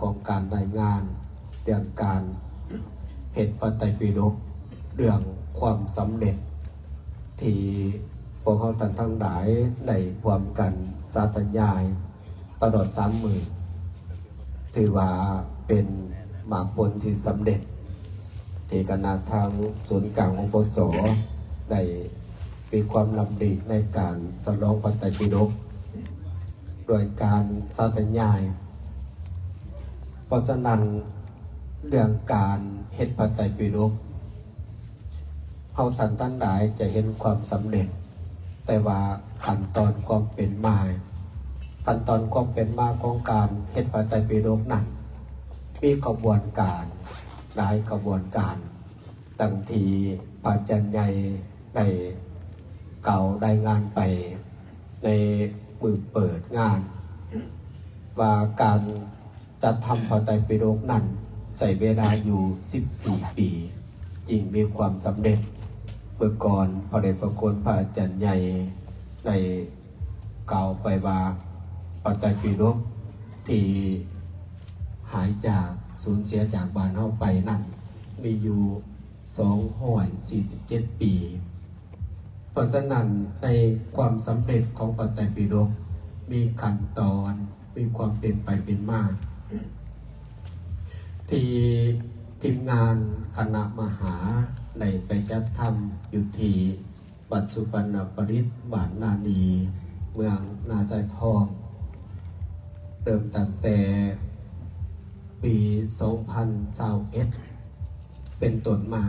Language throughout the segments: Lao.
ຂອງການລາຍງານເລື່ອງການເຮັດພະໄຕປິດົກ ເລື່ອງຄວາມສຳເລັດ ທີ່ພວກເຮົາທ່ານທັງຫຼາຍໄດ້ຮ່ວມກັນສາທະຍາຍຕະຫຼອດສາມມື້ ຖືວ່າເປັນໝາກຜົນທີ່ສຳເລັດ ທີ່ຄະນະທາງສູນກາງ ອປສ ໄດ້ມີຄວາມລຳລິໃນການສະຫຼອງພະໄຕປິດົກ ດ້ວຍການສາທະຍາຍ. ເພາະສະນັ້ນ ເລື່ອງການເຮັດພະໄຕປິດົກ ເຮົາທ່ານທັງຫຼາຍຈະເຫັນຄວາມສຳເລັດ, ແຕ່ວ່າຂັ້ນຕອນຄວາມເປັນມາ, ຂັ້ນຕອນຄວາມເປັນມາຂອງການເຮັດພະໄຕປິດົກນັ້ນ ມີຂະບວນການ, ຫຼາຍຂະບວນການ, ດັ່ງທີ່ພະອາຈານໃຫຍ່ໄດ້ກ່າວລາຍງານໄປໃນມື້ເປີດງານ ວ່າການ ຈັດທຳພະໄຕປິດົກນັ້ນໃຊ້ເວລາຢູ່ສິບສີ່ປີ ຈຶ່ງມີຄວາມສຳເລັດ. ເມື່ອກ່ອນພະເດດພະຄຸນພະອາຈານໃຫຍ່ໄດ້ກ່າວໄປວ່າ ພະໄຕປິດົກທີ່ຫາຍຈາກ ສູນເສຍຈາກບ້ານເຮົາໄປນັ້ນ ມີຢູ່ສອງຮ້ອຍສີ່ສິບເຈັດປີ. ເພາະສະນັ້ນ ໃນຄວາມສຳເລັດຂອງພະໄຕປິດົກ ມີຂັ້ນຕອນ ມີຄວາມເປັນໄປເປັນມາ ທີ່ທີມງານຄະນະມະຫາ ໄດ້ໄປຈັດທຳຢູ່ທີ່ວັດສຸວັນນະປະດິດ ບ້ານນາລີ ເມືອງນາຊາຍທອງ ເລີ່ມຕັ້ງແຕ່ປີສອງພັນຊາວເອັດ ເປັນຕົ້ນມາ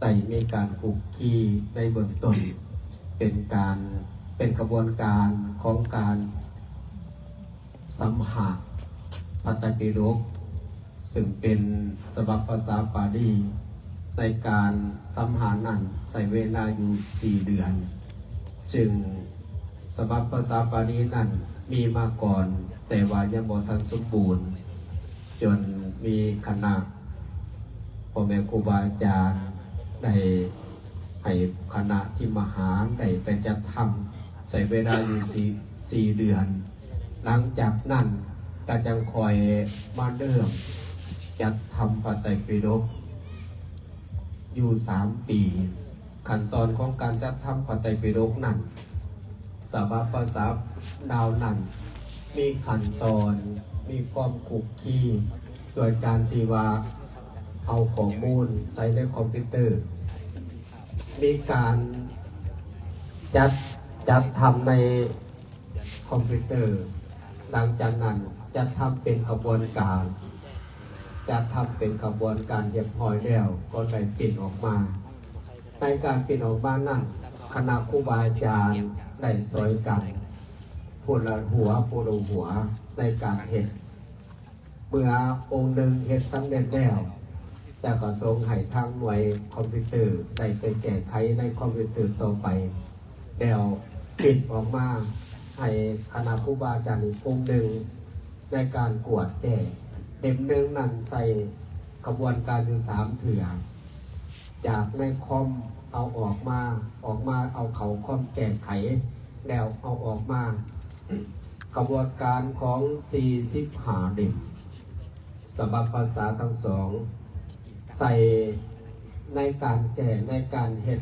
ໄດ້ມີການຄຸກຄີໃນເບື້ອງຕົ້ນ ເປັນການ ເປັນຂະບວນການຂອງການສຳຫາກພະໄຕປິດົກ ຊຶ່ງເປັນສະບັບພາສາບາລີ. ໃນການສຳຫາກນັ້ນໃຊ້ເວລາຢູ່ສີ່ເດືອນ, ຊຶ່ງສະບັບພາສາບາລີນັ້ນມີມາກ່ອນ ແຕ່ວ່າຍັງບໍ່ທັນສົມບູນ. ຈົນມີຄະນະພໍ່ແມ່ຄູບາອາຈານ ໄດ້ໃຫ້ຄະນະທີ່ມະຫາໄດ້ໄປຈັດທຳ ໃຊ້ເວລາຢູ່ສີ່ ສີ່ເດືອນ. ຫຼັງຈາກນັ້ນກໍຈັ່ງຄ່ອຍມາເລີ່ມຈັດທຳພະໄຕປິດົກຢູ່ສາມປີ. ຂັ້ນຕອນຂອງການຈັດທຳພະໄຕປິດົກນັ້ນ ສະບັບພາສາລາວນັ້ນ ມີຂັ້ນຕອນ ມີຄວາມຄຸກຄີ ໂດຍການທີ່ວ່າເອົາຂໍ້ມູນໃສ່ໃນຄອມພິວເຕີ ມີການຈັດ ຈັດທຳໃນຄອມພິວເຕີ ຫຼັງຈາກນັ້ນຈັດທຳເປັນຂະບວນການ ຈັດທຳເປັນຂະບວນການຮຽບຮ້ອຍແລ້ວ ກໍໄດ້ປຣິ້ນອອກມາ. ໃນການປຣິ້ນອອກມານັ້ນ ຄະນະຄູບາອາຈານໄດ້ຊ່ອຍກັນ ຜູ້ລະຫົວ ຜູ້ລະຫົວ ໃນການເຮັດ. ເມື່ອອົງໜຶ່ງເຮັດສຳເລັດແລ້ວ ແລ້ວກໍສົ່ງໃຫ້ທາງໜ່ວຍຄອມພິວເຕີໄດ້ໄປແກ້ໄຂໃນຄອມພິວເຕີຕໍ່ໄປ ແລ້ວປຣິ້ນອອກມາໃຫ້ຄະນະຄູບາອາຈານອີກອົງໜຶ່ງ ໃນການກວດແກ້. ເຫຼັ້ມໜຶ່ງນັ້ນໃຊ້ຂະບວນການຢູ່ສາມເທື່ອ ຈາກໃນຄອມເອົາອອກມາ, ອອກມາເອົາເຂົ້າຄອມແກ້ໄຂ ແລ້ວເອົາອອກມາ. ຂະບວນການຂອງສີ່ສິບຫ້າເຫຼັ້ມ ສະບັບພາສາທັງສອງ ໃຊ້ໃນການແກ້ ໃນການເຮັດ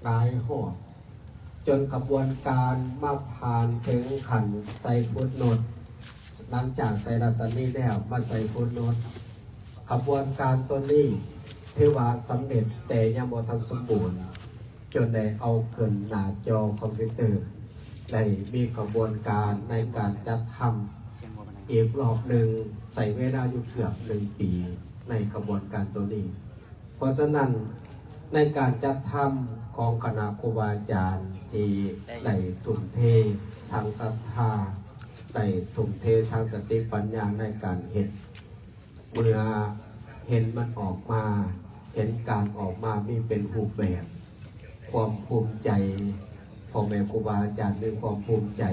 ຫຼາຍຮອບ ຈົນຂະບວນການມາຜ່ານເຖິງຂັ້ນໃສ່ຟຸດໂນດ. ຫຼັງຈາກໃສ່ລັດສະໝີແລ້ວ ມາໃສ່ຟຸດໂນດ. ຂະບວນການຕົວນີ້ຖືວ່າສຳເລັດ ແຕ່ຍັງບໍ່ທັນສົມບູນ ຈົນໄດ້ເອົາຂຶ້ນໜ້າຈໍຄອມພິວເຕີ ໄດ້ມີຂະບວນການໃນການຈັດທຳອີກລອບໜຶ່ງ ໃຊ້ເວລາຢູ່ເກືອບໜຶ່ງປີ ໃນຂະບວນການຕົວນີ້. ເພາະສະນັ້ນ ໃນການຈັດທຳຂອງຄະນະຄູບາອາຈານທີ່ໄດ້ທຸ່ມເທທາງສັດທາ ໄດ້ທຸ່ມເທທາງສະຕິປັນຍາໃນການເຮັດ, ເມື່ອເຫັນມັນອອກມາ, ເຫັນການອອກມາມີເປັນຮູບແບບ, ຄວາມພູມໃຈ, ພໍ່ແມ່ຄູບາອາຈານມີຄວາມພູມໃຈ,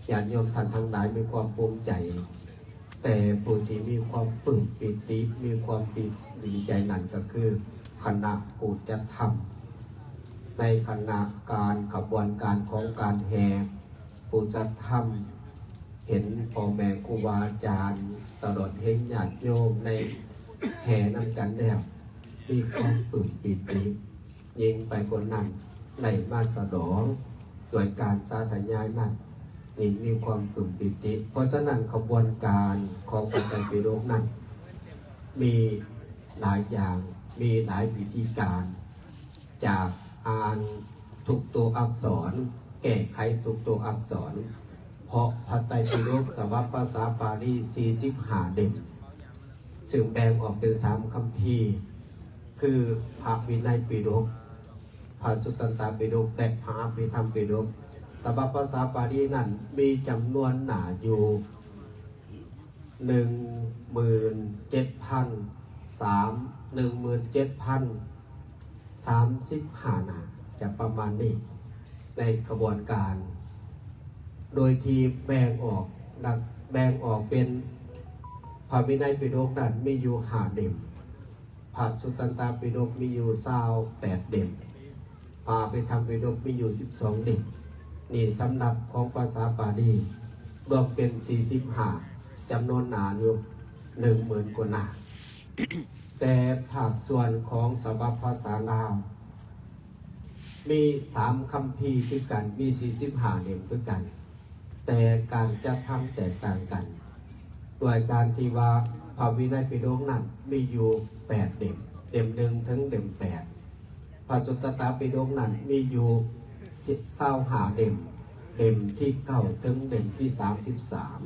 ຍາດໂຍມທ່ານທັງຫຼາຍມີຄວາມພູມໃຈ, ແຕ່ຜູ້ທີ່ມີຄວາມປຶ້ມປີຕິ, ມີຄວາມປີຕິໃຈນັ້ນກໍຄືຄະນະຜູ້ຈັດທຳ. ໃນຂະນະການຂະບວນການຂອງການແຫ່ຜູ້ຈັດທຳ ເຫັນພໍ່ແມ່ຄູບາອາຈານ ຕະຫຼອດເຫັນຍາດໂຍມໃນແຫ່ນຳກັນແລ້ວ ມີຄວາມປຶ້ມປີຕິ. ຍິ່ງໄປກວ່ານັ້ນ ໄດ້ມາສະຫຼອງດ້ວຍການສາທະຍາຍນັ້ນ ຍິ່ງມີຄວາມປຶ້ມປີຕິ. ເພາະສະນັ້ນ ຂະບວນການຂອງພະໄຕປິດົກນັ້ນ ມີຫຼາຍຢ່າງ ມີຫຼາຍວິທີການ ຈາກອ່ານທຸກຕົວອັກສອນ ແກ້ໄຂທຸກຕົວອັກສອນ ເພາະພະໄຕປິດົກສະບັບພາສາບາລີສີ່ສິບຫ້າເຫຼັ້ມ ຊຶ່ງແບ່ງອອກເປັນສາມຄຳພີ ຄື ພະວິໄນປິດົກ, ພະສຸຕຕັນຕະປິດົກ ແລະ ພະອະພິທຳປິດົກ. ສະບັບພາສາບາລີນັ້ນມີຈຳນວນໜ້າຢູ່ ໜຶ່ງໝື່ນເຈັດພັນສາມ ໜຶ່ງໝື່ນເຈັດພັນສາມສິບຫ້າໜ້າ ຈະປະມານນີ້ ໃນຂະບວນການ ໂດຍທີ່ແບ່ງອອກ ແບ່ງອອກເປັນ ພະວິໄນປິດົກນັ້ນມີຢູ່ຫ້າເຫຼັ້ມ, ພະສຸຕຕັນຕະປິດົກມີຢູ່ຊາວແປດເຫຼັ້ມ, ພະອະພິທຳປິດົກມີຢູ່ສິບສອງເຫຼັ້ມ. ນີ້ສຳລັບຂອງພາສາບາລີ ລວມເປັນສີ່ສິບຫ້າ ຈຳນວນໜ້າຢູ່ໜຶ່ງໝື່ນກວ່າໜ້າ. ແຕ່ພາກສ່ວນຂອງສະບັບພາສາລາວ ມີສາມຄຳພີຄືກັນ, ມີສີ່ສິບຫ້າເຫຼັ້ມຄືກັນ, ແຕ່ການຈັດທຳແຕກຕ່າງກັນ ດ້ວຍການທີ່ວ່າພະວິໄນປິດົກນັ້ນມີຢູ່ແປດເຫຼັ້ມ, ເຫຼັ້ມໜຶ່ງເຖິງເຫຼັ້ມແປດ, ພະສຸຕຕະປິດົກນັ້ນມີຢູ່ຊາວຫ້າເຫຼັ້ມ, ເຫຼັ້ມທີເກົ້າເຖິງເຫຼັ້ມທີສາມສິບສາມ.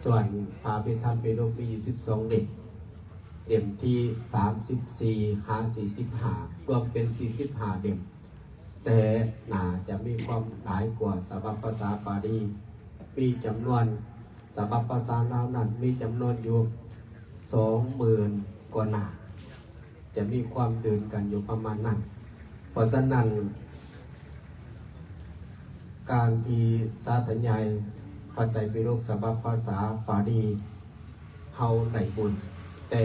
ສ່ວນພະອະພິທຳປິດົກມີຢູ່ສິບສອງເຫຼັ້ມ, ເຫຼັ້ມທີສາມສິບສີ່ຫາສີ່ສິບຫ້າ ລວມເປັນສີ່ສິບຫ້າເຫຼັ້ມ, ແຕ່ໜ້າຈະມີຄວາມຫຼາຍກວ່າສະບັບພາສາບາລີ. ມີຈຳນວນ ສະບັບພາສາລາວນັ້ນມີຈຳນວນຢູ່ສອງໝື່ນກວ່າໜ້າ. ຈະມີຄວາມຕື່ນກັນຢູ່ປະມານນັ້ນ. ເພາະສະນັ້ນ ການທີ່ສາທະຍາຍພະໄຕປິດົກສະບັບພາສາບາລີ ເຮົາໄດ້ບຸນ, ແຕ່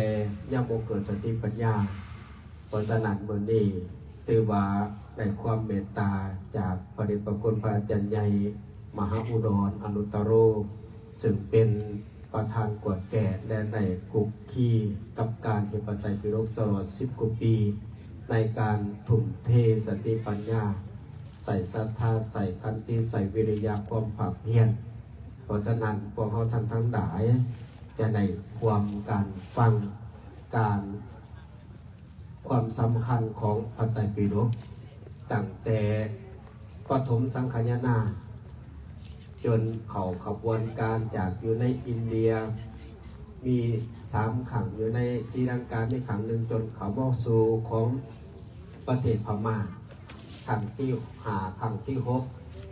ຍັງບໍ່ເກີດສະຕິປັນຍາ. ເພາະສະນັ້ນ ມື້ນີ້ຖືວ່າໄດ້ຄວາມເມດຕາຈາກພະເດດພະຄຸນພະອາຈານໃຫຍ່ ມະຫາອຸດອນ ອະນຸດຕະໂຣ ຊຶ່ງເປັນ ປະທານກວດແກະ ແລະ ໄດ້ຄຸກຄີກັບການເຮັດພະໄຕປິດົກຕະຫຼອດສິບກວ່າປີ ໃນການທຸ່ມເທສະຕິປັນຍາ, ໃສ່ສັດທາ, ໃສ່ຂັນຕິ, ໃສ່ວິລິຍະ, ຄວາມພາກພຽນ. ເພາະສະນັ້ນ ພວກເຮົາທ່ານທັງຫຼາຍຈະໄດ້ຮ່ວມກັນຟັງການ ຄວາມສຳຄັນຂອງພະໄຕປິດົກ ຕັ້ງແຕ່ປະຖົມສັງຄະຍານາ ຈົນເຂົ້າຂະບວນການຈາກຢູ່ໃນອິນເດຍ ມີສາມຄັ້ງ, ຢູ່ໃນສີລັງກາມີຄັ້ງໜຶ່ງ, ຈົນເຂົ້າມາສູ່ຂອງປະເທດພະມ້າ ຄັ້ງທີຫ້າ, ຄັ້ງທີຫົກ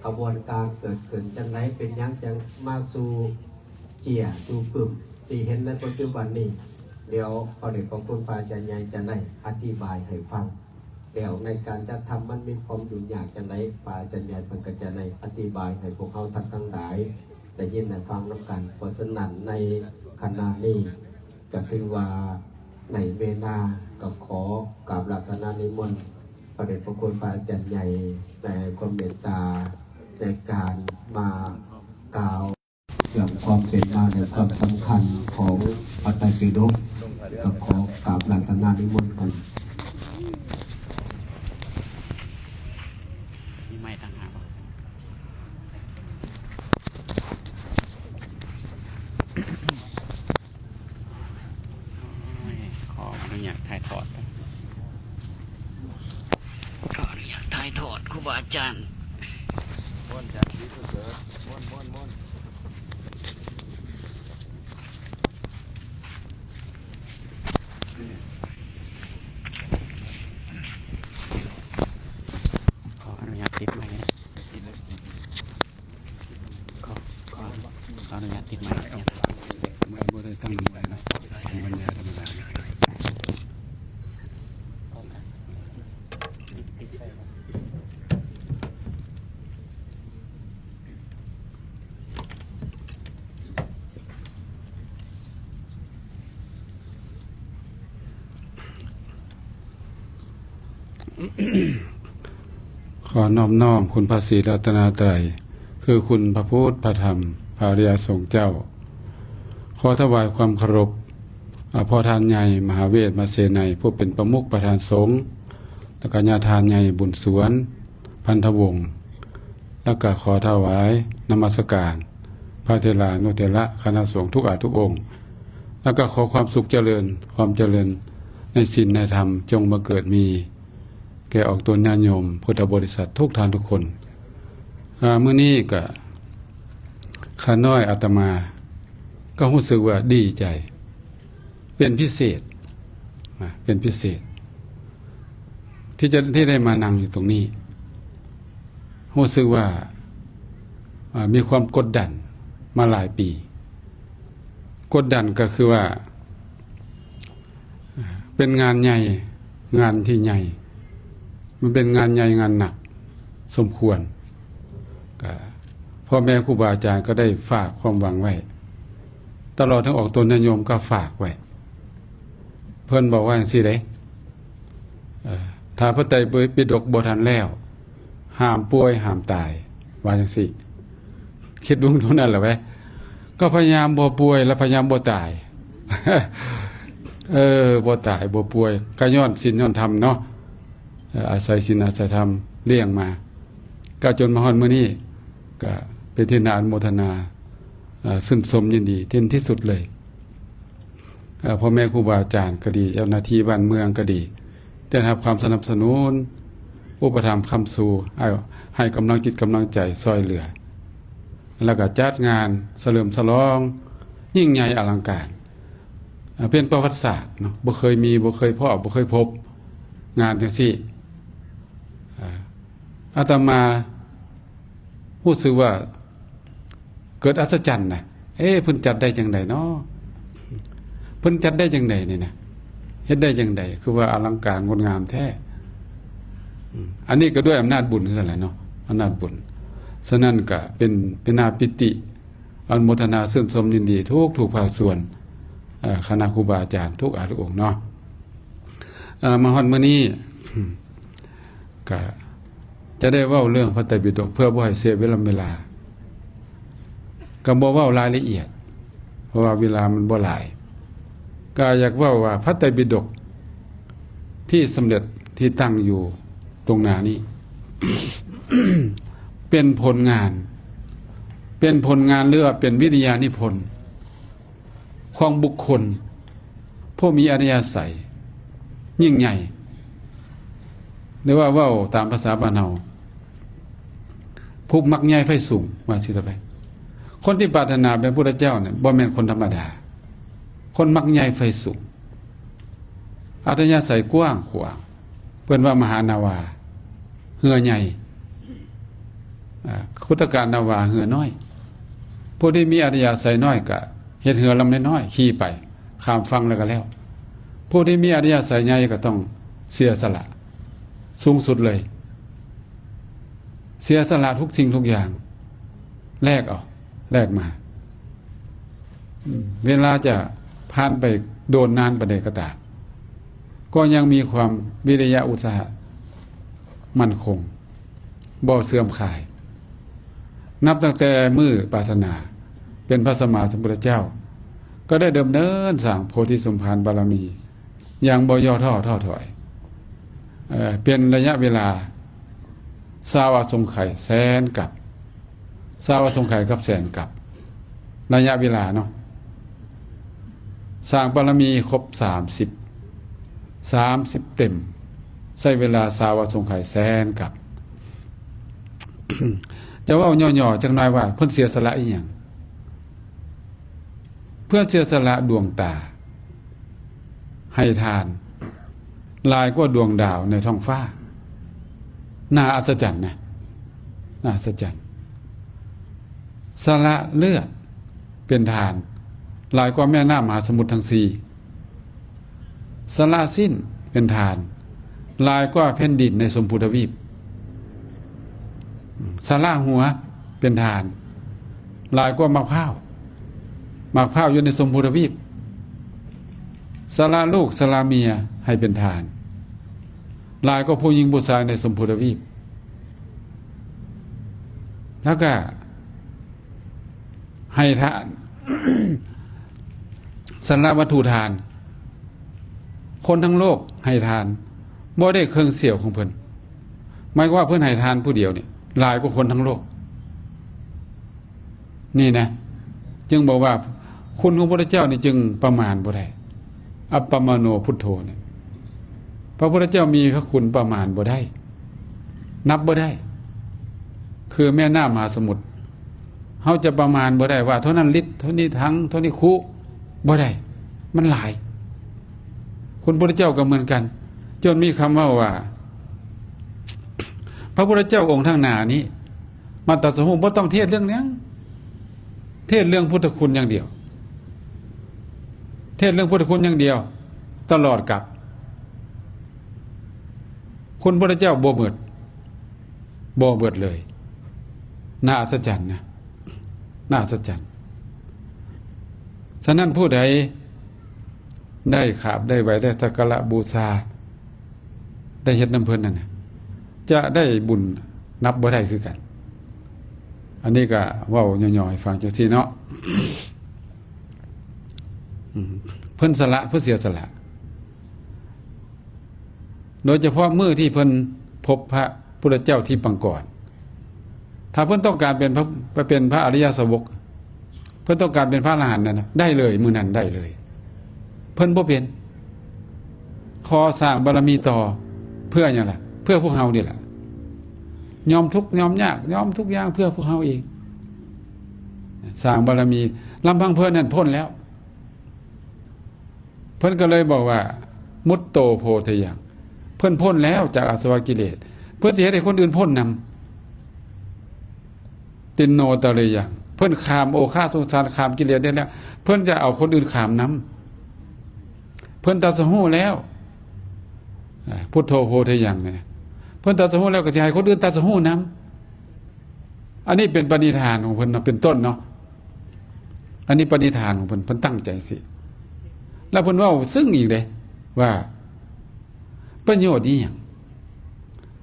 ຂະບວນການເກີດຂຶ້ນຈັ່ງໃດ, ເປັນຫຍັງຈັ່ງມາສູ່ເຈ້ຍສູ່ປຶ້ມ ທີ່ເຫັນໃນປັດຈຸບັນນີ້. ດຽວພະເດດພະຄຸນພະອາຈານໃຫຍ່ຈະໄດ້ອະທິບາຍໃຫ້ຟັງ. ແລ້ວໃນການຈັດທຳມັນມີຄວາມຫຍຸ້ງຍາກຈັ່ງໃດ, ພະອາຈານໃຫຍ່ເພິ່ນກໍຈະໄດ້ອະທິບາຍໃຫ້ພວກເຮົາທ່ານທັງຫຼາຍໄດ້ຍິນໄດ້ຟັງນຳກັນ. ເພາະສະນັ້ນໃນຂະນະນີ້ກໍຖືວ່າໃນເວລາ ກໍຂໍກາບອາລາທະນານິມົນພະເດດພະຄຸນພະອາຈານໃຫຍ່ໃນຄວາມເມດຕາໃນການມາກ່າວ ເລື່ອງຄວາມເປັນມາ ແລະ ຄວາມສຳຄັນຂອງພະໄຕປິດົກ, ກໍຂໍກາບອາລາທະນານິມົນເພິ່ນ. ມີໄມຕ່າງຫາກບໍ່? ໂອ້ຍ ຂໍອະນຸຍາດຖ່າຍທອດ ຂໍອະນຸຍາດຖ່າຍທອດ ຄູບາອາຈານ. ມ່ວນ ຈາກສີປະເສີດ ມ່ວນ ມ່ວນ ມ່ວນ. ຂໍອະນຸຍາດຕິດໄມ. ຂໍ ຂໍ ຂໍອະນຸຍາດຕິດໄມ. ບໍ່ ບໍ່ໄດ້ຕັ້ງນຳໄວ້ນະ ປັນຍາທຳມະດາ. ຂໍນອບນ້ອມຄຸນພະສີລັດຕະນະໄຕ ຄືຄຸນພະພຸດ ພະທຳ ພ ອະລິຍະສົງເຈົ້າ. ຂໍຖວາຍຄວາມເຄົາລົບ ອາ ພໍ່ທ່ານໃຫຍ່ມະຫາເວດມະເສໄນ ຜູ້ເປັນປະມຸກປະທານສົງ ແລະກະຍາທ່ານໃຫຍ່ບຸນສວນ ພັນທະວົງ ແລະກະຂໍຖວາຍນະມັດສະການພະເຖລານຸເຖລະຄະນະສົງທຸກອາທຸກອົງ ແລະກະຂໍຄວາມສຸກຈະເລີນ ຄວາມຈະເລີນໃນສິນໃນທຳ ຈົ່ງບັງເກີດມີແກ່ອອກຕົນຍາດໂຍມພຸດທະບໍລິສັດທຸກທ່ານທຸກຄົນ. ອາ ມື້ນີ້ກະ ຂ້ານ້ອຍອາດຕະມາກໍຮູ້ສຶກວ່າດີໃຈເປັນພິເສດນະ ເປັນພິເສດ ທີ່ຈະ ທີ່ໄດ້ມານັ່ງຢູ່ຕົງນີ້. ຮູ້ສຶກວ່າ ອາ ມີຄວາມກົດດັນມາຫຼາຍປີ. ກົດດັນກໍຄືວ່າ ເປັນງານໃຫຍ່ ງານທີ່ໃຫຍ່ ມັນເປັນງານໃຫຍ່ງານໜັກສົມຄວນ. ກະພໍ່ແມ່ຄູບາອາຈານກໍໄດ້ຝາກຄວາມຫວັງໄວ້ ຕະຫຼອດທັງອອກຕົນຍາດໂຍມກໍຝາກໄວ້. ເພິ່ນບອກວ່າຈັ່ງຊີ້ເດ້ ເອີ ຖ້າພະໄຕປິດົກບໍ່ທັນແລ້ວ ຫ້າມປ່ວຍຫ້າມຕາຍ ວ່າຈັ່ງຊີ້. ຄິດເບິ່ງເທົ່ານັ້ນແຫຼະເວີຍ ກໍພະຍາຍາມບໍ່ປ່ວຍ ແລະພະຍາຍາມບໍ່ຕາຍ. ເອີ ບໍ່ຕາຍບໍ່ປ່ວຍ ກໍຍ້ອນສິນຍ້ອນທຳເນາະ. ເອີ ອາໄສສິນອາໄສທຳລ້ຽງມາ ກໍຈົນມາຮອດມື້ນີ້ ກໍເປັນທີ່ໜ້າອະນຸໂມທະນາ ເອີ ຊື່ນຊົມຍິນດີເປັນທີ່ສຸດເລີຍ. ເອີ ພໍ່ແມ່ຄູບາອາຈານກໍດີ ເຈົ້າໜ້າທີ່ບ້ານເມືອງກໍດີ ໄດ້ຮັບຄວາມສະໜັບສະໜູນ ອຸປະຖຳຄ້ຳຊູ ໃຫ້ ໃຫ້ກຳລັງຈິດກຳລັງໃຈຊ່ວຍເຫຼືອ ແລ້ວກໍຈັດງານສະເຫຼີມສະຫຼອງຍິ່ງໃຫຍ່ອະລັງການ ເປັນປະຫວັດສາດເນາະ ບໍ່ເຄີຍມີ ບໍ່ເຄີຍພໍ້ ບໍ່ເຄີຍພົບງານຈັ່ງຊີ້. ອາ ອາດຕະມາຮູ້ສຶກວ່າເກີດອັດສະຈັນນະ ເອ ເພິ່ນຈັດໄດ້ຈັ່ງໃດເນາະ ເພິ່ນຈັດໄດ້ຈັ່ງໃດນີ້ນະ ເຮັດໄດ້ຈັ່ງໃດ ຄືວ່າອະລັງການງົດງາມແທ້. ອາ ອັນນີ້ກໍດ້ວຍອຳນາດບຸນຄືກັນແຫຼະເນາະ ອຳນາດບຸນ. ສະນັ້ນກໍເປັນ ເປັນໜ້າປີຕິ ອະນຸໂມທະນາຊື່ນຊົມຍິນດີທຸກໆພາກສ່ວນ ເອີ ຄະນະຄູບາອາຈານທຸກອາທຸກອົງເນາະ. ເອີ ມາຮອດມື້ນີ້ ກະຈະໄດ້ເວົ້າເລື່ອງພະໄຕປິດົກ ເພື່ອບໍ່ໃຫ້ເສຍເວລາ ເວລາ ກໍບໍ່ເວົ້າລາຍລະອຽດ ເພາະວ່າເວລາມັນບໍ່ຫຼາຍ. ກະຢາກເວົ້າວ່າພະໄຕປິດົກທີ່ສຳເລັດ ທີ່ຕັ້ງຢູ່ຕົງໜ້ານີ້ ເປັນຜົນງານ ເປັນຜົນງານ ຫຼືວ່າເປັນວິທະຍານິພົນ ຂອງບຸກຄົນຜູ້ມີອັດທະຍາໄສຍິ່ງໃຫຍ່ ຫຼືວ່າເວົ້າຕາມພາສາບ້ານເຮົາ ຜູ້ມັກໃຫຍ່ໃຝ່ສູງ ວ່າຊີ້ເຖາະ. ຄົນທີ່ປາດຖະໜາເປັນພຸດທະເຈົ້ານີ້ ບໍ່ແມ່ນຄົນທຳມະດາ ຄົນມັກໃຫຍ່ໃຝ່ສູງ ອັດທະຍາໄສກວ້າງຂວາງ ເພິ່ນວ່າມະຫານາວາ ເຮືອໃຫຍ່ ອາ ຄຸດຕະການນາວາ ເຮືອນ້ອຍ. ຜູ້ທີ່ມີອັດທະຍາໄສນ້ອຍກະເຮັດເຮືອລຳນ້ອຍໆ ຂີ່ໄປ ຂ້າມຝັ່ງແລ້ວກະແລ້ວ. ຜູ້ທີ່ມີອັດທະຍາໄສໃຫຍ່ກໍຕ້ອງເສຍສະຫຼະສູງສຸດເລີຍ ເສຍສະຫຼະທຸກສິ່ງທຸກຢ່າງ ແລກເອົາ ແລກມາ. ອາ ເວລາຈະຜ່ານໄປໂດນນານປານໃດກໍຕາມ ກໍຍັງມີຄວາມວິລິຍະອຸດສາຫະໝັ້ນຄົງ ບໍ່ເສື່ອມຄາຍ. ນັບຕັ້ງແຕ່ມື້ປາດຖະໜາເປັນພະສຳມາສຳພຸດທະເຈົ້າ ກໍໄດ້ດຳເນີນສ້າງໂພທິສົມພານບາລະມີ ຢ່າງບໍ່ຫຍໍ້ທໍ້ທໍ້ຖອຍ ເອີ ເປັນໄລຍະເວລາຊາວອະສົງໄຂແສນກັບ ຊາວອະສົງໄຂກັບແສນກັບ ໄລຍະເວລາເນາະ ສ້າງບາລະມີຄົບສາມສິບ ສາມສິບເຕັມ ໃຊ້ເວລາຊາວອະສົງໄຂແສນກັບ. ຈະເວົ້າຫຍໍ້ໆຈັກໜ້ອຍວ່າເພິ່ນເສຍສະຫຼະອີ່ຫຍັງ? ເພິ່ນເສຍສະຫຼະດວງຕາໃຫ້ທານ ຫຼາຍກວ່າດວງດາວໃນທ້ອງຟ້າ. ໜ້າອັດສະຈັນນະ ໜ້າອັດສະຈັນ. ສະຫຼະເລືອດເປັນທານ ຫຼາຍກວ່າແມ່ນ້ຳມະຫາສະໝຸດທັງສີ່. ສະຫຼະຊີ້ນເປັນທານ ຫຼາຍກວ່າແຜ່ນດິນໃນຊົມພູທະວີບ. ສະຫຼະຫົວເປັນທານ ຫຼາຍກວ່າໝາກພ້າວ ໝາກພ້າວຢູ່ໃນຊົມພູທະວີບ. ສະຫຼະລູກສະຫຼະເມຍໃຫ້ເປັນທານ ຫຼາຍກວ່າຜູ້ຍິງຜູ້ຊາຍໃນຊົມພູທະວີບ. ແລ້ວກະ ໃຫ້ທານ ສາລະວັດຖຸທານ ຄົນທັງໂລກໃຫ້ທານ ບໍ່ໄດ້ເຄິ່ງສ່ຽວຂອງເພິ່ນ. ໝາຍຄວາມວ່າເພິ່ນໃຫ້ທານຜູ້ດຽວນີ້ ຫຼາຍກວ່າຄົນທັງໂລກ. ນີ້ນະ ຈຶ່ງບອກວ່າຄຸນຂອງພະພຸດທະເຈົ້ານີ້ຈຶ່ງປະມານບໍ່ໄດ້. ອັບປະມາໂນພຸດໂທນີ້ ພະພຸດທະເຈົ້າມີພະຄຸນປະມານບໍ່ໄດ້ ນັບບໍ່ໄດ້ ຄືແມ່ນ້ຳມະຫາສະໝຸດ. ເຮົາຈະປະມານບໍ່ໄດ້ວ່າເທົ່ານັ້ນລິດ ເທົ່ານີ້ຖັງ ເທົ່ານີ້ຄຸ ບໍ່ໄດ້ ມັນຫຼາຍ. ຄຸນພະພຸດທະເຈົ້າກໍເໝືອນກັນ ຈົນມີຄຳເວົ້າວ່າ ພະພຸດທະເຈົ້າອົງທາງໜ້ານີ້ ມາຕັດສະຮູ້ ບໍ່ຕ້ອງເທດເລື່ອງຫຍັງ ເທດເລື່ອງພຸດທະຄຸນຢ່າງດຽວ ເທດເລື່ອງພຸດທະຄຸນຢ່າງດຽວ ຕະຫຼອດກັບ ຄຸນພະພຸດທະເຈົ້າບໍ່ເໝິດ ບໍ່ເໝິດເລີຍ. ໜ້າອັດສະຈັນນະ ໜ້າອັດສະຈັນ. ສະນັ້ນ ຜູ້ໃດໄດ້ຂາບໄດ້ໄຫວ້ ໄດ້ສັກກາລະບູຊາ ໄດ້ເຮັດນຳເພິ່ນນັ້ນນະ ຈະໄດ້ບຸນນັບບໍ່ໄດ້ຄືກັນ. ອັນນີ້ກະເວົ້າຫຍໍ້ໆໃຫ້ຟັງຈັ່ງຊີ້ເນາະ. ອືມ ເພິ່ນສະຫຼະ ເພິ່ນເສຍສະຫຼະ ໂດຍສະເພາະມື້ທີ່ເພິ່ນພົບພະພຸດທະເຈົ້າທິບບັງກອນ. ຖ້າເພິ່ນຕ້ອງການເປັນພະ ໄປເປັນພະອະລິຍະສາວົກ ເພິ່ນຕ້ອງການເປັນພະອະລະຫັນນັ້ນນະ ໄດ້ເລີຍ ມື້ນັ້ນໄດ້ເລີຍ. ເພິ່ນບໍ່ເປັນ ຂໍສ້າງບາລະມີຕໍ່. ເພື່ອຫຍັງລະ? ເພື່ອພວກເຮົານີ້ລະ ຍອມທຸກຍອມຍາກ ຍອມທຸກຢ່າງເພື່ອພວກເຮົາເອງ ສ້າງບາລະມີ. ລຳພັງເພິ່ນນັ້ນພົ້ນແລ້ວ ເພິ່ນກໍເລີຍບອກວ່າ ມຸດໂຕໂພທະຍັງ ເພິ່ນພົ້ນແລ້ວຈາກອາສະວະກິເລດ ເພິ່ນຊິເຮັດໃຫ້ຄົນອື່ນພົ້ນນຳ. ຕິນໂນຕະເລຍັງ ເພິ່ນຂ້າມໂອຄາສົງສານ ຂ້າມກິເລດໄດ້ແລ້ວ ເພິ່ນຈະເອົາຄົນອື່ນຂ້າມນຳ. ເພິ່ນຕັດສະຮູ້ແລ້ວ ອາ ພຸດໂທໂພທະຍັງນີ້ ເພິ່ນຕັດສະຮູ້ແລ້ວກໍຊິໃຫ້ຄົນອື່ນຕັດສະຮູ້ນຳ. ອັນນີ້ເປັນປະນິທານຂອງເພິ່ນເນາະ ເປັນຕົ້ນເນາະ. ອັນນີ້ປະນິທານຂອງເພິ່ນ ເພິ່ນຕັ້ງໃຈຊີ້ ແລ້ວເພິ່ນເວົ້າເຊິ່ງອີກເດ້ວ່າ ປະໂຫຍດອີ່ຫຍັງ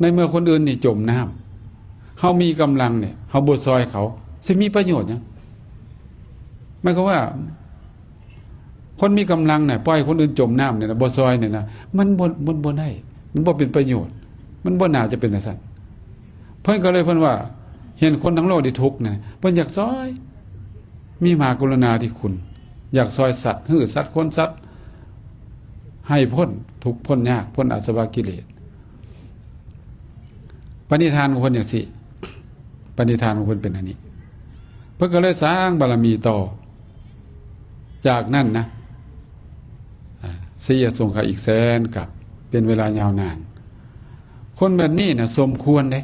ໃນເມື່ອຄົນອື່ນນີ້ຈົມນ້ຳ ເຮົາມີກຳລັງນີ້ ເຮົາບໍ່ຊ່ອຍເຂົາ ຊິມີປະໂຫຍດຫຍັງ? ໝາຍຄວາມວ່າ ຄົນມີກຳລັງນະ ປ່ອຍຄົນອື່ນຈົມນ້ຳນີ້ນະ ບໍ່ຊ່ອຍນີ້ນະ ມັນບໍ່ ມັນບໍ່ໄດ້ ມັນບໍ່ເປັນປະໂຫຍດ ມັນບໍ່ໜ້າຈະເປັນຈັ່ງຊັ້ນ. ເພິ່ນກໍເລີຍ ເພິ່ນວ່າເຫັນຄົນທັງໂລກນີ້ທຸກນະ ເພິ່ນຢາກຊ່ອຍ ມີມະຫາກະລຸນາທິຄຸນ ຢາກຊ່ອຍສັດ ຮື້ສັດ ຂົນສັດ ໃຫ້ພົ້ນທຸກພົ້ນຍາກ ພົ້ນອາສະວະກິເລດ. ປະນິທານຂອງເພິ່ນຈັ່ງຊີ້ ປະນິທານຂອງເພິ່ນເປັນອັນນີ້ ເພິ່ນກໍເລີຍສ້າງບາລະມີຕໍ່. ຈາກນັ້ນນະ ອາ ສີ່ອະສົງໄຂຍະອີກແສນກັບ ເປັນເວລາຍາວນານ. ຄົນແບບນີ້ນະ ສົມຄວນເດ້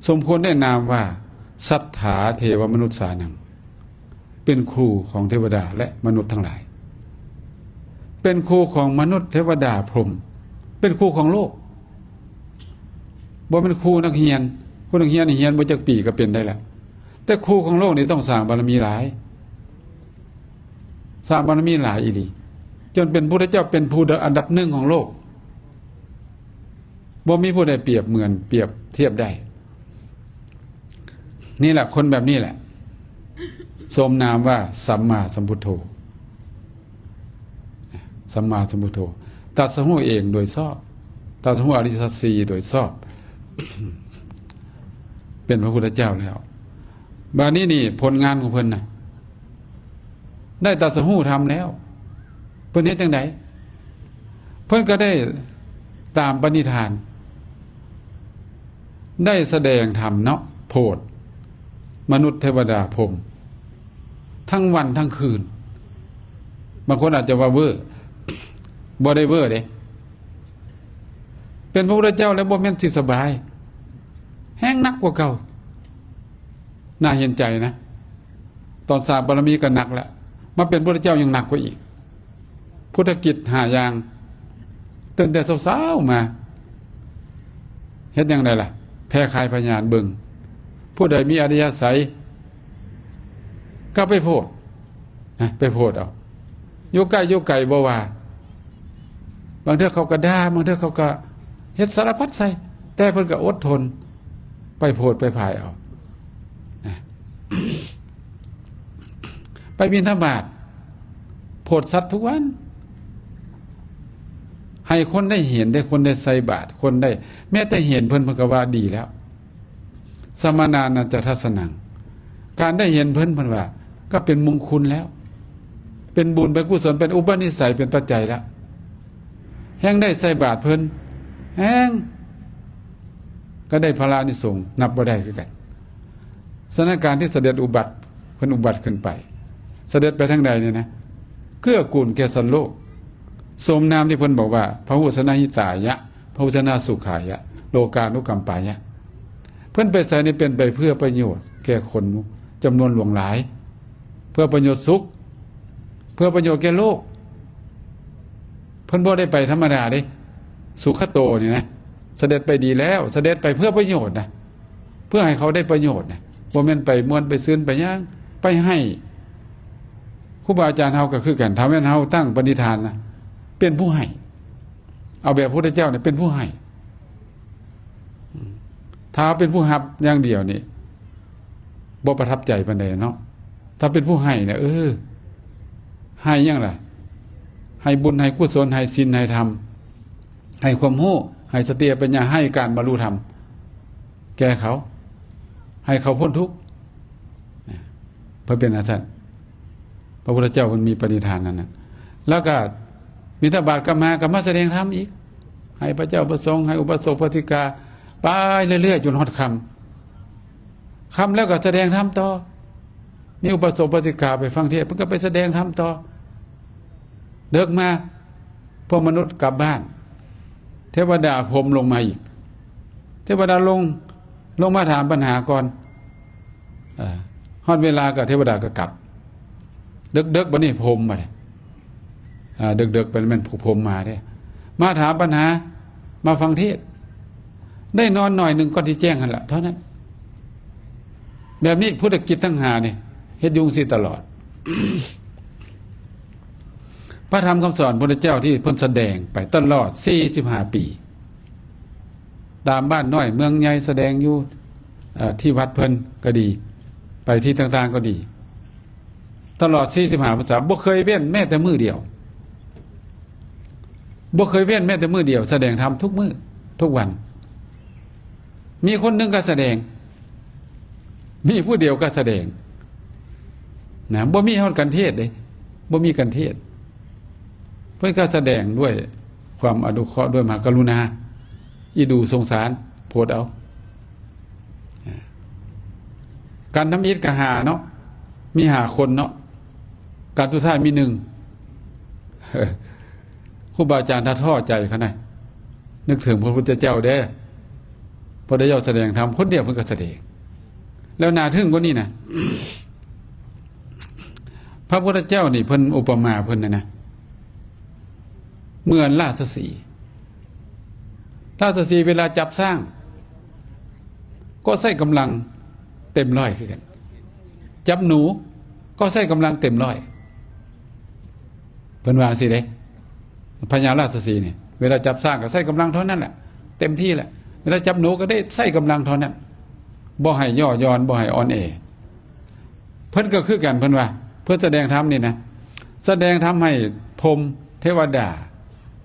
ສົມຄວນໄດ້ນາມວ່າ ສັດຖາເທວະມະນຸດສານັງ ເປັນຄູຂອງເທວະດາ ແລະ ມະນຸດທັງຫຼາຍ ເປັນຄູຂອງມະນຸດ ເທວະດາ ພົມ ເປັນຄູຂອງໂລກ. ບໍ່ແມ່ນຄູນັກຮຽນ ຄູນັກຮຽນນີ້ຮຽນບໍ່ຈັກປີກໍເປັນໄດ້ລະ ແຕ່ຄູຂອງໂລກນີ້ຕ້ອງສ້າງບາລະມີຫຼາຍ ສ້າງບາລະມີຫຼາຍອີ່ຫຼີ ຈົນເປັນພຸດທະເຈົ້າ ເປັນຜູ້ອັນດັບໜຶ່ງຂອງໂລກ ບໍ່ມີຜູ້ໃດປຽບເໝືອນ ປຽບທຽບໄດ້. ນີ້ແຫຼະ ຄົນແບບນີ້ແຫຼະ ສົມນາມວ່າ ສຳມາສຳພຸດໂທ ສຳມາສຳພຸດໂທ ຕັດສະຮູ້ເອງໂດຍຊອບ ຕັດສະຮູ້ອະລິສັດສີ່ໂດຍຊອບ ເປັນພະພຸດທະເຈົ້າແລ້ວ. ບາດນີ້ນີ້ ຜົນງານຂອງເພິ່ນນະ ໄດ້ຕັດສະຮູ້ທຳແລ້ວ ເພິ່ນເຮັດຈັ່ງໃດ? ເພິ່ນກໍໄດ້ຕາມປະນິທານ ໄດ້ສະແດງທຳເນາະ ໂຜດມະນຸດ ເທວະດາ ພົມ ທັງວັນທັງຄືນ. ບາງຄົນອາດຈະວ່າເວີ ບໍ່ໄດ້ເວີເດ້ ເປັນພະພຸດທະເຈົ້າແລ້ວບໍ່ແມ່ນຊິສະບາຍ ແຮງໜັກກວ່າເກົ່າ. ໜ້າເຫັນໃຈນະ ຕອນສ້າງບາລະມີກໍໜັກແລ້ວ ມາເປັນພະພຸດທະເຈົ້າຍັງໜັກກວ່າອີກ. ພຸດທະກິດຫ້າຢ່າງ ຕື່ນແຕ່ເຊົ້າໆມາ ເຮັດຫຍັງໄດ້ລະ? ແຜ່ຂ່າຍພະຍານເບິ່ງ ຜູ້ໃດມີອັດທະຍາໄສກໍໄປໂພດ ນະ ໄປໂພດເອົາ ຢູ່ໃກ້ຢູ່ໄກບໍ່ວ່າ. ບາງເທື່ອເຂົາກໍດ່າ ບາງເທື່ອເຂົາກໍເຮັດສາລະພັດໃສ່ ແຕ່ເພິ່ນກໍອົດທົນ ໄປໂພດໄປພາຍເອົາ ນະ. ບິນທະບາດ ໂພດສັດທຸກວັນ ໃຫ້ຄົນໄດ້ເຫັນ ໃຫ້ຄົນໄດ້ໃສ່ບາດ ຄົນໄດ້ ແມ້ແຕ່ເຫັນເພິ່ນ ເພິ່ນກໍວ່າດີແລ້ວ. ສະມະນານັນຈະທັດສະນັງ ການໄດ້ເຫັນເພິ່ນ ເພິ່ນວ່າກໍເປັນມຸງຄຸນແລ້ວ ເປັນບຸນ ເປັນກຸສົນ ເປັນອຸປະນິໄສ ເປັນປັດໄຈແລ້ວ. ແຮ່ງໄດ້ໃສ່ບາດເພິ່ນ ແຮ່ງກໍໄດ້ພະລານິສົງນັບບໍ່ໄດ້ຄືກັນ. ສະນັ້ນ ການທີ່ສະເດັດອຸບັດ ເພິ່ນອຸບັດຂຶ້ນໄປ ສະເດັດໄປທາງໃດນີ້ນະ ເກື້ອກູນແກ່ສັດໂລກ ສົມນາມທີ່ເພິ່ນບອກວ່າ ພະໂຫຊະນະຫິຕາຍະ ພະໂຫຊະນະສຸຂາຍະ ໂລການຸກຳປາຍະ. ເພິ່ນໄປໃສນີ້ ເປັນໄປເພື່ອປະໂຫຍດແກ່ຄົນຈຳນວນຫຼວງຫຼາຍ ເພື່ອປະໂຫຍດສຸກ ເພື່ອປະໂຫຍດແກ່ໂລກ. ເພິ່ນບໍ່ໄດ້ໄປທຳມະດາເດ້ ສຸຂະໂຕນີ້ນະ ສະເດັດໄປດີແລ້ວ ສະເດັດໄປເພື່ອປະໂຫຍດນະ ເພື່ອໃຫ້ເຂົາໄດ້ປະໂຫຍດນະ ບໍ່ແມ່ນໄປມ່ວນໄປຊື່ນໄປຫຍັງ ໄປໃຫ້. ຄູບາອາຈານເຮົາກໍຄືກັນ ຖ້າແມ່ນເຮົາຕັ້ງປະນິທານນະ ເປັນຜູ້ໃຫ້ ເອົາແບບພະພຸດທະເຈົ້ານີ້ເປັນຜູ້ໃຫ້. ຖ້າເປັນຜູ້ຮັບຢ່າງດຽວນີ້ ບໍ່ປະທັບໃຈປານໃດເນາະ. ຖ້າເປັນຜູ້ໃຫ້ນະ ເອີ ໃຫ້ຫຍັງລະ? ໃຫ້ບຸນ ໃຫ້ກຸສົນ ໃຫ້ສິນ ໃຫ້ທຳ ໃຫ້ຄວາມຮູ້ ໃຫ້ສະຕິປັນຍາ ໃຫ້ການບັນລຸທຳແກ່ເຂົາ ໃຫ້ເຂົາພົ້ນທຸກ. ເພິ່ນເປັນຈັ່ງຊັ້ນ ພະພຸດທະເຈົ້າເພິ່ນມີປະນິທານນັ້ນນະ. ແລ້ວກໍບິນທະບາດກັບມາ ກໍມາສະແດງທຳອີກ ໃຫ້ພະເຈົ້າພະສົງ ໃຫ້ອຸບາສົກ ອຸບາສິກາ ໄປເລື້ອຍໆ ຈົນຮອດຄ່ຳ. ຄ່ຳແລ້ວກໍສະແດງທຳຕໍ່ ມີອຸບາສົກ ອຸບາສິກາໄປຟັງເທດ ເພິ່ນກໍໄປສະແດງທຳຕໍ່. ເດິກມາ ພວກມະນຸດກັບບ້ານ ເທວະດາພົມລົງມາອີກ ເທວະດາລົງ ລົງມາຖາມບັນຫາກ່ອນ. ເອີ ຮອດເວລາກໍເທວະດາກໍກັບ. ເດິກໆ ບັດນີ້ພົມບັດນີ້ ເອີ ເດິກໆ ແມ່ນ ແມ່ນຜູ້ພົມມາເດ້ ມາຖາມບັນຫາ ມາຟັງເທດ. ໄດ້ນອນໜ້ອຍໜຶ່ງກ່ອນທີ່ແຈ້ງຫັ້ນລະ ເທົ່ານັ້ນ. ແບບນີ້ ພຸດທະກິດທັງຫ້ານີ້ ເຮັດຢູ່ຈັ່ງຊີ້ຕະຫຼອດ. ພະທຳຄຳສອນພະພຸດທະເຈົ້າທີ່ເພິ່ນສະແດງໄປຕະຫຼອດສີ່ສິບຫ້າປີ ຕາມບ້ານນ້ອຍເມືອງໃຫຍ່ ສະແດງຢູ່ ເອີ ທີ່ວັດເພິ່ນກໍດີ ໄປທີ່ຕ່າງໆກໍດີ ຕະຫຼອດສີ່ສິບຫ້າພັນສາ ບໍ່ເຄີຍເວັ້ນແມ້ແຕ່ມື້ດຽວ ບໍ່ເຄີຍເວັ້ນແມ້ແຕ່ມື້ດຽວ ສະແດງທຳທຸກມື້ທຸກວັນ. ມີຄົນໜຶ່ງກໍສະແດງ ມີຜູ້ດຽວກໍສະແດງນະ ບໍ່ມີຮອດການເທດເດ້ ບໍ່ມີການເທດ. ເພິ່ນກໍສະແດງດ້ວຍຄວາມອະນຸເຄາະ ດ້ວຍມະຫາກະລຸນາ ອີດູສົງສານ ໂພດເອົາ. ການທຳອິດກໍຫ້າເນາະ ມີຫ້າຄົນເນາະ ການສຸດທ້າຍມີໜຶ່ງ. ຄູບາອາຈານຖ້າທໍ້ໃຈຂະໜາດ ນຶກເຖິງພະພຸດທະເຈົ້າເດີ້ ພະພຸດທະເຈົ້າສະແດງທຳຄົນດຽວ ເພິ່ນກໍສະແດງ ແລ້ວໜ້າທຶ່ງກວ່ານີ້ນະ. ພະພຸດທະເຈົ້ານີ້ ເພິ່ນອຸປະມາເພິ່ນນະນະ ເໝືອນລາຊະສີ. ລາຊະສີເວລາຈັບຊ້າງ ກໍໃຊ້ກຳລັງເຕັມຮ້ອຍຄືກັນ ຈັບໜູກໍໃຊ້ກຳລັງເຕັມຮ້ອຍ. ເພິ່ນວ່າຈັ່ງຊີ້ເດ້ ພະຍາລາຊະສີນີ້ ເວລາຈັບຊ້າງກໍໃຊ້ກຳລັງເທົ່ານັ້ນແຫຼະ ເຕັມທີ່ແຫຼະ ເວລາຈັບໜູກໍໄດ້ໃຊ້ກຳລັງເທົ່ານັ້ນ ບໍ່ໃຫ້ຍໍ້ຢ່ອນ ບໍ່ໃຫ້ອ່ອນແອ. ເພິ່ນກໍຄືກັນ ເພິ່ນວ່າ ເພິ່ນສະແດງທຳນີ້ນະ ສະແດງທຳໃຫ້ພົມ ເທວະດາ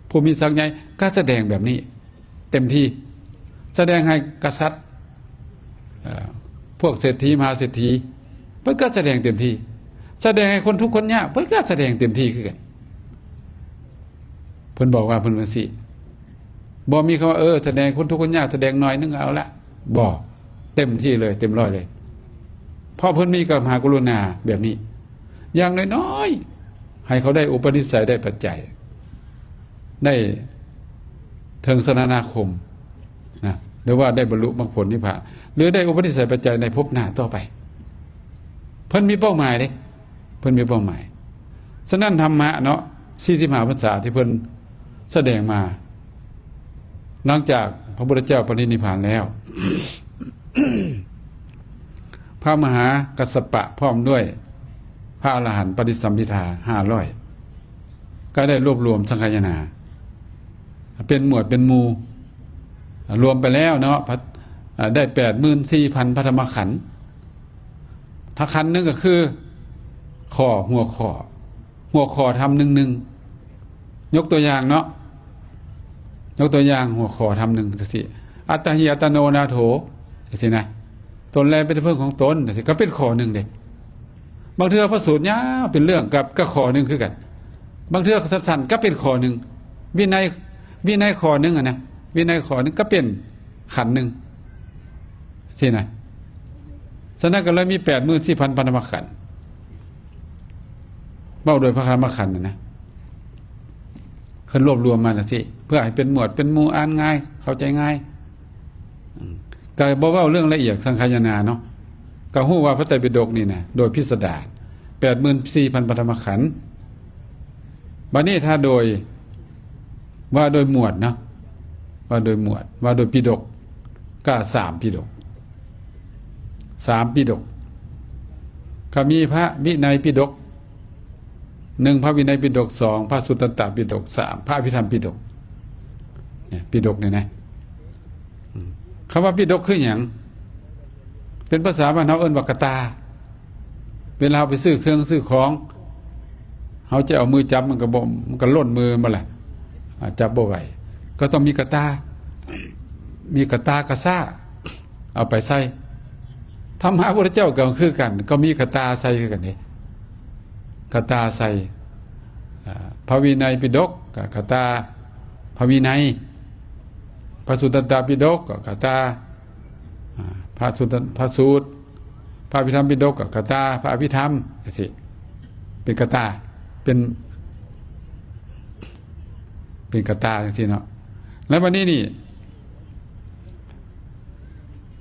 ຜູ້ມີສັກໃຫຍ່ ກໍສະແດງແບບນີ້ເຕັມທີ່ ສະແດງໃຫ້ກະສັດ ເອີ ພວກເສດຖີ ມະຫາເສດຖີ ເພິ່ນກໍສະແດງເຕັມທີ່ ສະແດງໃຫ້ຄົນທຸກຄົນຍາກ ເພິ່ນກໍສະແດງເຕັມທີ່ຄືກັນ. ເພິ່ນບອກວ່າເພິ່ນຈັ່ງຊີ້ ບໍ່ມີຄຳວ່າ ເອີ ສະແດງຄົນທຸກຄົນຍາກ ສະແດງໜ້ອຍໜຶ່ງເອົາລະ ບໍ່ ເຕັມທີ່ເລີຍ ເຕັມຮ້ອຍເລີຍ ເພາະເພິ່ນມີກະມະຫາກະລຸນາແບບນີ້ ຢ່າງນ້ອຍໆ ໃຫ້ເຂົາໄດ້ອຸປະນິໄສ ໄດ້ປັດໄຈ ໄດ້ເຖິງສະລະນາຄົມນະ ຫຼືວ່າໄດ້ບັນລຸມັກຜົນນິບພານ ຫຼືໄດ້ອຸປະນິໄສປັດໄຈໃນພົບໜ້າຕໍ່ໄປ. ເພິ່ນມີເປົ້າໝາຍເດ້ ເພິ່ນມີເປົ້າໝາຍ. ສະນັ້ນ ທຳມະເນາະ ສີ່ສິບຫ້າພັນສາທີ່ເພິ່ນສະແດງມາ ຫຼັງຈາກພະພຸດທະເຈົ້າປະລິນິບພານແລ້ວ ພະມະຫາກັດສະປະພ້ອມດ້ວຍພະອະລະຫັນປະຕິສຳພິທາຫ້າຮ້ອຍ ກໍໄດ້ລວບລວມສັງຄະຍານາ ເປັນໝວດເປັນໝູ່ ລວມໄປແລ້ວເນາະ ພັດ ໄດ້ແປດໝື່ນສີ່ພັນພະທຳມະຂັນ. ຖ້າຂັນໜຶ່ງກໍຄື ຂໍ້ ຫົວຂໍ້ ຫົວຂໍ້ທຳໜຶ່ງໜຶ່ງ ຍົກຕົວຢ່າງເນາະ ຍົກຕົວຢ່າງຫົວຂໍ້ທຳໜຶ່ງຈັ່ງຊີ້ ອັດຕະຫິອັດຕະໂນນາໂຖ ຈັ່ງຊີ້ນະ ຕົນແລເປັນທີ່ເພິ່ງຂອງຕົນ ຈັ່ງຊີ້ ກໍເປັນຂໍ້ໜຶ່ງເດ້. ບາງເທື່ອພະສູດຍາວເປັນເລື່ອງ ກໍ ກໍຂໍ້ໜຶ່ງຄືກັນ ບາງເທື່ອສັ້ນໆ ກໍເປັນຂໍ້ໜຶ່ງ ວິໄນ ວິໄນຂໍ້ໜຶ່ງຫັ້ນນະ ວິໄນຂໍ້ໜຶ່ງກໍເປັນຂັນໜຶ່ງຊີ້ນະ. ສະນັ້ນກໍເລີຍມີແປດໝື່ນສີ່ພັນພະທຳມະຂັນ ເວົ້າໂດຍພະທຳມະຂັນຫັ້ນນະ ເພິ່ນລວບລວມມາຈັ່ງຊີ້ ເພື່ອໃຫ້ເປັນໝວດເປັນໝູ່ ອ່ານງ່າຍ ເຂົ້າໃຈງ່າຍ. ອືມ ກໍບໍ່ເວົ້າເລື່ອງລະອຽດສັງຄາຍະນາເນາະ ກໍຮູ້ວ່າພະໄຕປິດົກນີ້ນະ ໂດຍພິສະດານ ແປດໝື່ນສີ່ພັນພະທຳມະຂັນ. ບັດນີ້ຖ້າໂດຍ ວ່າໂດຍໝວດເນາະ ວ່າໂດຍໝວດ ວ່າໂດຍປິດົກ ກໍສາມປິດົກ ສາມປິດົກ ກໍມີພະວິໄນປິດົກ ໜຶ່ງ ພະວິໄນປິດົກ ສອງ ພະສຸດຕັນຕະປິດົກ ສາມ ພະອະພິທຳປິດົກ ເນຍ ປິດົກນີ້ນະ. ອືມ ຄຳວ່າປິດົກຄືຫຍັງ? ເປັນພາສາບ້ານເຮົາເອີ້ນວ່າກະຕ່າ. ເວລາເຮົາໄປຊື້ເຄື່ອງຊື້ຂອງ ເຮົາຈະເອົາມືຈັບ ມັນກໍບໍ່ ມັນກໍຫຼົ່ນມືແມ່ນບໍ່ລະ ອ່າ ຈັບບໍ່ໄຫວ ກໍຕ້ອງມີກະຕ່າ ມີກະຕ່າກະຊ້າ ເອົາໄປໃສ່. ທຳມະພຸດທະເຈົ້າກໍຄືກັນ ກໍມີກະຕ່າໃສ່ຄືກັນເດ້ ກະຕ່າໃສ່. ອ່າ ພະວິໄນປິດົກກໍກະຕ່າພະວິໄນ, ພະສຸດຕັນຕະປິດົກກໍກະຕ່າ ອ່າ ພະສຸດ ພະສູດ, ພະອະພິທຳປິດົກກໍກະຕ່າພະອະພິທຳ ຈັ່ງຊີ້ ເປັນກະຕ່າ ເປັນ ເປັນກະຕ່າຈັ່ງຊີ້ເນາະ. ແລ້ວບັດນີ້ນີ້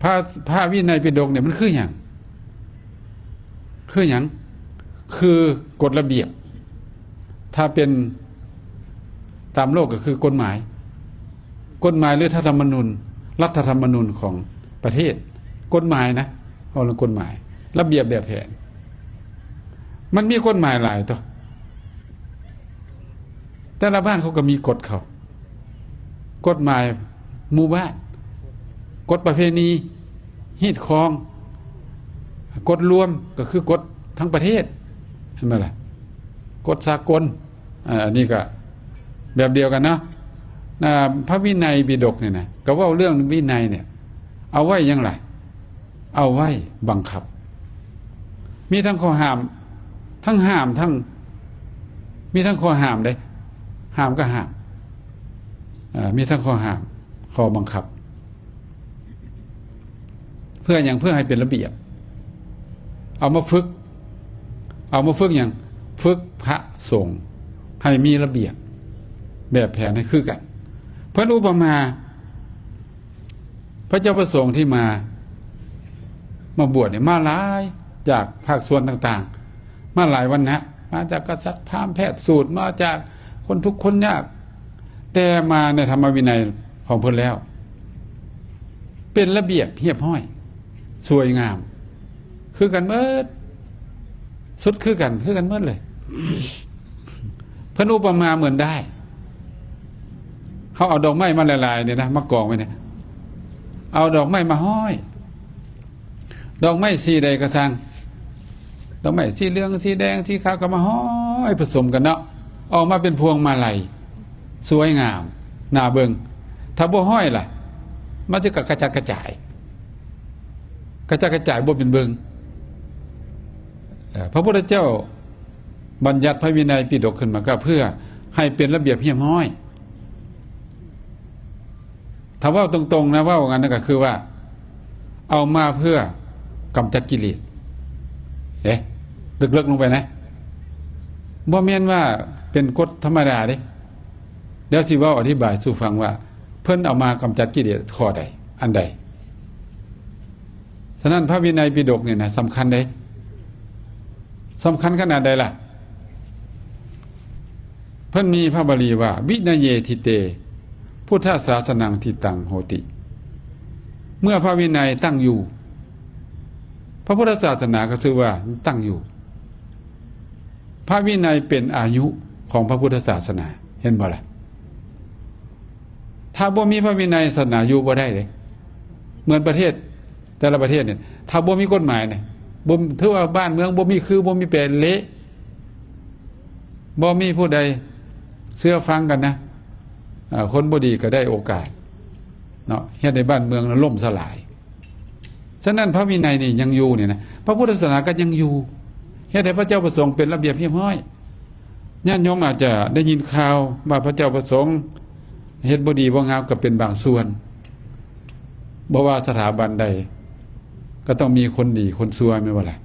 ພະ ພະວິໄນປິດົກນີ້ມັນຄືຫຍັງ? ຄືຫຍັງ? ຄືກົດລະບຽບ. ຖ້າເປັນຕາມໂລກກໍຄືກົດໝາຍ, ກົດໝາຍ ຫຼື ທຳມະນູນ, ລັດຖະທຳມະນູນຂອງປະເທດ. ກົດໝາຍນະ, ເວົ້າເລື່ອງກົດໝາຍ, ລະບຽບແບບແຜນ. ມັນມີກົດໝາຍຫຼາຍຕົວະ. ແຕ່ລະບ້ານເຂົາກໍມີກົດເຂົາ, ກົດໝາຍໝູ່ບ້ານ, ກົດປະເພນີ, ຮີດຄອງ, ກົດລວມກໍຄືກົດທັງປະເທດ, ເຫັນບໍ່ລະ? ກົດສາກົນ. ອາ ອັນນີ້ກໍແບບດຽວກັນເນາະ. ອາ ພະວິໄນປິດົກນີ້ນະ ກໍເວົ້າເລື່ອງວິໄນນີ້ ເອົາໄວ້ຫຍັງລະ? ເອົາໄວ້ບັງຄັບ. ມີທັງຂໍ້ຫ້າມ ທັງຫ້າມ ທັງ ມີທັງຂໍ້ຫ້າມເດ້, ຫ້າມກໍຫ້າມ, ເອີ ມີທັງຂໍ້ຫ້າມ ຂໍ້ບັງຄັບ. ເພື່ອຫຍັງ? ເພື່ອໃຫ້ເປັນລະບຽບ. ເອົາມາຝຶກ, ເອົາມາຝຶກຫຍັງ? ຝຶກພະສົງໃຫ້ມີລະບຽບແບບແຜນໃຫ້ຄືກັນ. ເພິ່ນອຸປະມາ ພະເຈົ້າພະສົງທີ່ມາ ມາບວດນີ້ ມາຫຼາຍ ຈາກພາກສ່ວນຕ່າງໆ, ມາຫຼາຍວັນນະ, ມາຈາກກະສັດ, ພາມ, ແພດ, ສູດ, ມາຈາກຄົນທຸກຄົນຍາກ, ແຕ່ມາໃນທຳມະວິໄນຂອງເພິ່ນແລ້ວ ເປັນລະບຽບຮຽບຮ້ອຍ ສວຍງາມ ຄືກັນໝົດ, ສຸດຄືກັນ, ຄືກັນໝົດເລີຍ. ເພິ່ນອຸປະມາເໝືອນດ້າຍ. ເຮົາເອົາດອກໄມ້ມາຫຼາຍໆນີ້ນະ ມາກອງໄວ້ນີ້, ເອົາດອກໄມ້ມາຮ້ອຍ, ດອກໄມ້ສີໃດກໍຊ່າງ, ດອກໄມ້ສີເຫຼືອງ, ສີແດງ, ສີຂາວ ກໍມາຮ້ອຍປະສົມກັນເນາະ, ອອກມາເປັນພວງມາໄລ ສວຍງາມໜ້າເບິ່ງ. ຖ້າບໍ່ຮ້ອຍລະ ມັນຈະກະ ກະຈັດກະຈາຍ, ກະຈັດກະຈາຍ ບໍ່ເປັນເບິ່ງ. ເອີ ພະພຸດທະເຈົ້າບັນຍັດພະວິໄນປິດົກຂຶ້ນມາ ກໍເພື່ອໃຫ້ເປັນລະບຽບຮຽບຮ້ອຍ. ຖ້າເວົ້າຕົງໆນະ ເວົ້າອັນນັ້ນກໍຄືວ່າ ເອົາມາເພື່ອກຳຈັດກິເລດເດ້, ເລິກໆລົງໄປນະ, ບໍ່ແມ່ນວ່າເປັນກົດທຳມະດາເດ້. ດຽວຊິເວົ້າອະທິບາຍສູ່ຟັງວ່າ ເພິ່ນເອົາມາກຳຈັດກິເລດຂໍ້ໃດ ອັນໃດ. ສະນັ້ນ ພະວິໄນປິດົກນີ້ນະ ສຳຄັນເດ້, ສຳຄັນຂະໜາດໃດລະ? ເພິ່ນມີພະບາລີວ່າ ວິນະເຍທິເຕ ພຸດທະສາສະນັງທິຕັງໂຫຕິ. ເມື່ອພະວິໄນຕັ້ງຢູ່, ພະພຸດທະສາສະໜາກໍຊື່ວ່າຕັ້ງຢູ່. ພະວິໄນເປັນອາຍຸຂອງພະພຸດທະສາສະໜາ, ເຫັນບໍ່ລະ? ຖ້າບໍ່ມີພະວິໄນ ສາສະໜາຢູ່ບໍ່ໄດ້ເດ້. ເໝືອນປະເທດ ແຕ່ລະປະເທດນີ້ ຖ້າບໍ່ມີກົດໝາຍນີ້ ບໍ່ ຖືວ່າບ້ານເມືອງບໍ່ມີຄື ບໍ່ມີແປເລະ, ບໍ່ມີຜູ້ໃດເຊື່ອຟັງກັນນະ. ເອີ ຄົນບໍ່ດີກໍໄດ້ໂອກາດເນາະ ເຮັດໃຫ້ບ້ານເມືອງນັ້ນລົ້ມສະຫຼາຍ. ສະນັ້ນພະວິໄນນີ້ຍັງຢູ່ນີ້ນະ, ພະພຸດທະສາສະໜາກໍຍັງຢູ່, ເຮັດໃຫ້ພະເຈົ້າພະສົງເປັນລະບຽບຮຽບຮ້ອຍ. ຍາດໂຍມອາດຈະໄດ້ຍິນຂ່າວວ່າພະເຈົ້າພະສົງເຮັດບໍ່ດີບໍ່ງາມກໍເປັນບາງສ່ວນ, ບໍ່ວ່າສະຖາບັນໃດກໍຕ້ອງມີຄົນດີຄົນຊົ່ວ ແມ່ນບໍ່ລະ?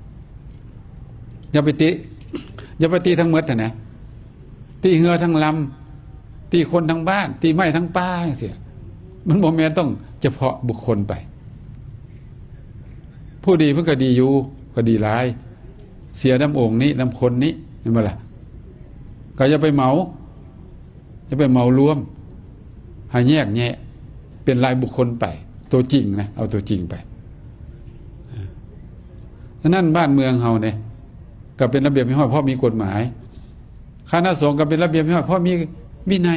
ຢ່າໄປຕິ ຢ່າໄປຕິທັງໝົດຫັ້ນນະ, ຕິເຮືອທັງລຳ, ຕິຄົນທັງບ້ານ, ຕິໄມ້ທັງປ່າຈັ່ງຊີ້. ມັນບໍ່ແມ່ນຕ້ອງຈະເພາະບຸກຄົນໄປ. ຜູ້ດີເພິ່ນກໍດີຢູ່, ກໍດີຫຼາຍ, ເສຍນຳອົງນີ້ນຳຄົນນີ້ ແມ່ນບໍ່ລະ? ກໍຢ່າໄປເໝົາ, ຢ່າໄປເໝົາລວມ, ໃຫ້ແຍກແຍະເປັນລາຍບຸກຄົນໄປ, ຕົວຈິງນະ, ເອົາຕົວຈິງໄປ. ສະນັ້ນບ້ານເມືອງເຮົານີ້ກໍເປັນລະບຽບຮຽບຮ້ອຍ ເພາະມີກົດໝາຍ. ຄະນະສົງກໍເປັນລະບຽບຮຽບຮ້ອຍ ເພາະມີວິໄນ.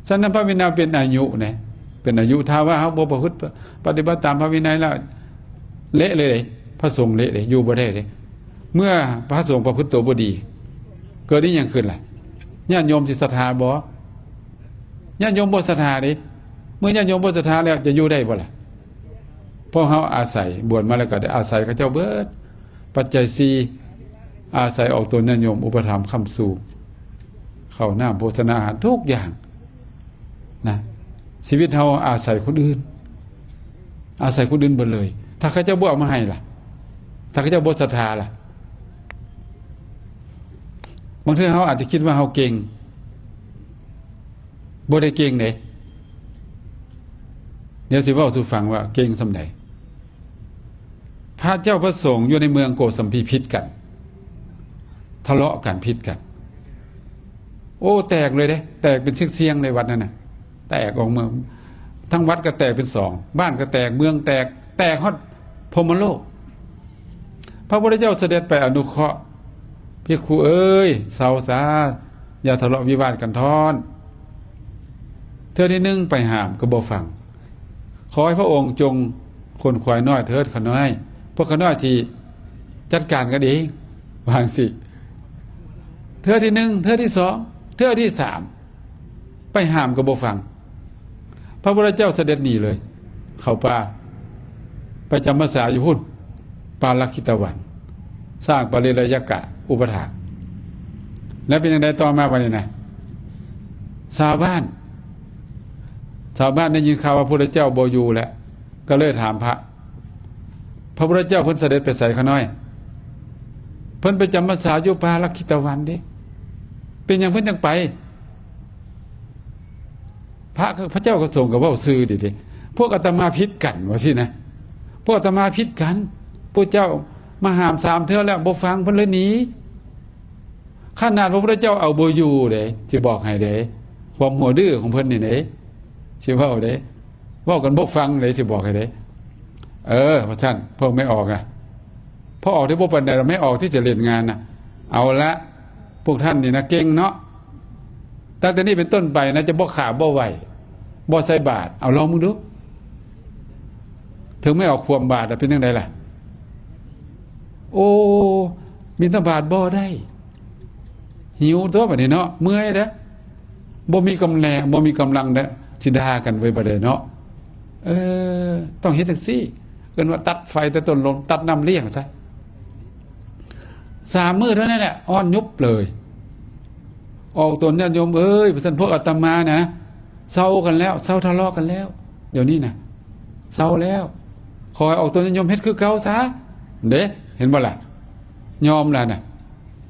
ສະນັ້ນພະວິໄນເປັນອາຍຸເດ້, ເປັນອາຍຸ. ຖ້າວ່າເຮົາບໍ່ປະພຶດປະຕິບັດຕາມພະວິໄນແລ້ວ ເລະເລີຍເດ້, ພະສົງເລະເດ້, ຢູ່ບໍ່ໄດ້ເດ້. ເມື່ອພະສົງປະພຶດໂຕບໍ່ດີ ເກີດອີ່ຫຍັງຂຶ້ນລະ? ຍາດໂຍມຊິສັດທາບໍ່? ຍາດໂຍມບໍ່ສັດທາເດ້. ເມື່ອຍາດໂຍມບໍ່ສັດທາແລ້ວ ຈະຢູ່ໄດ້ບໍ່ລະ? ພວກເຮົາອາໄສ ບວດມາແລ້ວກໍໄດ້ອາໄສເຂົາເຈົ້າເບິດ, ປັດໄຈສີ່ ອາໄສອອກຕົນຍາດໂຍມອຸປະຖຳຄ້ຳຊູ ເຂົ້ານ້ຳໂພຊະນາອາຫານທຸກຢ່າງນະ. ຊີວິດເຮົາອາໄສຄົນອື່ນ, ອາໄສຄົນອື່ນເບິດເລີຍ. ຖ້າເຂົາເຈົ້າບໍ່ເອົາມາໃຫ້ລະ? ຖ້າເຂົາເຈົ້າບໍ່ສັດທາລະ? ບາງເທື່ອເຮົາອາດຈະຄິດວ່າເຮົາເກັ່ງ, ບໍ່ໄດ້ເກັ່ງເດ້. ດຽວຊິເວົ້າສູ່ຟັງວ່າເກັ່ງສ່ຳໃດ. ພະເຈົ້າພະສົງຢູ່ໃນເມືອງໂກສັມພີຜິດກັນ, ທະເລາະກັນ, ຜິດກັນ. ໂອ້ ແຕກເລີຍເດ້, ແຕກເປັນຊຽງໆເລີຍວັດນັ້ນນະ. ແຕກອອກເມືອງ, ທັງວັດກໍແຕກເປັນສອງ, ບ້ານກໍແຕກ, ເມືອງແຕກ, ແຕກຮອດພົມມະໂລກ. ພະພຸດທະເຈົ້າສະເດັດໄປອະນຸເຄາະ, ພິກຂຸເອີຍ, ເຊົາຊາ, ຢ່າທະເລາະວິວາດກັນທ້ອນ. ເທື່ອທີໜຶ່ງໄປຫ້າມກໍບໍ່ຟັງ. ຂໍໃຫ້ພະອົງຈົ່ງຂົນຂວາຍນ້ອຍເຖີດ, ຂ້ານ້ອຍ, ພວກຂ້ານ້ອຍທີ່ຈັດການກັນເອງ, ວ່າຈັ່ງຊີ້. ເທື່ອທີໜຶ່ງ, ເທື່ອທີສອງ, ເທື່ອທີສາມ ໄປຫ້າມກໍບໍ່ຟັງ. ພະພຸດທະເຈົ້າສະເດັດໜີເລີຍ, ເຂົ້າປ່າ, ໄປຈຳພັນສາຢູ່ພຸ້ນ, ປ່າລັກຂິຕະວັນ, ສ້າງປະລິໄລຍະກະອຸປະຖາກ. ແລ້ວເປັນຈັ່ງໃດຕໍ່ມາບັດນີ້ນະ? ຊາວບ້ານ, ຊາວບ້ານໄດ້ຍິນຂ່າວວ່າພະພຸດທະເຈົ້າບໍ່ຢູ່ແລ້ວ, ກໍເລີຍຖາມພະ, ພະພຸດທະເຈົ້າເພິ່ນສະເດັດໄປໃສ ຂ້ານ້ອຍ? ເພິ່ນໄປຈຳພັນສາຢູ່ປ່າລັກຂິຕະວັນເດ້. ເປັນຫຍັງເພິ່ນຈັ່ງໄປ? ພະ ພະເຈົ້າກະຊົງກໍເວົ້າຊື່ດີເດ້, ພວກອາດຕະມາຜິດກັນ ວ່າຊີ້ນະ, ພວກອາດຕະມາຜິດກັນ, ພວກເຈົ້າມາຫ້າມສາມເທື່ອແລ້ວບໍ່ຟັງ, ເພິ່ນເລີຍໜີ. ຂະໜາດພະພຸດທະເຈົ້າເອົາບໍ່ຢູ່ເດ້, ຊິບອກໃຫ້ເດ້, ຄວາມຫົວດື້ຂອງເພິ່ນນີ້ເດ້, ຊິເວົ້າເດ້, ເວົ້າກັນບໍ່ຟັງເດ້, ຊິບອກໃຫ້ເດ້. ເອີ ວ່າຊັ້ນ, ພວກແມ່ອອກນະ, ພໍ່ອອກທີ່ບໍ່ປານໃດດອກ, ແມ່ອອກທີ່ຈະຫຼິ້ນງານນະ. ເອົາລະ, ພວກທ່ານນີ້ນະເກັ່ງເນາະ, ຕັ້ງແຕ່ນີ້ເປັນຕົ້ນໄປນະ ຈະບໍ່ຂາບບໍ່ໄຫວ້ ບໍ່ໃສ່ບາດ. ເອົາລອງເບິ່ງດູ, ເຖິງແມ່ອອກຂວ້ຳບາດລະເປັນຈັ່ງໃດລະ? ໂອ້ ບິນທະບາດບໍ່ໄດ້, ຫິວຕົວະບາດນີ້ເນາະ, ເມື່ອຍເດ້, ບໍ່ມີກຳແລງ ບໍ່ມີກຳລັງເດ້, ຊິດ່າກັນໄວ້ບາດໃດເນາະ. ເອີ ຕ້ອງເຮັດຈັ່ງຊີ້, ເອີ້ນວ່າຕັດໄຟແຕ່ຕົ້ນລົມ, ຕັດນ້ຳລ້ຽງຊະ. ສາມມື້ເທົ່ານັ້ນແຫຼະ ອ່ອນຍຸບເລີຍ. ອອກຕົນຍາດໂຍມເອີຍ, ວ່າຊັ້ນ, ພວກອາດຕະມານະ ເຊົາກັນແລ້ວ, ເຊົາທະເລາະກັນແລ້ວ, ດຽວນີ້ນະ ເຊົາແລ້ວ. ຂໍໃຫ້ອອກຕົນຍາດໂຍມເຮັດຄືເກົ່າຊະເດ້. ເຫັນບໍ່ລະ? ຍອມລະນະ,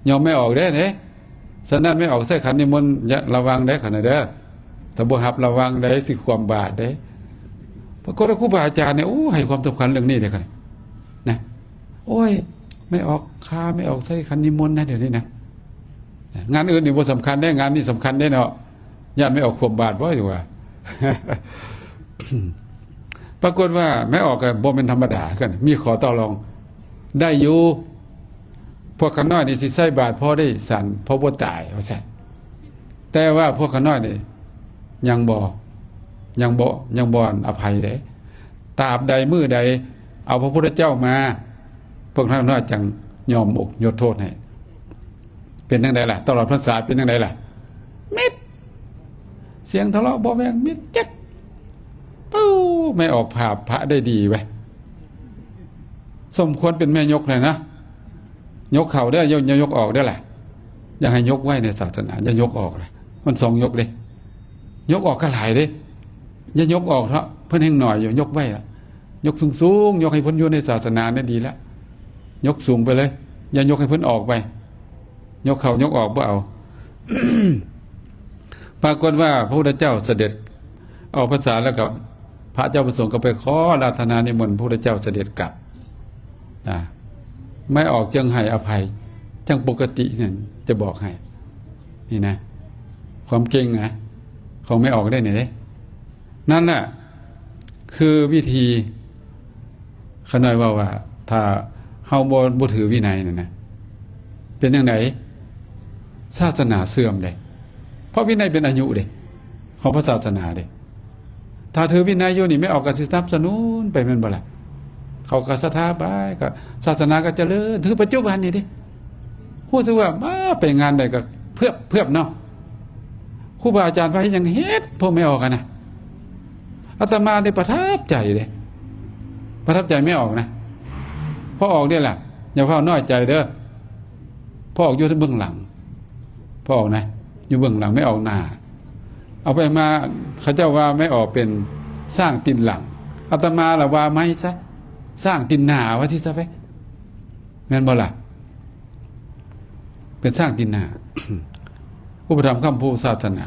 ຍອມແມ່ອອກເດ້ເດ້. ສະນັ້ນແມ່ອອກໃສ່ຂັນນິມົນ ລະວັງເດ້ ຂະນ້ອຍເດີ, ຖ້າບໍ່ຮັບລະວັງເດ້ ຊິຂວ້ຳບາດເດ້. ປາກົດວ່າຄູບາອາຈານນີ້ ໂອ້ ໃຫ້ຄວາມສຳຄັນເລື່ອງນີ້ເດ້ ຂະນ້ອຍນະ. ໂອ້ຍ ແມ່ອອກ ຂ້າແມ່ອອກໃສ່ຂັນນິມົນນະ ດຽວນີ້ນະ. ງານອື່ນນີ້ບໍ່ສຳຄັນເດ້, ງານນີ້ສຳຄັນເດ້ເນາະ. ຢ້ານແມ່ອອກຂວ້ຳບາດບໍ່ ຫຼືວ່າ? ປາກົດວ່າແມ່ອອກກໍບໍ່ແມ່ນທຳມະດາຄືກັນ, ມີຂໍ້ຕໍ່ລອງໄດ້ຢູ່. ພວກຂ້ານ້ອຍນີ້ຊິໃສ່ບາດພໍໄດ້ສັນ, ພໍບໍ່ຕາຍ ວ່າຊັ້ນ. ແຕ່ວ່າພວກຂ້ານ້ອຍນີ້ຍັງບໍ່, ຍັງບໍ່, ຍັງບໍ່ອະໄພເດ້. ຕາບໃດມື້ໃດເອົາພະພຸດທະເຈົ້າມາ, ພວກຂ້ານ້ອຍຈັ່ງຍອມອົບຍົດໂທດໃຫ້. ປັນຈັ່ງໃດລະ? ຕະຫຼອດພັນສາເປັນຈັ່ງໃດລະ? ມິດ. ສຽງທະເລາະເບາະແວງມິດຈັດ. ປູ້ ແມ່ອອກພາບພະໄດ້ດີເວີຍ. ສົມຄວນເປັນແມ່ຍົກແລ້ວນະ. ຍົກເຂົ້າເດີ້ ຢ່າ ຢ່າຍົກອອກເດີ້ລະ. ຢາກໃຫ້ຍົກໄວ້ໃນສາສະໜາ, ຢ່າຍົກອອກລະ. ມັນສອງຍົກເດ້. ຍົກອອກກໍຫຼາຍເດ້. ຢ່າຍົກອອກເຖາະ, ເພິ່ນແຮ່ງໜ້ອຍຢູ່, ຍົກໄວ້ລະ. ຍົກສູງໆ, ຍົກໃຫ້ເພິ່ນຢູ່ໃນສາສະໜານີ້ດີລະ. ຍົກສູງໄປເລີຍ, ຢ່າຍົກໃຫ້ເພິ່ນອອກໄປ. ຍົກເຂົ້າຍົກອອກບໍ່ເອົາ. ປາກົດວ່າພະພຸດທະເຈົ້າສະເດັດອອກພັນສາແລ້ວກໍ ພະເຈົ້າປະສົງກໍໄປຂໍອາລາທະນານິມົນພະພຸດທະເຈົ້າສະເດັດກັບ. ນະ ແມ່ອອກຈຶ່ງໃຫ້ອະໄພ ຈັ່ງປົກກະຕິນັ້ນຈະບອກໃຫ້. ນີ້ນະ ຄວາມເກັ່ງນະ ຂອງແມ່ອອກໄດ້ນີ້ເດ້. ນັ້ນລະຄືວິທີ ຂ້ານ້ອຍເວົ້າວ່າ ຖ້າເຮົາບໍ່ ບໍ່ຖືວິໄນນັ້ນນະ ເປັນຈັ່ງໃດ? ສາສະໜາເສື່ອມເດ້. ເພາະວິໄນເປັນອາຍຸເດ້ ຂອງພະສາສະໜາເດ້. ຖ້າຖືວິໄນຢູ່ນີ້ ແມ່ອອກກໍຊິສະໜັບສະໜູນໄປແມ່ນບໍ່ລະ? ເຂົາກໍສັດທາໄປ ກໍສາສະໜາກໍຈະເລີນ. ຖືປັດຈຸບັນນີ້ເດ້ ຮູ້ສຶກວ່າມາໄປງານໃດກໍເພືອບໆເນາະ. ຄູບາອາຈານວ່າເຮັດຫຍັງເຮັດ ພວກແມ່ອອກຫັ້ນນະ. ອາດຕະມາໄດ້ປະທັບໃຈເດ້ ປະທັບໃຈແມ່ອອກນະ. ພໍ່ອອກນີ້ລະ ຢ່າຟ້າວນ້ອຍໃຈເດີ້. ພໍ່ອອກຢູ່ເບື້ອງຫຼັງ ພໍ່ອອກນະ ຢູ່ເບື້ອງຫຼັງ ແມ່ອອກໜ້າ. ເອົາໄປມາ ເຂົາເຈົ້າວ່າແມ່ອອກເປັນຊ້າງຕີນຫຼັງ. ອາດຕະມາລະວ່າໃໝ່ຊະ ຊ້າງຕີນໜ້າ ວ່າຊິຊະໄປ ແມ່ນບໍ່ລະ? ເປັນຊ້າງຕີນໜ້າ ອຸປະຖຳຄ້ຳຊູສາສະໜາ.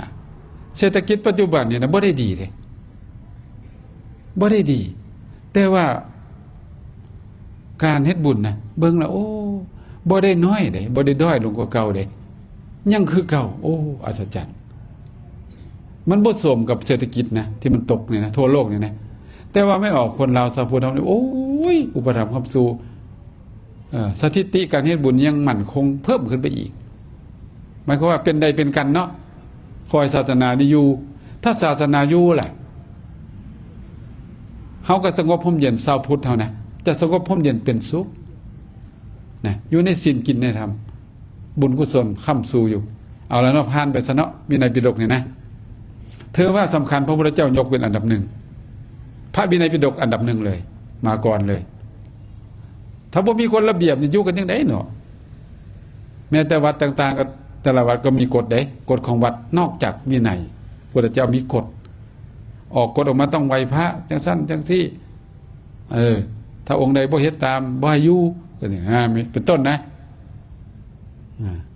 ເສດຖະກິດປັດຈຸບັນນີ້ນະ ບໍ່ໄດ້ດີເດ້ ບໍ່ໄດ້ດີ. ແຕ່ວ່າການເຮັດບຸນນະ ເບິ່ງລະ ໂອ້ ບໍ່ໄດ້ນ້ອຍເດ້ ບໍ່ໄດ້ດ້ອຍລົງກວ່າເກົ່າເດ້ ຍັງຄືເກົ່າ. ໂອ້ ອັດສະຈັນ. ມັນບໍ່ສົມກັບເສດຖະກິດນະ ທີ່ມັນຕົກນີ້ນະ ທົ່ວໂລກນີ້ນະ. ແຕ່ວ່າແມ່ອອກຄົນລາວຊາວພຸດເຮົານີ້ ໂອ້ຍ ອຸປະຖຳຄ້ຳຊູ ເອີ ສະຖິຕິການເຮັດບຸນຍັງໝັ້ນຄົງເພີ່ມຂຶ້ນໄປອີກ. ໝາຍຄວາມວ່າເປັນໄດ້ເປັນກັນເນາະ ຂໍໃຫ້ສາສະໜານີ້ຢູ່. ຖ້າສາສະໜາຢູ່ລະ ເຮົາກໍສະຫງົບຮົ່ມເຢັນ. ຊາວພຸດເຮົານະ ຈະສະຫງົບຮົ່ມເຢັນເປັນສຸກນະ ຢູ່ໃນສິນກິນໃນທຳ ບຸນກຸສົນຄ້ຳຊູຢູ່. ເອົາລະເນາະ ຜ່ານໄປຊະເນາະ ວິໄນປິດົກນີ້ນະ ຖືວ່າສຳຄັນ. ພະພຸດທະເຈົ້າຍົກເປັນອັນດັບໜຶ່ງ ພະວິໄນປິດົກອັນດັບໜຶ່ງເລີຍ ມາກ່ອນເລີຍ. ຖ້າບໍ່ມີກົດລະບຽບນີ້ ຢູ່ກັນຈັ່ງໃດເນາະ? ແມ້ແຕ່ວັດຕ່າງໆ ກໍແຕ່ລະວັດກໍມີກົດເດ້ ກົດຂອງວັດ ນອກຈາກວິໄນ ພຸດທະເຈົ້າມີກົດ ອອກກົດອອກມາຕ້ອງໄຫວ້ພະ ຈັ່ງຊັ້ນຈັ່ງຊີ້. ເອີ ຖ້າອົງໃດບໍ່ເຮັດຕາມ ບໍ່ໃຫ້ຢູ່ ເປັນຕົ້ນນະ.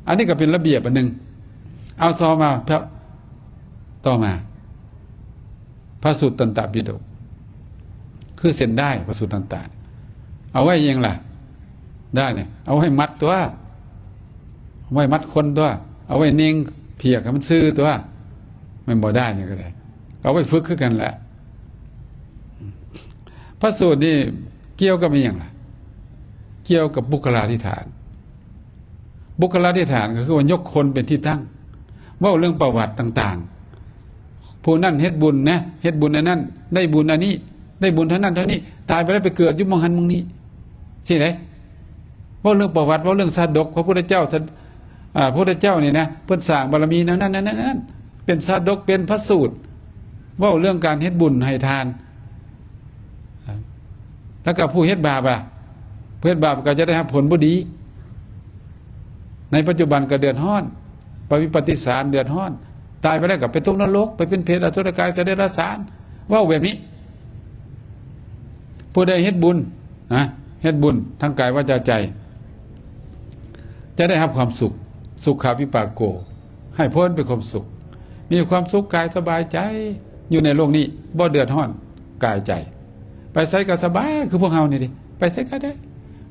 ອັນນີ້ກໍເປັນລະບຽບອັນໜຶ່ງ. ເອົາຕໍ່ມາ ຕໍ່ມາ ພະສຸດຕັນຕະປິດົກ ຄືເສັ້ນດ້າຍພະສຸດຕັນຕະ ເອົາໄວ້ຫຍັງລະ? ດ້າຍນີ້ເອົາໄວ້ມັດຕົວະ ເອົາໄວ້ມັດຄົນຕົວະ ເອົາໄວ້ເນັ່ງຜຽກໃຫ້ມັນຊື່ຕົວະ ແມ່ນບໍ່? ດ້າຍນີ້ກໍໄດ້ ເອົາໄວ້ຝຶກຄືກັນແຫຼະ. ພະສູດນີ້ກ່ຽວກັບອີ່ຫຍັງລະ? ກ່ຽວກັບບຸກຄະລາທິຖານ. ບຸກຄະລາທິຖານກໍຄືວ່າຍົກຄົນເປັນທີ່ຕັ້ງ ເວົ້າເລື່ອງປະຫວັດຕ່າງໆ ຜູ້ນັ້ນເຮັດບຸນນະ ເຮັດບຸນອັນນັ້ນ ໄດ້ບຸນອັນນີ້ ໄດ້ບຸນເທົ່ານັ້ນເທົ່ານີ້ ຕາຍໄປແລ້ວໄປເກີດຢູ່ໝ່ອງຫັ້ນໝ່ອງນີ້ ຊີ້ເດ້. ເວົ້າເລື່ອງປະຫວັດ ເວົ້າເລື່ອງຊາດົກ ພະພຸດທະເຈົ້າ ອາ ພະພຸດທະເຈົ້ານີ້ນະ ເພິ່ນສ້າງບາລະມີແນວນັ້ນແນວນັ້ນ ເປັນຊາດົກ ເປັນພະສູດ ເວົ້າເລື່ອງການເຮັດບຸນໃຫ້ທານ. ແລ້ວກໍຜູ້ເຮັດບາບລະ? ຜູ້ເຮັດບາບກໍຈະໄດ້ຮັບຜົນບໍ່ດີ. ໃນປັດຈຸບັນກໍເດືອດຮ້ອນ ປະວິປະຕິສານ ເດືອດຮ້ອນ ຕາຍໄປແລ້ວກໍໄປຕົກນະລົກ ໄປເປັນເປດ ອະສຸລະກາຍ ສັດເດຍລະສານ ເວົ້າແບບນີ້. ຜູ້ໃດເຮັດບຸນນະ ເຮັດບຸນທັງກາຍ ວາຈາ ໃຈ ຈະໄດ້ຮັບຄວາມສຸກ ສຸຂາວິປາໂກ ໃຫ້ຜົນເປັນຄວາມສຸກ ມີຄວາມສຸກກາຍ ສະບາຍໃຈ ຢູ່ໃນໂລກນີ້ ບໍ່ເດືອດຮ້ອນກາຍໃຈ ໄປໃສກໍສະບາຍ ຄືພວກເຮົານີ້ເດ້ ໄປໃສກໍໄດ້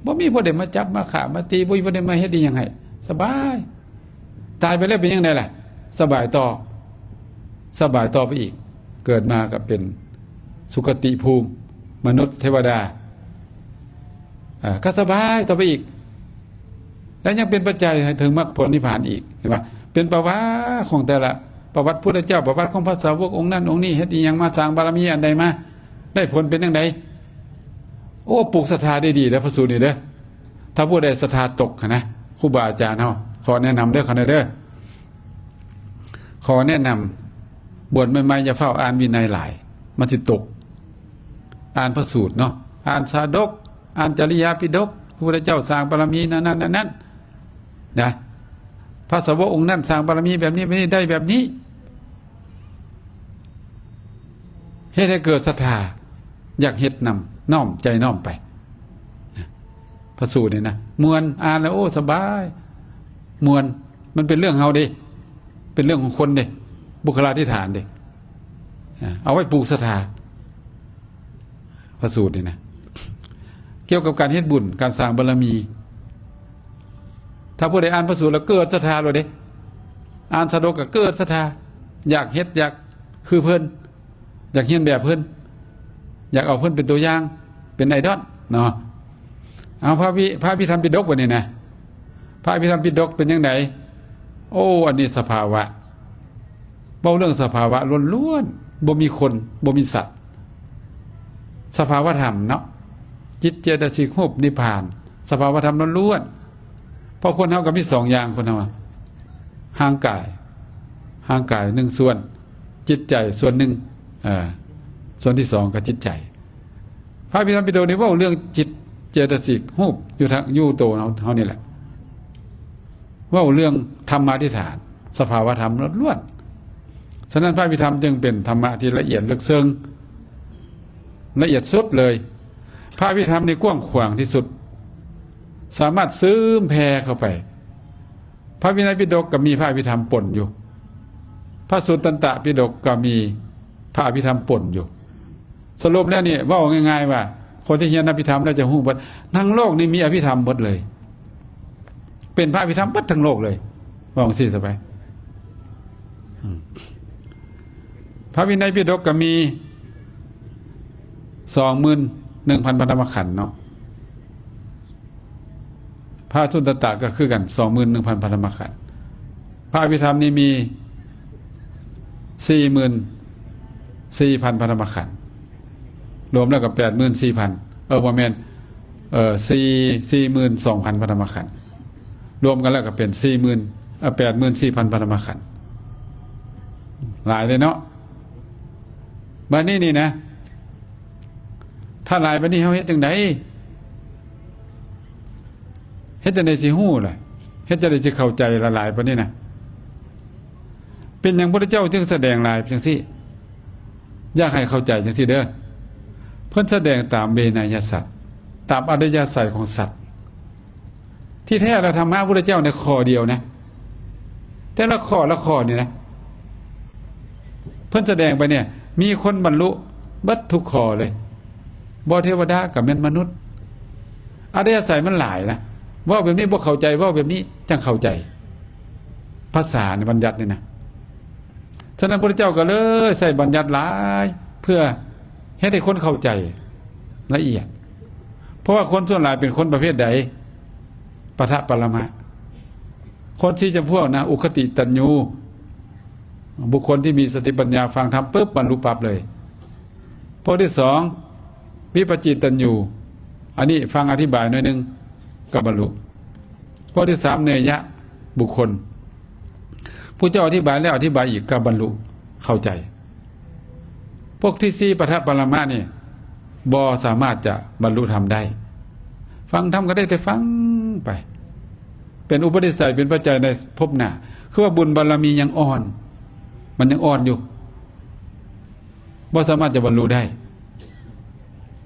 ບໍ່ມີຜູ້ໃດມາຈັບມາຂ້າມາຕີ ບໍ່ມີຜູ້ໃດມາເຮັດອີ່ຫຍັງໃຫ້ ສະບາຍ. ຕາຍໄປແລ້ວເປັນຈັ່ງໃດລະ? ສະບາຍຕໍ່ ສະບາຍຕໍ່ໄປອີກ ເກີດມາກໍເປັນສຸຄະຕິພູມ ມະນຸດ ເທວະດາ ເອີ ກໍສະບາຍຕໍ່ໄປອີກ ແລະ ຍັງເປັນປັດໄຈໃຫ້ເຖິງມັກຜົນນິບພານອີກ. ເຫັນບໍ່? ເປັນປະຫວັດຂອງແຕ່ລະ ປະຫວັດພຸດທະເຈົ້າ ປະຫວັດຂອງພະສາວົກອົງນັ້ນອົງນີ້ ເຮັດອີ່ຫຍັງມາ ສ້າງບາລະມີອັນໃດມາ ໄດ້ຜົນເປັນຈັ່ງໃດ. ໂອ້ ປູກສັດທາໄດ້ດີເດີ້ ພະສູດນີ້ເດີ້. ຖ້າຜູ້ໃດສັດທາຕົກຫັ້ນນະ ຄູບາອາຈານເຮົາ ຂໍແນະນຳເດີ ຂ້ານ້ອຍເດີ ຂໍແນະນຳ ບວດໃໝ່ໆ ຢ່າຟ້າວອ່ານວິໄນຫຼາຍ ມັນຊິຕົກ. ອ່ານພະສູດເນາະ ອ່ານຊາດົກ ອ່ານຈະລິຍາປິດົກ ພະພຸດທະເຈົ້າສ້າງບາລະມີນັ້ນໆ ນັ້ນໆ ນະ ພະສາວົກອົງນັ້ນສ້າງບາລະມີແບບນີ້ ແບບນີ້ ໄດ້ແບບນີ້ ເຮັດໃຫ້ເກີດສັດທາ ຢາກເຮັດນຳ ນ້ອມໃຈນ້ອມໄປ. ພະສູດນີ້ນະ ມ່ວນ ອ່ານແລ້ວ ໂອ້ ສະບາຍ ມ່ວນ. ມັນເປັນເລື່ອງເຮົາເດ້ ເປັນເລື່ອງຂອງຄົນເດ້ ບຸກຄະລາທິຖານເດ້ ເອົາໄວ້ປູກສັດທາ. ພະສູດນີ້ນະ ກ່ຽວກັບການເຮັດບຸນ ການສ້າງບາລະມີ. ຖ້າຜູ້ໃດອ່ານພະສູດແລ້ວເກີດສັດທາໂລດເດ້ ອ່ານຊາດົກກໍເກີດສັດທາ ຢາກເຮັດ ຢາກຄືເພິ່ນ ຢາກຮຽນແບບເພິ່ນ ຢາກເອົາເພິ່ນເປັນຕົວຢ່າງ ເປັນໄອດອນເນາະ. ເອົາພະວິ ພະອະພິທຳປິດົກບັດນີ້ນະ ພະອະພິທຳປິດົກເປັນຈັ່ງໃດ? ໂອ້ ອັນນີ້ສະພາວະ ເວົ້າເລື່ອງສະພາວະລ້ວນໆ ບໍ່ມີຄົນ ບໍ່ມີສັດ ສະພາວະທຳເນາະ ຈິດເຈຕະສິກຮູບນິບພານ ສະພາວະທຳລ້ວນໆ. ເພາະຄົນເຮົາກໍມີສອງຢ່າງ ຄົນເຮົາ ຮ່າງກາຍ ຮ່າງກາຍໜຶ່ງສ່ວນ ຈິດໃຈສ່ວນໜຶ່ງ ເອີ ສ່ວນທີສອງກໍຈິດໃຈ. ພະອະພິທຳປິໂດກນີ້ເວົ້າເລື່ອງຈິດເຈຕະສິກຮູບຢູ່ທາງ ຢູ່ໂຕເຮົາ ເຮົານີ້ແຫຼະ ເວົ້າເລື່ອງທຳມາທິຖານ ສະພາວະທຳລ້ວນໆ. ສະນັ້ນພະອະພິທຳຈຶ່ງເປັນທຳມະທີ່ລະອຽດເລິກເຊິ່ງ ລະອຽດສຸດເລີຍ. ພະອະພິທຳນີ້ກວ້າງຂວາງທີ່ສຸດ ສາມາດຊືມແຜ່ເຂົ້າໄປ. ພະວິໄນປິດົກກໍມີພະອະພິທຳປົນຢູ່ ພະສຸດຕັນຕະປິດົກກໍມີພະອະພິທຳປົນຢູ່. ສະຫຼຸບແລ້ວນີ້ ເວົ້າງ່າຍໆວ່າ ຄົນທີ່ຮຽນອະພິທຳແລ້ວຈະຮູ້ເບິດ ທັງໂລກນີ້ມີອະພິທຳເບິດເລີຍ ເປັນພະອະພິທຳເບິດທັງໂລກເລີຍ ເວົ້າຈັ່ງຊີ້ຊະໄປ. ອືມ ພະວິໄນປິດົກກໍມີສອງໝື່ນໜຶ່ງພັນພະທຳມະຂັນເນາະ ພະສຸດຕັນຕະກໍຄືກັນ ສອງໝື່ນໜຶ່ງພັນພະທຳມະຂັນ. ພະອະພິທຳນີ້ມີສີ່ໝື່ນສີ່ພັນພະທຳມະຂັນ ລວມແລ້ວກໍແປດໝື່ນສີ່ພັນ ເອີ ບໍ່ແມ່ນ ເອີ ສີ່ ສີ່ໝື່ນສອງພັນພະທຳມະຂັນ ລວມກັນແລ້ວກໍເປັນສີ່ໝື່ນ ເອີ ແປດໝື່ນສີ່ພັນພະທຳມະຂັນ. ຫຼາຍເດ້ເນາະ. ບັດນີ້ນີ້ນະ ຖ້າຫຼາຍປານນີ້ເຮົາເຮັດຈັ່ງໃດ? ເຮັດຈັ່ງໃດຊິຮູ້ລະ? ເຮັດຈັ່ງໃດຊິເຂົ້າໃຈລະຫຼາຍປານນີ້ນະ? ເປັນຫຍັງພະພຸດທະເຈົ້າຈຶ່ງສະແດງຫຼາຍຈັ່ງຊີ້? ຢາກໃຫ້ເຂົ້າໃຈຈັ່ງຊີ້ເດີ ເພິ່ນສະແດງຕາມເວໄນຍະສັດ ຕາມອັດທະຍາໄສຂອງສັດ. ທີ່ແທ້ແລ້ວທຳມະພຸດທະເຈົ້າໃນຂໍ້ດຽວນະ ແຕ່ລະຂໍ້ລະຂໍ້ນີ້ນະ ເພິ່ນສະແດງໄປນີ້ ມີຄົນບັນລຸເບິດທຸກຂໍ້ເລີຍ ບໍ່ເທວະດາກໍແມ່ນມະນຸດ. ອັດທະຍາໄສມັນຫຼາຍນະ ເວົ້າແບບນີ້ບໍ່ເຂົ້າໃຈ ເວົ້າແບບນີ້ຈັ່ງເຂົ້າໃຈ ພາສາໃນບັນຍັດນີ້ນະ. ສະນັ້ນ ພະພຸດທະເຈົ້າກໍເລີຍໃຊ້ບັນຍັດຫຼາຍ ເພື່ອເຮັດໃຫ້ຄົນເຂົ້າໃຈລະອຽດ ເພາະວ່າຄົນສ່ວນຫຼາຍເປັນຄົນປະເພດໃດ? ປະທະປະລະມະ ຄົນສີ່ຈຳພວກນະ ອຸຄະຕິຕັນຍູ ບຸກຄົນທີ່ມີສະຕິປັນຍາ ຟັງທຳປຶບ ບັນລຸປັບເລີຍ. ພວກທີສອງ ວິປະຈິດຕັນຍູ ອັນນີ້ຟັງອະທິບາຍໜ້ອຍໜຶ່ງກໍບັນລຸ. ພວກທີສາມ ເນຍຍະບຸກຄົນ ຜູ້ເຈົ້າອະທິບາຍແລ້ວອະທິບາຍອີກກໍບັນລຸເຂົ້າໃຈ. ພວກທີສີ່ ປະທະປະລະມະນີ້ ບໍ່ສາມາດຈະບັນລຸທຳໄດ້ ຟັງທຳກໍໄດ້ແຕ່ຟັງໄປ ເປັນອຸປະນິໄສ ເປັນປັດໄຈໃນພົບໜ້າ ຄືວ່າບຸນບາລະມີຍັງອ່ອນ ມັນຍັງອ່ອນຢູ່ ບໍ່ສາມາດຈະບັນລຸໄດ້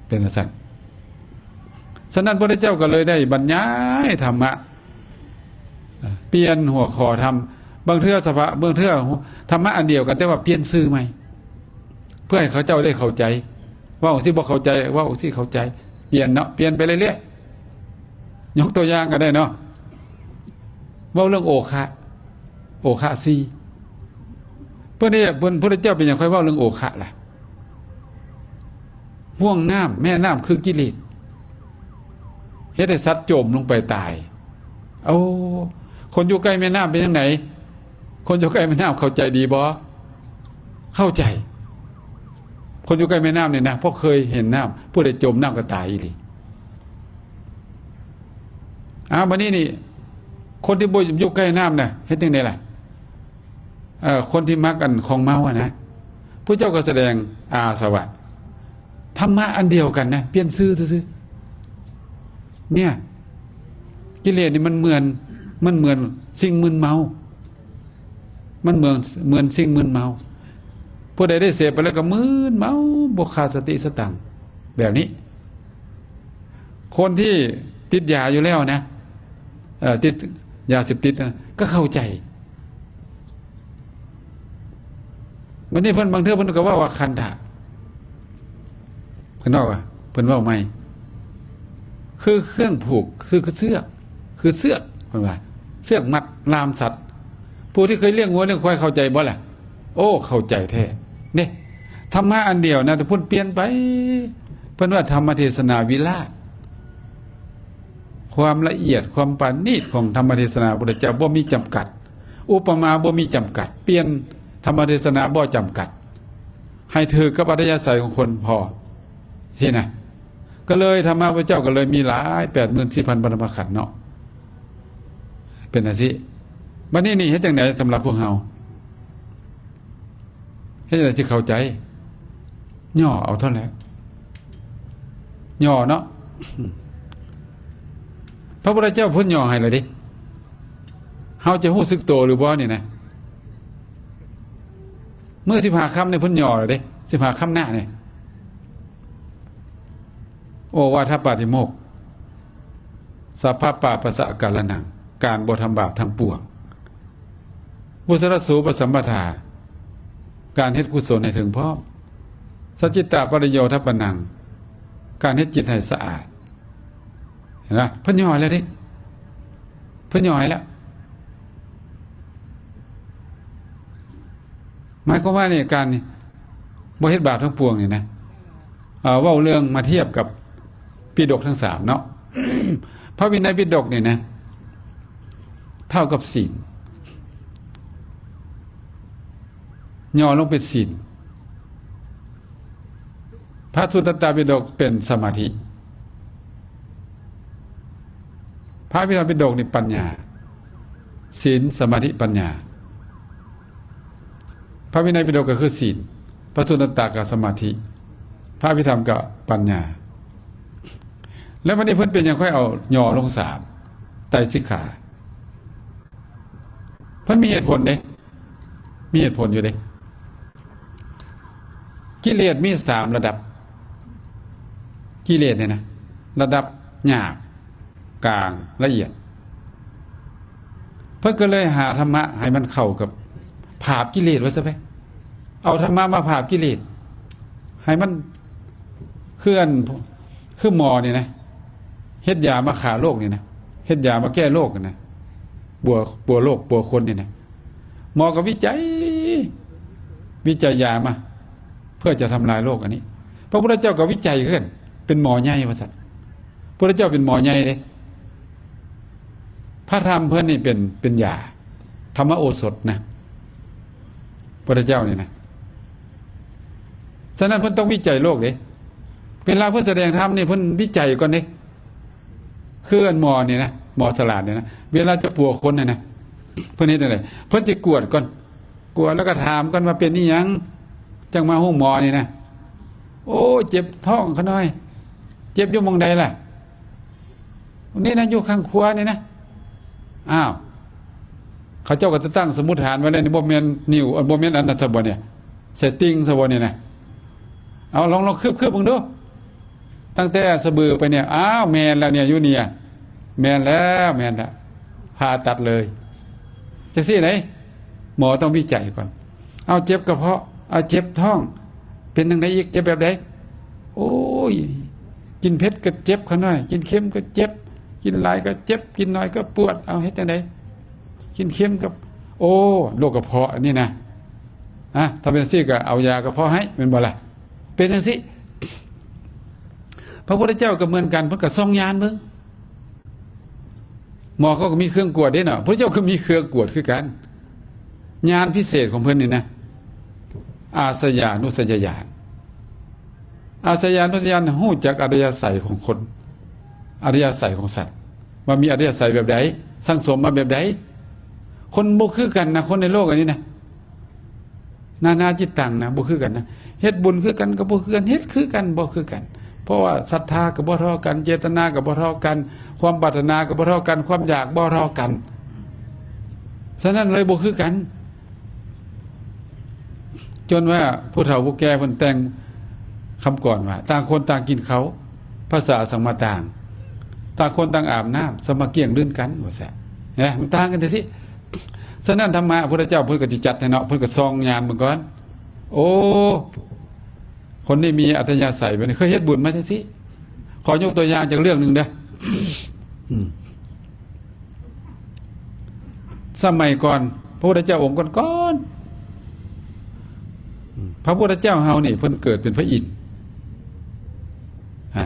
ເປັນຈັ່ງຊັ້ນ. ສະນັ້ນ ພະພຸດທະເຈົ້າກໍເລີຍໄດ້ບັນຍາຍທຳມະ ປ່ຽນຫົວຂໍ້ທຳ ບາງເທື່ອສະພາ ບາງເທື່ອທຳມະອັນດຽວກັນ ແຕ່ວ່າປ່ຽນຊື່ໃໝ່ ເພື່ອໃຫ້ເຂົາເຈົ້າໄດ້ເຂົ້າໃຈ ເວົ້າຈັ່ງຊີ້ບໍ່ເຂົ້າໃຈ ເວົ້າຈັ່ງຊີ້ເຂົ້າໃຈ ປ່ຽນເນາະ ປ່ຽນໄປເລື້ອຍໆ. ຍົກຕົວຢ່າງກໍໄດ້ເນາະ ເວົ້າເລື່ອງໂອຄະ ໂອຄະສີ່ ເພິ່ນນີ້ ເພິ່ນ ພະພຸດທະເຈົ້າເປັນຫຍັງຄ່ອຍເວົ້າເລື່ອງໂອຄະລະ? ຫ່ວງນ້ຳ ແມ່ນ້ຳຄືກິເລດ ເຮັດໃຫ້ສັດຈົມລົງໄປຕາຍ. ໂອ້ ຄົນຢູ່ໃກ້ແມ່ນ້ຳເປັນຈັ່ງໃດ? ຄົນຢູ່ໃກ້ແມ່ນ້ຳເຂົ້າໃຈດີບໍ່? ເຂົ້າໃຈ. ຄົນຢູ່ໃກ້ແມ່ນ້ຳນີ້ນະ ເພາະເຄີຍເຫັນນ້ຳ ຜູ້ໃດຈົມນ້ຳກໍຕາຍອີ່ຫຼີ. ອ້າວ ບັດນີ້ນີ້ ຄົນທີ່ບໍ່ຢູ່ໃກ້ນ້ຳນະ ເຮັດຈັ່ງໃດລະ? ເອີ ຄົນທີ່ມັກອັນຂອງເມົາຫັ້ນນະ ພະເຈົ້າກໍສະແດງອາສະວະ. ທຳມະອັນດຽວກັນນະ ປ່ຽນຊື່ຊື່ໆ ເນຍ. ກິເລດນີ້ມັນເໝືອນ ມັນເໝືອນສິ່ງມຶນເມົາ ມັນເໝືອນ ເໝືອນສິ່ງມຶນເມົາ. ຜູ້ໃດໄດ້ເສບໄປແລ້ວກໍມຶນເມົາ ບໍ່ຂາດສະຕິສະຕັງ ແບບນີ້. ຄົນທີ່ຕິດຢາຢູ່ແລ້ວນະ ເອີ ຕິດຢາເສບຕິດນະ ກໍເຂົ້າໃຈ. ບັດນີ້ເພິ່ນ ບາງເທື່ອເພິ່ນກໍເວົ້າວ່າຄັນທະ ເພິ່ນເວົ້າວ່າ ເພິ່ນເວົ້າໃໝ່ ຄືເຄື່ອງຜູກ ຄື ຄືເຊືອກ ຄືເຊືອກ ເພິ່ນວ່າ ເຊືອກມັດລ່າມສັດ. ຜູ້ທີ່ເຄີຍລ້ຽງງົວລ້ຽງຄວາຍເຂົ້າໃຈບໍ່ລະ? ໂອ້ ເຂົ້າໃຈແທ້ເດ້. ທຳມະອັນດຽວນະ ແຕ່ເພິ່ນປ່ຽນໄປ. ເພິ່ນວ່າທຳມະເທສະນາວິລາດ ຄວາມລະອຽດ ຄວາມປານີດຂອງທຳມະເທສະນາພະພຸດທະເຈົ້າບໍ່ມີຈຳກັດ, ອຸປະມາບໍ່ມີຈຳກັດ, ປ່ຽນທຳມະເທສະນາບໍ່ຈຳກັດ ໃຫ້ຖືກກັບອັດທະຍາໄສຂອງຄົນພໍ ຊີ້ນະ. ກໍເລີຍທຳມະພະເຈົ້າກໍເລີຍມີຫຼາຍ ແປດໝື່ນສີ່ພັນ ປະທຳມະຂັນເນາະ ເປັນຈັ່ງຊີ້. ບັດນີ້ນີ້ເຮັດຈັ່ງໃດສຳລັບພວກເຮົາ? ເຮັດຈັ່ງໃດຊິເຂົ້າໃຈ? ຫຍໍ້ເອົາເທົ່ານັ້ນແຫຼະ ຫຍໍ້ເນາະ. ພະພຸດທະເຈົ້າເພິ່ນຫຍໍ້ໃຫ້ແລ້ວເດ້. ເຮົາຈະຮູ້ສຶກໂຕຫຼືບໍ່ນີ້ນະ? ມື້ສິບຫ້າຄ່ຳນີ້ເພິ່ນຫຍໍ້ແລ້ວເດ້ ສິບຫ້າຄ່ຳໜ້ານີ້. ໂອວາທະປາຕິໂມກ ສັບພະປາປະສະກາລະນັງ ການບໍ່ທຳບາບທັງປວງ. ກຸສະລະສູປະສຳປະທາ ການເຮັດກຸສົນໃຫ້ເຖິງພ້ອມ. ສະຈິດຕະປະລິໂຍທະປະນັງ ການເຮັດຈິດໃຫ້ສະອາດ. ເຫັນບໍ່? ເພິ່ນຫຍໍ້ໃຫ້ແລ້ວເດ້ ເພິ່ນຫຍໍ້ໃຫ້ແລ້ວ. ໝາຍຄວາມວ່ານີ້ ການບໍ່ເຮັດບາບທັງປວງນີ້ນະ ເອີ ເວົ້າເລື່ອງມາທຽບກັບປິດົກທັງສາມເນາະ. ພະວິໄນປິດົກນີ້ນະ ເທົ່າກັບສີນ ຫຍໍ້ລົງເປັນສີນ. ພະສຸດຕະຕາປິດົກເປັນສະມາທິ. ພະວິໄນປິດົກນີ້ປັນຍາ ສີນ ສະມາທິ ປັນຍາ. ພະວິໄນປິດົກກໍຄືສີນ, ພະສຸດຕະຕາກໍສະມາທິ, ພະອະພິທຳກໍປັນຍາ. ແລ້ວບັດນີ້ເພິ່ນເປັນຫຍັງຄ່ອຍເອົາຫຍໍ້ລົງສາມ ໄຕສິກຂາ? ເພິ່ນມີເຫດຜົນເດ້ ມີເຫດຜົນຢູ່ເດ້. ກິເລດມີສາມລະດັບ. ກິເລດນີ້ນະ ລະດັບຫຍາບ, ກາງ, ລະອຽດ. ເພິ່ນກໍເລີຍຫາທຳມະໃຫ້ມັນເຂົ້າກັບ ຜາບກິເລດວ່າຊະໄປ. ເອົາທຳມະມາຜາບກິເລດ ໃຫ້ມັນ ຄືອັນ ຄືໝໍນີ້ນະ ເຮັດຢາມາຂ້າໂລກນີ້ນະ ເຮັດຢາມາແກ້ໂລກນີ້ນະ ປົວ ປົວໂລກ ປົວຄົນນີ້ນະ. ໝໍກໍວິໄຈ ວິໄຈຢາມາ ເພື່ອຈະທຳລາຍໂລກອັນນີ້. ພະພຸດທະເຈົ້າກໍວິໄຈຄືກັນ ເປັນໝໍໃຫຍ່ວ່າຊັ້ນ. ພະພຸດທະເຈົ້າເປັນໝໍໃຫຍ່ເດ້. ພະທຳເພິ່ນນີ້ເປັນ ເປັນຢາ ທຳມະໂອສົດນະ ພະພຸດທະເຈົ້ານີ້ນະ. ສະນັ້ນເພິ່ນຕ້ອງວິໄຈໂລກເດ້. ເວລາເພິ່ນສະແດງທຳນີ້ ເພິ່ນວິໄຈກ່ອນເດ້. ຄືອັນໝໍນີ້ນະ ໝໍສະຫຼາດນີ້ນະ ເວລາຈະປົວຄົນນີ້ນະ ເພິ່ນເຮັດຈັ່ງໃດ? ເພິ່ນຈະກວດກ່ອນ ກວດແລ້ວກໍຖາມກ່ອນວ່າເປັນອີ່ຫຍັງ ຈັ່ງມາໂຮງໝໍນີ້ນະ. ໂອ້ ເຈັບທ້ອງຂະນ້ອຍ. ເຈັບຢູ່ໝ່ອງໃດລະ? ນີ້ນະ ຢູ່ຂ້າງຂວານີ້ນະ. ອ້າວ ເຂົາເຈົ້າກໍຈະຕັ້ງສົມມຸດຖານໄວ້ແລ້ວ ນີ້ບໍ່ແມ່ນນິ້ວ ບໍ່ແມ່ນອັນນັ້ນຊະບໍ່ນີ້ ໃສ່ຕິ່ງຊະບໍ່ນີ້ນະ? ເອົາ ລອງ ລອງຄືບໆເບິ່ງດູ. ຕັ້ງແຕ່ສະບືໄປນີ້ ອ້າວ ແມ່ນແລ້ວນີ້ ຢູ່ນີ້ ແມ່ນແລ້ວ ແມ່ນແລ້ວ ຜ່າຕັດເລີຍ ຈັ່ງຊີ້ເດ້. ໝໍຕ້ອງວິໄຈກ່ອນ. ເອົາ ເຈັບກະເພາະ ເອົາ ເຈັບທ້ອງ ເປັນຈັ່ງໃດອີກ? ເຈັບແບບໃດ? ໂອ້ຍ ກິນເຜັດກໍເຈັບຂະນ້ອຍ ກິນເຄັມກໍເຈັບ ກິນຫຼາຍກໍເຈັບ ກິນໜ້ອຍກໍປວດ. ເອົາ ເຮັດຈັ່ງໃດ? ກິນເຄັມກໍ ໂອ້ ໂລກກະເພາະອັນນີ້ນະ. ອາ ຖ້າເປັນຈັ່ງຊີ້ກໍເອົາຢາກະເພາະໃຫ້ ແມ່ນບໍ່ລະ? ເປັນຈັ່ງຊີ້ ພະພຸດທະເຈົ້າກໍເໝືອນກັນ ເພິ່ນກໍສ່ອງຍານເບິ່ງ. ໝໍເຂົາກໍມີເຄື່ອງກວດເດ້ເນາະ ພະເຈົ້າກໍມີເຄື່ອງກວດຄືກັນ. ຍານພິເສດຂອງເພິ່ນນີ້ນະ ອາສະຍານຸສະຍະຍານ. ອາສະຍານຸສະຍະຍານ ຮູ້ຈັກອັດທະຍາໄສຂອງຄົນ ອັດທະຍາໄສຂອງສັດ. ວ່າມີອັດທະຍາໄສແບບໃດ ສັງສົມມາແບບໃດ. ຄົນບໍ່ຄືກັນນະ ຄົນໃນໂລກອັນນີ້ນະ ນານາຈິດຕັງນະ ບໍ່ຄືກັນນະ ເຮັດບຸນຄືກັນກໍບໍ່ຄືກັນ ເຮັດຄືກັນບໍ່ຄືກັນ ເພາະວ່າສັດທາກໍບໍ່ເທົ່າກັນ ເຈດຕະນາກໍບໍ່ເທົ່າກັນ ຄວາມປາດຖະໜາກໍບໍ່ເທົ່າກັນ ຄວາມຢາກບໍ່ເທົ່າກັນ ສະນັ້ນເລີຍບໍ່ຄືກັນ. ຈົນວ່າຜູ້ເຖົ້າຜູ້ແກ່ເພິ່ນແຕ່ງຄຳກອນວ່າ ຕ່າງຄົນຕ່າງກິນເຂົ້າ ພາສາສັງມາຕ່າງ ຕ່າງຄົນຕ່າງອາບນ້ຳ ສາມັກກຽງລື່ນກັນ ວ່າຊັ້ນ. ເຫັນ ມັນຕ່າງກັນຈັ່ງຊີ້. ສະນັ້ນທຳມະ ພະພຸດທະເຈົ້າເພິ່ນກໍຊິຈັດໃຫ້ເນາະ ເພິ່ນກໍສ່ອງຍານເບິ່ງກ່ອນ ໂອ້ ຄົນນີ້ມີອັດທະຍາໄສແບບນີ້ ເຄີຍເຮັດບຸນມາຈັ່ງຊີ້. ຂໍຍົກຕົວຢ່າງຈັກເລື່ອງໜຶ່ງເດີ້. ອືມ ສະໄໝກ່ອນ ພະພຸດທະເຈົ້າອົງກ່ອນໆ ອືມ ພະພຸດທະເຈົ້າເຮົານີ້ ເພິ່ນເກີດເປັນພະອິນ ຮະ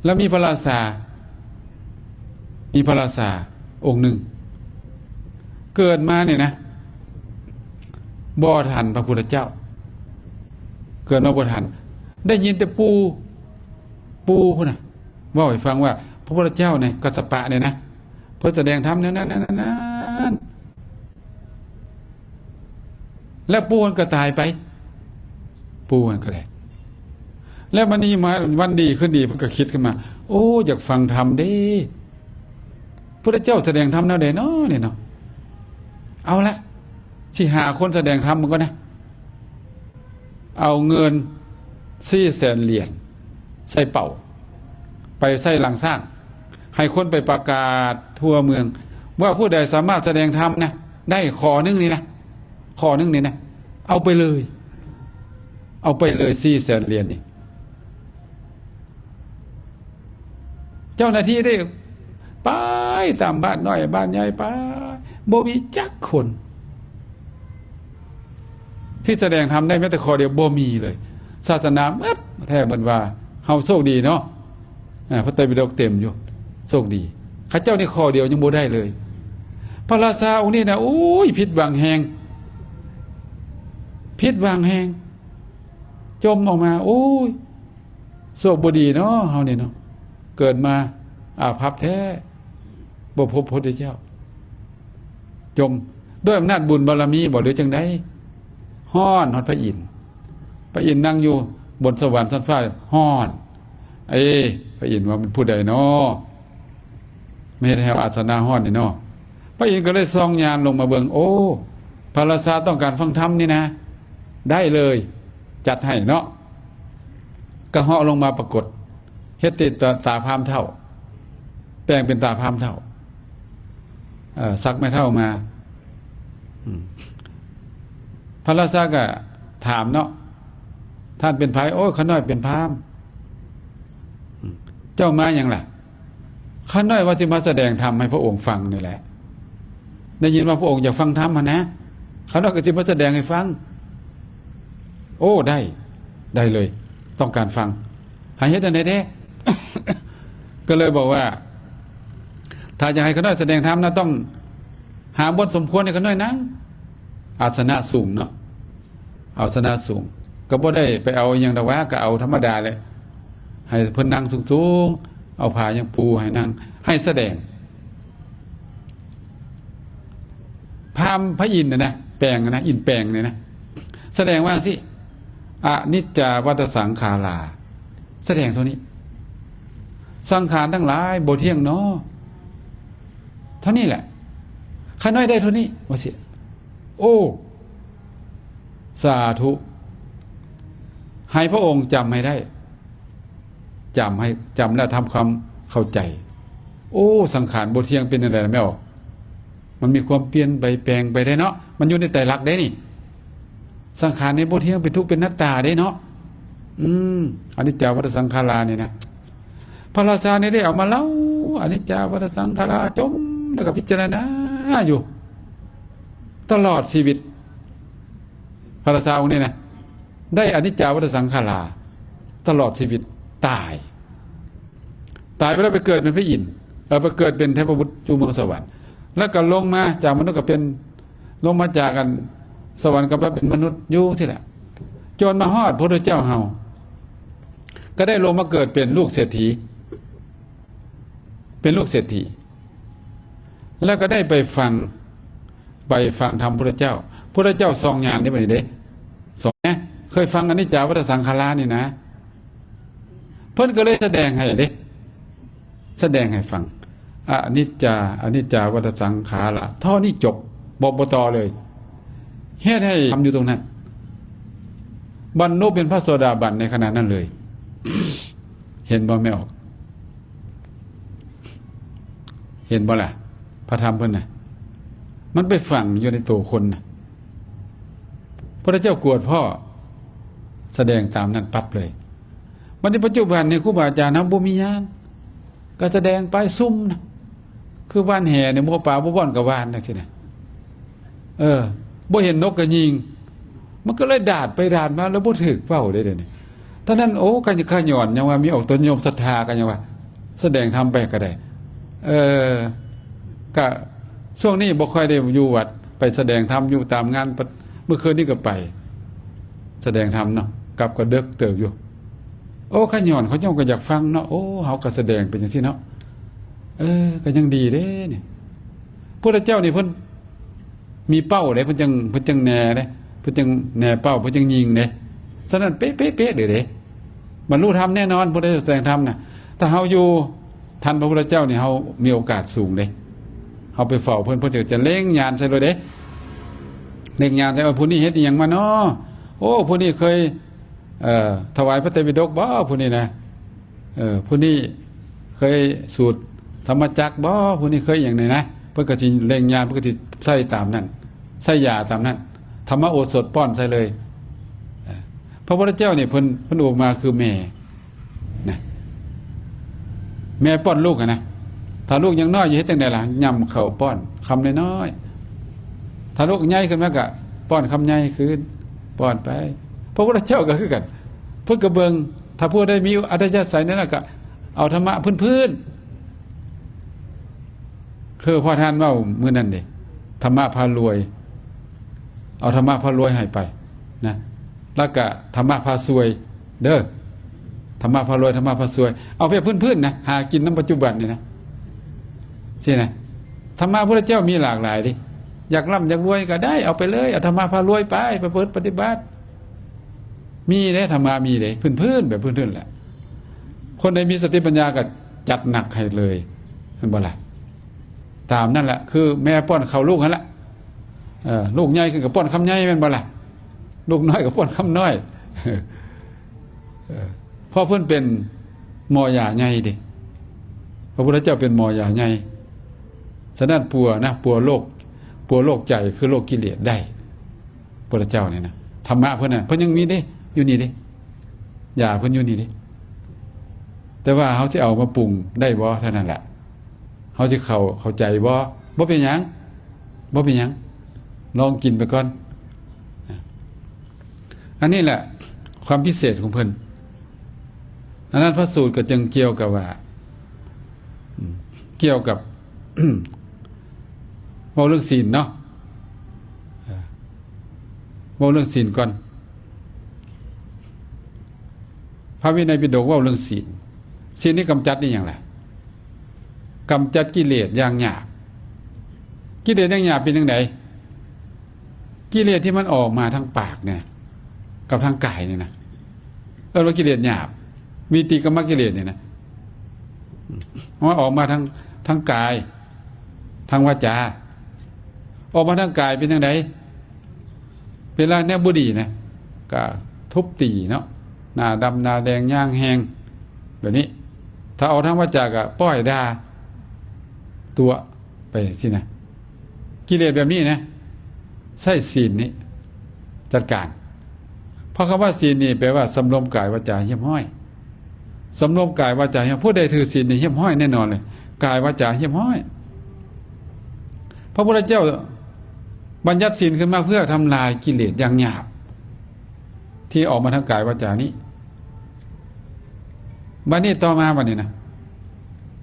ແລ້ວມີພະລາຊາ ມີພະລາຊາອົງໜຶ່ງ ເກີດມານີ້ນະ ບໍ່ທັນພະພຸດທະເຈົ້າ ເກີດມາບໍ່ທັນ ໄດ້ຍິນແຕ່ປູ່ ປູ່ພຸ້ນນະ ເວົ້າໃຫ້ຟັງວ່າ ພະພຸດທະເຈົ້ານີ້ ກັດສະປະນີ້ນະ ເພິ່ນສະແດງທຳແນວນັ້ນ ແນວນັ້ນ ແນວນັ້ນ ແລ້ວປູ່ເພິ່ນກໍຕາຍໄປ ປູ່ເພິ່ນກໍໄດ້ ແລ້ວບັດນີ້ມາວັນດີຄືນດີ ເພິ່ນກໍຄິດຂຶ້ນມາ ໂອ້ ຢາກຟັງທຳເດ້ ພຸດທະເຈົ້າສະແດງທຳແນວໃດເນາະນີ້ເນາະ ເອົາລະ ຊິຫາຄົນສະແດງທຳມັນກໍນະ ເອົາເງິນສີ່ແສນຫຼຽນໃສ່ເປົາ ໄປໃສ່ຫຼັງຊ້າງ ໃຫ້ຄົນໄປປະກາດທົ່ວເມືອງ ວ່າຜູ້ໃດສາມາດສະແດງທຳນະ ໄດ້ຂໍ້ໜຶ່ງນີ້ນະ ຂໍ້ໜຶ່ງນີ້ນະ ເອົາໄປເລີຍ ເອົາໄປເລີຍສີ່ແສນຫຼຽນນີ້. ເຈົ້າໜ້າທີ່ໄດ້ໄປຕາມບ້ານນ້ອຍບ້ານໃຫຍ່ໄປ ບໍ່ມີຈັກຄົນທີ່ສະແດງທຳໄດ້ແມ້ແຕ່ຂໍ້ດຽວ ບໍ່ມີເລີຍ. ສາສະໜາໝົດແທ້ ເພິ່ນວ່າ ເຮົາໂຊກດີເນາະ ເອີ ພະໄຕປິດົກເຕັມຢູ່ ໂຊກດີ. ເຂົາເຈົ້ານີ້ຂໍ້ດຽວຍັງບໍ່ໄດ້ເລີຍ. ພະລາຊາອົງນີ້ນະ ໂອ້ຍ ຜິດຫວັງແຮງ ຜິດຫວັງແຮງ ຈົ່ມອອກມາ ໂອ້ຍ ໂຊກບໍ່ດີເນາະ ເຮົານີ້ເນາະ ເກີດມາອາພັບແທ້ ບໍ່ພົບພະພຸດທະເຈົ້າ. ຈົ່ມ ດ້ວຍອຳນາດບຸນບາລະມີບໍ ຫຼືຈັ່ງໃດ? ຮ້ອນຮອດພະອິນ ພະອິນນັ່ງຢູ່ບົນສະຫວັນຊັ້ນຟ້າ ຮ້ອນ ເອ ພະອິນວ່າ ເປັນຜູ້ໃດເນາະ ມາເຮັດໃຫ້ອາສະນະຮ້ອນນີ້ເນາະ? ພະອິນກໍເລີຍສ່ອງຍານລົງມາເບິ່ງ ໂອ້ ພະລາຊາຕ້ອງການຟັງທຳນີ້ນະ ໄດ້ເລີຍ ຈັດໃຫ້ເນາະ. ກະເຫາະລົງມາປາກົດ ເຮັດຕິດຕາ ຕາພາມເຖົ້າ ແປງເປັນຕາພາມເຖົ້າ ເອີ ສັກໄມ້ເຖົ້າມາ. ອືມ ພະລາຊາກະຖາມເນາະ ທ່ານເປັນໃຜ? ໂອ້ຍ ຂ້ານ້ອຍເປັນພາມ. ອືມ ເຈົ້າມາຫຍັງລະ? ຂ້ານ້ອຍວ່າຊິມາສະແດງທຳໃຫ້ພະອົງຟັງນີ້ແຫຼະ ໄດ້ຍິນວ່າພະອົງຢາກຟັງທຳຫັ້ນນະ ຂ້ານ້ອຍກໍຊິມາສະແດງໃຫ້ຟັງ. ໂອ້ ໄດ້ ໄດ້ເລີຍ ຕ້ອງການຟັງ ໃຫ້ເຮັດແນວໃດແດ່? ກໍເລີຍບອກວ່າ ຖ້າຢາກໃຫ້ຂ້ານ້ອຍສະແດງທຳນະ ຕ້ອງຫາບ່ອນສົມຄວນໃຫ້ຂ້ານ້ອຍນັ່ງ ອາສະນະສູງເນາະ ອາສະນະສູງ ກໍບໍ່ໄດ້ໄປເອົາອີ່ຫຍັງດອກຫວາ ກໍເອົາທຳມະດາແຫຼະ ໃຫ້ເພິ່ນນັ່ງສູງໆ ເອົາຜ້າຫຍັງປູໃຫ້ນັ່ງ ໃຫ້ສະແດງ ພາມພະອິນນະນະ ແປງນະ ອິນແປງນີ້ນະ ສະແດງວ່າຈັ່ງຊີ້ ອະນິດຈາວັດຕະສັງຂາລາ ສະແດງເທົ່ານີ້ ສັງຂານທັງຫຼາຍບໍ່ທ່ຽງເນາະ ເທົ່ານີ້ແຫຼະ ຂ້ານ້ອຍໄດ້ເທົ່ານີ້ ວ່າຊີ້. ໂອ້ ສາທຸ ໃຫ້ພະອົງຈຳໃຫ້ໄດ້ ຈຳໃຫ້ ຈຳແລ້ວທຳຄວາມເຂົ້າໃຈ. ໂອ້ ສັງຂານບໍ່ທ່ຽງ ເປັນຈັ່ງໃດລະແມ່? ມັນມີຄວາມປ່ຽນໄປແປງໄປໄດ້ເນາະ ມັນຢູ່ໃນໄຕລັກເດ້ນີ້ ສັງຂານນີ້ບໍ່ທ່ຽງ ເປັນທຸກ ເປັນໜັດຕາເດ້ເນາະ. ອືມ ອະນິດຈາວັດຕະສັງຂາລານີ້ນະ ພະລາຊານີ້ໄດ້ເອົາມາເລົ່າ ອະນິດຈາວັດຕະສັງຂາລາ ຈົ່ມ ແລ້ວກໍພິຈາລະນາຢູ່ຕະຫຼອດຊີວິດ. ພະລາຊາອົງນີ້ນະ ໄດ້ອະນິດຈາວັດຕະສັງຂາລາຕະຫຼອດຊີວິດ ຕາຍ ຕາຍໄປແລ້ວໄປເກີດເປັນພະອິນ ເອີ ໄປເກີດເປັນເທບະບຸດຢູ່ເມືອງສະຫວັນ ແລ້ວກໍລົງມາຈາກມະນຸດກໍເປັນ ລົງມາຈາກອັນສະຫວັນກໍມາເປັນມະນຸດຢູ່ຊີ້ແຫຼະ ຈົນມາຮອດພະພຸດທະເຈົ້າເຮົາ ກໍໄດ້ລົງມາເກີດເປັນລູກເສດຖີ ເປັນລູກເສດຖີ ແລ້ວກໍໄດ້ໄປຟັງ ໄປຟັງທຳພຸດທະເຈົ້າ. ພຸດທະເຈົ້າສ່ອງຍານເດ້ ບັດນີ້ເດ້ ສ່ອງ ເຄີຍຟັງອະນິດຈາວັດຕະສັງຂາລານີ້ນະ ເພິ່ນກໍເລີຍສະແດງໃຫ້ເດ້ ສະແດງໃຫ້ຟັງ ອະນິດຈາ ອະນິດຈາວັດຕະສັງຂາລາ ເທົ່ານີ້ຈົບ ບໍ່ ບໍ່ຕໍ່ເລີຍ. ເຮັດໃຫ້ທຳຢູ່ຕົງນັ້ນ ບັນລຸເປັນພະໂສດາບັນໃນຂະນະນັ້ນເລີຍ. ເຫັນບໍ່ແມ່ອອກ? ເຫັນບໍ່ລະ? ພະທຳເພິ່ນນະ ມັນໄປຝັງຢູ່ໃນໂຕຄົນນະ. ພະເຈົ້າກວດພໍ້ ສະແດງຕາມນັ້ນປັບເລີຍ. ບັດນີ້ປັດຈຸບັນນີ້ ຄູບາອາຈານເຮົາບໍ່ມີຍານ ກໍສະແດງໄປຊຸ່ມນະ ຄືຫວ່ານແຫໃນໝູ່ປາ ບໍ່ບ່ອນກໍຫວ່ານ ຈັ່ງຊີ້ນະ. ເອີ ບໍ່ເຫັນນົກກໍຍິງ ມັນກໍເລີຍດາດໄປດາດມາ ແລ້ວບໍ່ຖືກເປົ້າເດ້ ດຽວນີ້. ຕອນນັ້ນ ໂອ້ ຂະ ຂະຫຍອນ ຍັງວ່າມີອອກຕົນໂຍມສັດທາ ກໍຍັງວ່າສະແດງທຳໄປກໍໄດ້. ເອີ ກະຊ່ວງນີ້ບໍ່ຄ່ອຍໄດ້ຢູ່ວັດ ໄປສະແດງທຳຢູ່ຕາມງານ ປະ ມື້ຄືນນີ້ກໍໄປສະແດງທຳເນາະ ກັບກໍເດິກເຕີບຢູ່. ໂອ້ ຂະຫຍອນ ເຂົາເຈົ້າກໍຢາກຟັງເນາະ. ໂອ້ ເຮົາກໍສະແດງເປັນຈັ່ງຊີ້ເນາະ. ເອີ ກໍຍັງດີເດ້ນີ້ ພຸດທະເຈົ້ານີ້ເພິ່ນ ມີເປົ້າເດ້ ເພິ່ນຈັ່ງ ເພິ່ນຈັ່ງແນເດ້ ເພິ່ນຈັ່ງແນເປົ້າ ເພິ່ນຈັ່ງຍິງເດ້. ສະນັ້ນເປະໆໆເລີຍເດ້ ບັນລຸທຳແນ່ນອນ ຜູ້ໃດສະແດງທຳນະ. ຖ້າເຮົາຢູ່ທັນພະພຸດທະເຈົ້ານີ້ ເຮົາມີໂອກາດສູງເດ້. ເຮົາໄປເຝົ້າເພິ່ນ ເພິ່ນກໍຈະເລັງຍານໃສ່ໂລດເດ້ ເລັງຍານໃສ່ ເອີ ຜູ້ນີ້ເຮັດອີ່ຫຍັງມານໍ? ໂອ້ ຜູ້ນີ້ເຄີຍ ເອີ ຖວາຍພະໄຕປິດົກບໍ? ຜູ້ນີ້ນະ ເອີ ຜູ້ນີ້ເຄີຍສູດທຳມະຈັກບໍ? ຜູ້ນີ້ເຄີຍຫຍັງນີ້ນະ. ເພິ່ນກໍຊິເລັງຍານ ເພິ່ນກໍຊິໃສ່ຕາມນັ້ນ ໃສ່ຢາຕາມນັ້ນ ທຳມະໂອສົດປ້ອນໃສ່ເລີຍ. ເອີ ພະພຸດທະເຈົ້ານີ້ເພິ່ນ ເພິ່ນອຸປະມາຄືແມ່ນະ ແມ່ປ້ອນລູກຫັ້ນນະ. ຖ້າລູກຍັງນ້ອຍຢູ່ເຮັດຈັ່ງໃດລະ? ຫຍ້ຳເຂົ້າປ້ອນຄຳນ້ອຍໆ. ຖ້າລູກໃຫຍ່ຂຶ້ນມາກໍປ້ອນຄຳໃຫຍ່ຄືນ ປ້ອນໄປ. ພະພຸດທະເຈົ້າກໍຄືກັນ ເພິ່ນກໍເບິ່ງ ຖ້າຜູ້ໃດມີອັດທະຍາໄສນັ້ນນະ ກໍເອົາທຳມະພື້ນໆ ຄືພໍ່ທ່ານເວົ້າມື້ນັ້ນເດ້ ທຳມະພາລວຍ ເອົາທຳມະພາລວຍໃຫ້ໄປນະ ແລ້ວກະທຳມະພາຊວຍເດີ ທຳມະພາລວຍ ທຳມະພາຊວຍ ເອົາແບບພື້ນໆນະ ຫາກິນນຳປັດຈຸບັນນີ້ນະ ຊີ້ນະ. ທຳມະພຸດທະເຈົ້າມີຫຼາກຫຼາຍເດ້ ຢາກລ່ຳຢາກລວຍກໍໄດ້ ເອົາໄປເລີຍ ເອົາທຳມະພາລວຍໄປ ໄປປະພຶດປະຕິບັດ. ມີເດ້ ທຳມະມີເດ້ ພື້ນໆ ແບບພື້ນໆແຫຼະ. ຄົນໃດມີສະຕິປັນຍາກໍຈັດໜັກໃຫ້ເລີຍ ແມ່ນບໍ່ລະ? ຕາມນັ້ນແຫຼະ ຄືແມ່ປ້ອນເຂົ້າລູກຫັ້ນລະ. ເອີ ລູກໃຫຍ່ຂຶ້ນກໍປ້ອນຄຳໃຫຍ່ ແມ່ນບໍ່ລະ? ລູກນ້ອຍກໍປ້ອນຄຳນ້ອຍ. ເອີ ເພາະເພິ່ນເປັນໝໍຢາໃຫຍ່ເດ້ ພະພຸດທະເຈົ້າເປັນໝໍຢາໃຫຍ່. ສະນັ້ນປົວນະ ປົວໂລກ ປົວໂລກໃຈ ຄືໂລກກິເລດໄດ້. ພຸດທະເຈົ້ານີ້ນະ ທຳມະເພິ່ນນະ ເພິ່ນຍັງມີເດ້ ຢູ່ນີ້ເດ້ ຢາເພິ່ນຢູ່ນີ້ເດ້. ແຕ່ວ່າເຮົາຊິເອົາມາປຸງໄດ້ບໍ່ ເທົ່ານັ້ນແຫຼະ. ເຮົາຊິເຂົ້າ ເຂົ້າໃຈບໍ່? ບໍ່ເປັນຫຍັງ ບໍ່ເປັນຫຍັງ ລອງກິນໄປກ່ອນ. ອັນນີ້ແຫຼະຄວາມພິເສດຂອງເພິ່ນ. ອັນນັ້ນພະສູດກໍຈຶ່ງກ່ຽວກັບວ່າ ອືມ ກ່ຽວກັບ ເວົ້າເລື່ອງສິນເນາະ ເອີ ເວົ້າເລື່ອງສິນກ່ອນ. ພະວິໄນປິດົກເວົ້າເລື່ອງສິນ. ສິນນີ້ກຳຈັດອີ່ຫຍັງລະ? ກຳຈັດກິເລດຢ່າງຫຍາບ. ກິເລດຢ່າງຫຍາບເປັນຈັ່ງໃດ? ກິເລດທີ່ມັນອອກມາທາງປາກນີ້ ກັບທາງກາຍນີ້ນະ ເອີ້ນວ່າກິເລດຫຍາບ. ວີຕິກຳມະກິເລດນີ້ນະ ມັນອອກມາທາງ ທາງກາຍ ທາງວາຈາ. ອອກມາທາງກາຍເປັນຈັ່ງໃດ? ເວລາແນວບໍ່ດີນະ ກະທຸບຕີເນາະ ໜ້າດຳໜ້າແດງ ຍາງແຮງ ແບບນີ້. ຖ້າອອກທາງວາຈາ ກະປ້ອຍດ່າ ຕົວະໄປຊີ້ນະ. ກິເລດແບບນີ້ນະ ໃຊ້ສິນນີ້ຈັດການ. ເພາະຄຳວ່າສິນນີ້ແປວ່າສຳລວມກາຍວາຈາຮຽບຮ້ອຍ. ສຳລວມກາຍວາຈາຮຽບ ຜູ້ໃດຖືສິນນີ້ຮຽບຮ້ອຍແນ່ນອນເລີຍ ກາຍວາຈາຮຽບຮ້ອຍ. ພະພຸດທະເຈົ້າບັນຍັດສິນຂຶ້ນມາເພື່ອທຳລາຍກິເລດຢ່າງຫຍາບ ທີ່ອອກມາທາງກາຍວາຈານີ້. ບັດນີ້ຕໍ່ມາບັດນີ້ນະ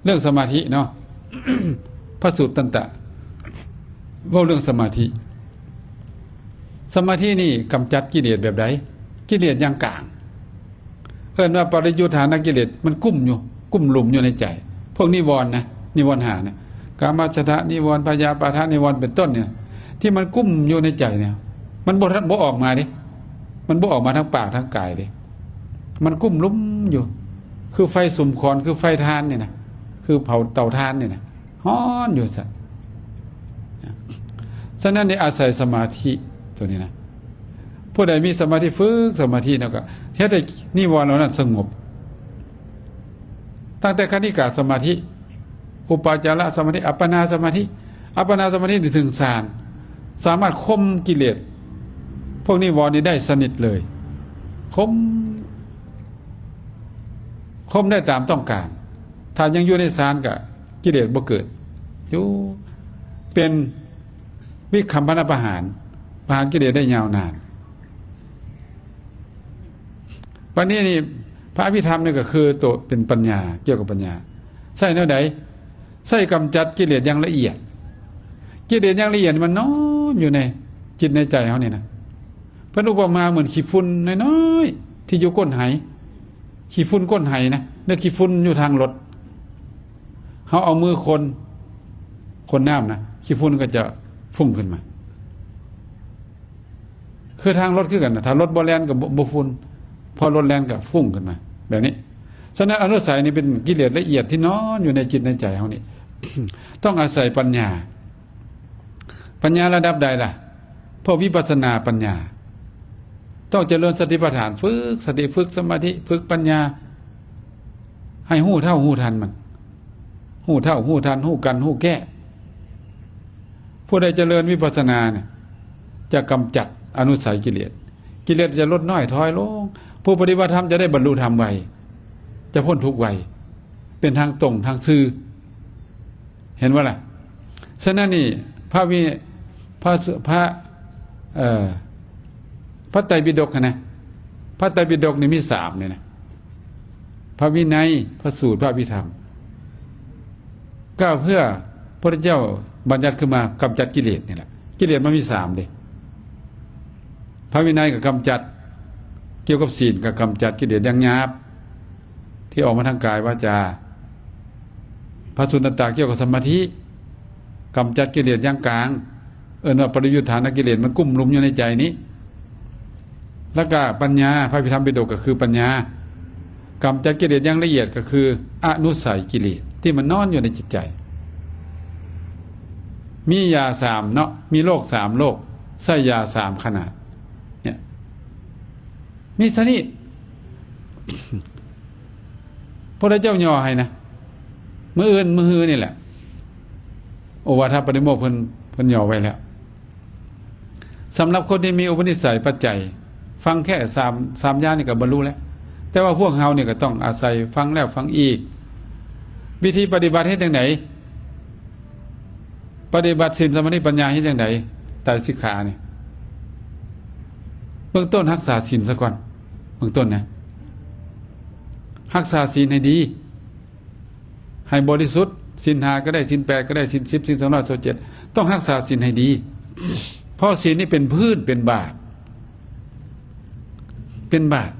ເລື່ອງສະມາທິເນາະ ພະສູດຕັນຕະ ເວົ້າເລື່ອງສະມາທິ. ສະມາທິນີ້ກຳຈັດກິເລດແບບໃດ? ກິເລດຢ່າງກາງ ເອີ້ນວ່າປະລິຍຸດຖານະກິເລດ ມັນກຸ້ມຢູ່ ກຸ້ມລຸມຢູ່ໃນໃຈ. ພວກນິວອນນະ ນິວອນຫ້ານະ ກາມາຊະຕະນິວອນ ພະຍາປາທະນິວອນ ເປັນຕົ້ນເນຍ ທີ່ມັນກຸ້ມຢູ່ໃນໃຈເນຍ ມັນບໍ່ທັນ ບໍ່ອອກມາເດ້ ມັນບໍ່ອອກມາທາງປາກທາງກາຍເດ້ ມັນກຸ້ມລຸມຢູ່ ຄືໄຟສຸມຂອນ ຄືໄຟຖ່ານນີ້ນະ ຄືເຜົາເຕົາຖ່ານນີ້ນະ ຮ້ອນຢູ່ຊັ້ນ. ສະນັ້ນ ໄດ້ອາໄສສະມາທິຕົວນີ້ນະ ຜູ້ໃດມີສະມາທິ ຝຶກສະມາທິແລ້ວກໍເຮັດໃຫ້ນິວອນເຫຼົ່ານັ້ນສະຫງົບ ຕັ້ງແຕ່ຄະນິກາສະມາທິ ອຸປະຈາລະສະມາທິ ອັບປະນາສະມາທິ ອັບປະນາສະມາທິນີ້ເຖິງຊານ ສາມາດຂົ່ມກິເລດພວກນິວອນນີ້ໄດ້ສະໜິດເລີຍ ຂົ່ມ ຂົ່ມໄດ້ຕາມຕ້ອງການ. ຖ້າຍັງຢູ່ໃນຊານກໍກິເລດບໍ່ເກີດ ຢູ່ເປັນວິຄັມພະນະປະຫານ ປະຫານກິເລດໄດ້ຍາວນານ. ບັດນີ້ນີ້ ພະອະພິທຳນີ້ກໍຄືໂຕເປັນປັນຍາ ກ່ຽວກັບປັນຍາ ໃຊ້ແນວໃດ? ໃຊ້ກຳຈັດກິເລດຢ່າງລະອຽດ ກິເລດຢ່າງລະອຽດມັນນອນຢູ່ໃນຈິດໃນໃຈເຮົານີ້ນະ ເພິ່ນອຸປະມາເໝືອນຂີ້ຝຸ່ນນ້ອຍໆ ທີ່ຢູ່ກົ້ນໄຫ ຂີ້ຝຸ່ນກົ້ນໄຫນະ ເນື້ອຂີ້ຝຸ່ນຢູ່ທາງລົດ ເຮົາເອົາມືຄົນ ຄົນນ້ຳນະ ຂີ້ຝຸ່ນກໍຈະຟຸ້ງຂຶ້ນມາ. ຄືທາງລົດຄືກັນນະ ຖ້າລົດບໍ່ແລ່ນກໍບໍ່ ບໍ່ຝຸ່ນ ພໍລົດແລ່ນກໍຟຸ້ງຂຶ້ນມາແບບນີ້. ສະນັ້ນ ອະນຸໄສນີ້ເປັນກິເລດລະອຽດທີ່ນອນຢູ່ໃນຈິດໃນໃຈເຮົານີ້ ຕ້ອງອາໄສປັນຍາ. ປັນຍາລະດັບໃດລະ? ພວກວິປັດສະນາປັນຍາ ຕ້ອງຈະເລີນສະຕິປະທານ ຝຶກສະຕິ ຝຶກສະມາທິ ຝຶກປັນຍາ ໃຫ້ຮູ້ເທົ່າຮູ້ທັນມັນ ຮູ້ເທົ່າຮູ້ທັນ ຮູ້ກັນຮູ້ແກ້. ຜູ້ໃດຈະເລີນວິປັດສະນານີ້ ຈະກຳຈັດອະນຸໄສກິເລດ ກິເລດຈະລົດນ້ອຍຖອຍລົງ. ຜູ້ປະຕິບັດທຳຈະໄດ້ບັນລຸທຳໄວ ຈະພົ້ນທຸກໄວ ເປັນທາງຕົງທາງຊື່ ເຫັນບໍ່ລະ? ສະນັ້ນນີ້ ພະວິ ພະ ພະ ເອີ ພະໄຕປິດົກຫັ້ນນະ ພະໄຕປິດົກນີ້ມີສາມນີ້ນະ ພະວິໄນ ພະສູດ ພະອະພິທຳ ກໍເພື່ອພະພຸດທະເຈົ້າບັນຍັດຂຶ້ນມາກຳຈັດກິເລດນີ້ແຫຼະ. ກິເລດມັນມີສາມເດ້ ພະວິໄນກໍກຳຈັດ ກ່ຽວກັບສິນກໍກຳຈັດກິເລດຢ່າງຫຍາບ ທີ່ອອກມາທາງກາຍວາຈາ. ພະສຸນນະຕາກ່ຽວກັບສະມາທິ ກຳຈັດກິເລດຢ່າງກາງ ເອີ້ນວ່າປະລິຍຸດຖານະກິເລດ ມັນກຸ້ມລຸມຢູ່ໃນໃຈນີ້. ແລ້ວກະປັນຍາ ພະພິທຳປິດົກກໍຄືປັນຍາ ກຳຈັດກິເລດຢ່າງລະອຽດ ກໍຄືອະນຸໄສກິເລດທີ່ມັນນອນຢູ່ໃນຈິດໃຈ. ມີຢາສາມເນາະ ມີໂລກສາມໂລກ ໃຊ້ຢາສາມຂະໜາດ ເນຍ ມີຊະນິດ ພະພຸດທະເຈົ້າຫຍໍ້ໃຫ້ນະ ມື້ອື່ນມື້ຮືນີ້ແຫຼະ ໂອວາທະປະຕິໂມກ ເພິ່ນ ເພິ່ນຫຍໍ້ໄວ້ແລ້ວ. ສຳລັບຄົນທີ່ມີອຸປະນິໄສປັດໄຈ ຟັງແຄ່ສາມ ສາມຢ່າງນີ້ກໍບັນລຸແລ້ວ. ແຕ່ວ່າພວກເຮົານີ້ກໍຕ້ອງອາໄສຟັງແລ້ວຟັງອີກ. ວິທີປະຕິບັດເຮັດຈັ່ງໃດ? ປະຕິບັດສິນ ສະມາທິ ປັນຍາເຮັດຈັ່ງໃດ? ໄຕສິກຂານີ້ ເບື້ອງຕົ້ນຮັກສາສິນຊະກ່ອນ ເບື້ອງຕົ້ນນະ ຮັກສາສິນໃຫ້ດີ ໃຫ້ບໍລິສຸດ ສິນຫ້າກໍໄດ້ ສິນແປດກໍໄດ້ ສິນສິບ ສິນສອງຮ້ອຍຊາວເຈັດ ຕ້ອງຮັກສາສິນໃຫ້ດີ ເພາະສິນນີ້ເປັນພື້ນ ເປັນບາດ ເປັນບາດ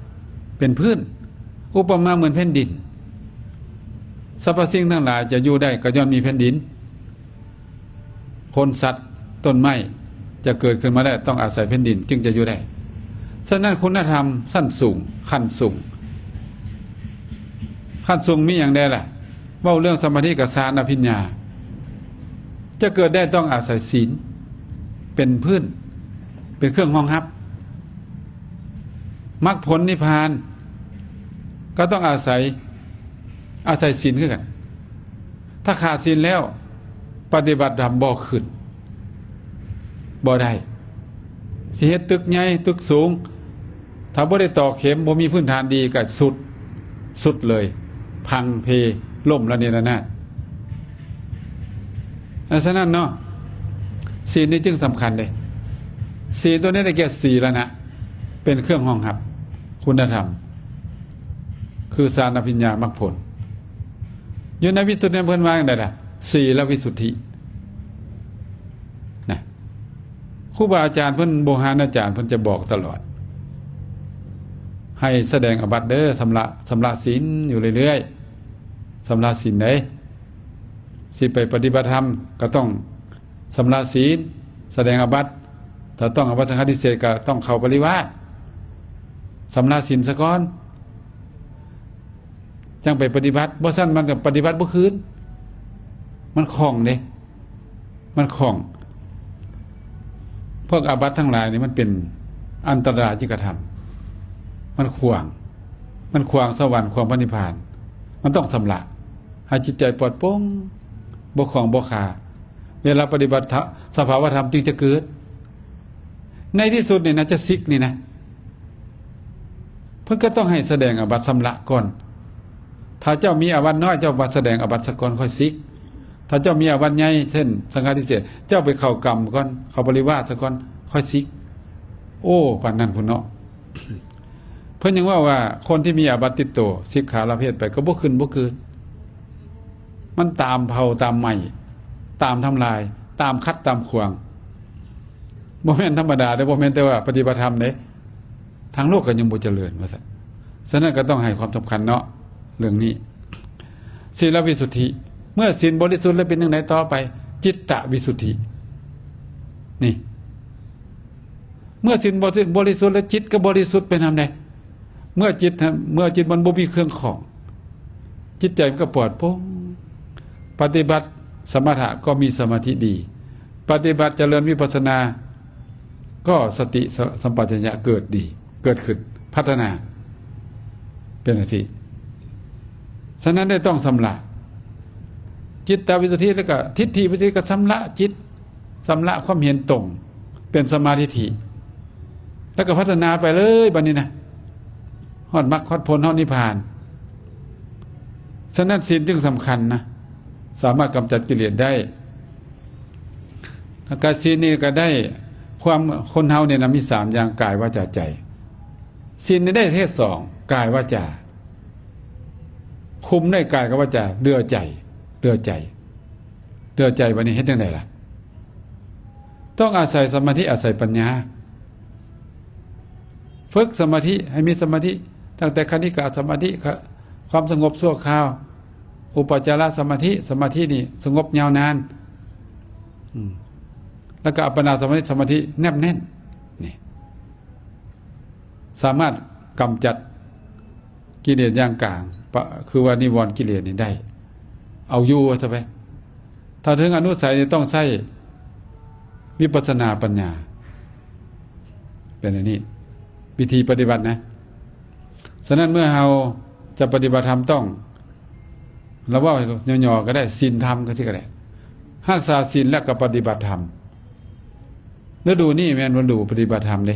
ເປັນພື້ນ ອຸປະມາເໝືອນແຜ່ນດິນ ສັບພະສິ່ງທັງຫຼາຍຈະຢູ່ໄດ້ກໍຍ້ອນມີແຜ່ນດິນ ຄົນ ສັດ ຕົ້ນໄມ້ຈະເກີດຂຶ້ນມາໄດ້ ຕ້ອງອາໄສແຜ່ນດິນຈຶ່ງຈະຢູ່ໄດ້. ສະນັ້ນ ຄຸນນະທຳຊັ້ນສູງ ຂັ້ນສູງ ຂັ້ນສູງມີຫຍັງແດ່ລະ? ເວົ້າເລື່ອງສະມາທິກັບຊານອະພິນຍາ ຈະເກີດໄດ້ຕ້ອງອາໄສສິນເປັນພື້ນ ເປັນເຄື່ອງຮອງຮັບ. ມັກຜົນນິບພານກໍຕ້ອງອາໄສ ອາໄສສິນຄືກັນ. ຖ້າຂາດສິນແລ້ວ ປະຕິບັດທຳບໍ່ຂຶ້ນ ບໍ່ໄດ້. ຊິເຮັດຕຶກໃຫຍ່ຕຶກສູງ ຖ້າບໍ່ໄດ້ຕອກເຂັມ ບໍ່ມີພື້ນຖານດີ ກໍຊຸດ ຊຸດເລີຍ ພັງເພ ລົ້ມລະເນລະນາດ. ສະນັ້ນເນາະ ສິນນີ້ຈຶ່ງສຳຄັນເດ້. ສິນຕົວນີ້ໄດ້ແກ່ສີລະນະ ເປັນເຄື່ອງຮອງຮັບຄຸນນະທຳ ຄືຊານອະພິນຍາມັກຜົນ. ຢູ່ໃນວິສຸດນີ້ເພິ່ນວ່າຈັ່ງໃດລະ? ສີລະວິສຸດທິນະ. ຄູບາອາຈານເພິ່ນ ບູຮານາຈານເພິ່ນຈະບອກຕະຫຼອດ ໃຫ້ສະແດງອະບັດເດີ ຊຳລະ ຊຳລະສິນຢູ່ເລື້ອຍໆ ຊຳລະສິນເດ້. ຊິໄປປະຕິບັດທຳກໍຕ້ອງຊຳລະສິນ, ສະແດງອາບັດ. ຖ້າຕ້ອງອາບັດສັງຄະຕິເສດ ກໍຕ້ອງເຂົ້າປະລິວາດ, ຊຳລະສິນສາກ່ອນ ຈັ່ງໄປປະຕິບັດ. ບໍ່ຊັ້ນມັນກໍປະຕິບັດບໍ່ຄືນ, ມັນຂ້ອງເດ້ ມັນຂ້ອງ. ພວກອາບັດທັງຫຼາຍນີ້ ມັນເປັນອັນຕະລາຍຈິກກະທຳ, ມັນຂວາງ, ມັນຂວາງສະຫວັນ, ຂວາງພະນິບພານ. ມັນຕ້ອງຊຳລະໃຫ້ຈິດໃຈປອດໂປ່ງ, ບໍ່ຂ້ອງບໍ່ຄາ. ເວລາປະຕິບັດທະ ສະພາວະທຳຈຶ່ງຈະເກີດ. ໃນທີ່ສຸດນີ້ນະ ຈະສິກນີ້ນະ ເພິ່ນກໍຕ້ອງໃຫ້ສະແດງອາບັດຊຳລະກ່ອນ. ຖ້າເຈົ້າມີອາບັດນ້ອຍ ເຈົ້າມາສະແດງອາບັດສາກ່ອນ ຄ່ອຍສິກ. ຖ້າເຈົ້າມີອາບັດໃຫຍ່ ເຊັ່ນ ສັງຄະຕິເສດ ເຈົ້າໄປເຂົ້າກຳກ່ອນ, ເຂົ້າປະລິວາດສາກ່ອນ ຄ່ອຍສິກ. ໂອ້ ປານນັ້ນພຸ້ນເນາະ. ເພິ່ນຍັງເວົ້າວ່າ ຄົນທີ່ມີອາບັດຕິດໂຕ ສິກຂາລະເພດໄປ ກໍບໍ່ຂຶ້ນບໍ່ເກີນ. ມັນຕາມເຜົາຕາມໄໝ້, ຕາມທຳລາຍ, ຕາມຂັດຕາມຂວາງ. ບໍ່ແມ່ນທຳມະດາເດ້, ບໍ່ແມ່ນແຕ່ວ່າປະຕິບັດທຳເດ້, ທາງໂລກກໍຍັງບໍ່ຈະເລີນວ່າຊັ້ນ. ສະນັ້ນກໍຕ້ອງໃຫ້ຄວາມສຳຄັນເນາະ ເລື່ອງນີ້. ສີລະວິສຸດທິ, ເມື່ອສິນບໍລິສຸດແລ້ວເປັນຈັ່ງໃດຕໍ່ໄປ? ຈິດຕະວິສຸດທິ. ນີ້ ເມື່ອສິນບໍລິສຸດແລ້ວ ຈິດກໍບໍລິສຸດໄປນຳເດ້. ເມື່ອຈິດ ເມື່ອຈິດມັນບໍ່ມີເຄື່ອງຂ້ອງ, ຈິດໃຈມັນກໍປອດໂປ່ງ. ປະຕິບັດສະມະຖະກໍມີສະມາທິດີ, ປະຕິບັດຈະເລີນວິປັດສະນາ ກໍສະຕິສະ ສຳປະຊັນຍະເກີດດີ, ເກີດຂຶ້ນ, ພັດທະນາ ເປັນຈັ່ງຊີ້. ສະນັ້ນໄດ້ຕ້ອງຊຳລະຈິດຕະວິສຸດທິ ແລ້ວກໍທິດຖິວິສຸດທິ ກໍຊຳລະຈິດ, ຊຳລະຄວາມເຫັນຕົງເປັນສຳມາທິດຖິ, ແລ້ວກໍພັດທະນາໄປເລີຍບັດນີ້ນະ ຮອດມັກຮອດຜົນ ຮອດນິບພານ. ສະນັ້ນສິນຈຶ່ງສຳຄັນນະ, ສາມາດກຳຈັດກິເລດໄດ້. ແລ້ວກໍສິນນີ້ກໍໄດ້ຄວາມ, ຄົນເຮົານີ້ນະມີສາມຢ່າງ ກາຍ ວາຈາ ໃຈ. ສິນນີ້ໄດ້ເຮັດສອງ ກາຍ ວາຈາ, ຄຸມໄດ້ກາຍກັບວາຈາ, ເຫຼືອໃຈ, ເຫຼືອໃຈ, ເຫຼືອໃຈ. ບັດນີ້ເຮັດຈັ່ງໃດລະ? ຕ້ອງອາໄສສະມາທິ, ອາໄສປັນຍາ. ຝຶກສະມາທິໃຫ້ມີສະມາທິ, ຕັ້ງແຕ່ຄະນິກະສະມາທິ, ຄະ ຄວາມສະຫງົບຊົ່ວຄາວ, ອຸປະຈາລະສະມາທິ, ສະມາທິນີ້ສະຫງົບຍາວນານ, ອືມ ແລ້ວກໍອັບປະນາສະມາທິ, ສະມາທິແນບແໜ້ນ. ນີ້ ສາມາດກຳຈັດກິເລດຢ່າງກາງ, ປະ ຄືວ່ານິວອນກິເລດນີ້ໄດ້, ເອົາຢູ່ວ່າຊະໄປ. ຖ້າເຖິງອະນຸໄສນີ້ຕ້ອງໃຊ້ວິປັດສະນາປັນຍາ, ເປັນອັນນີ້ ວິທີປະຕິບັດນະ. ສະນັ້ນເມື່ອເຮົາຈະປະຕິບັດທຳ ຕ້ອງ ລະເວົ້າຫຍໍ້ໆກໍໄດ້, ສິນທຳ ຈັ່ງຊີ້ກໍໄດ້, ຮັກສາສິນແລ້ວກໍປະຕິບັດທຳ. ລະດູນີ້ແມ່ນລະດູປະຕິບັດທຳເດ້.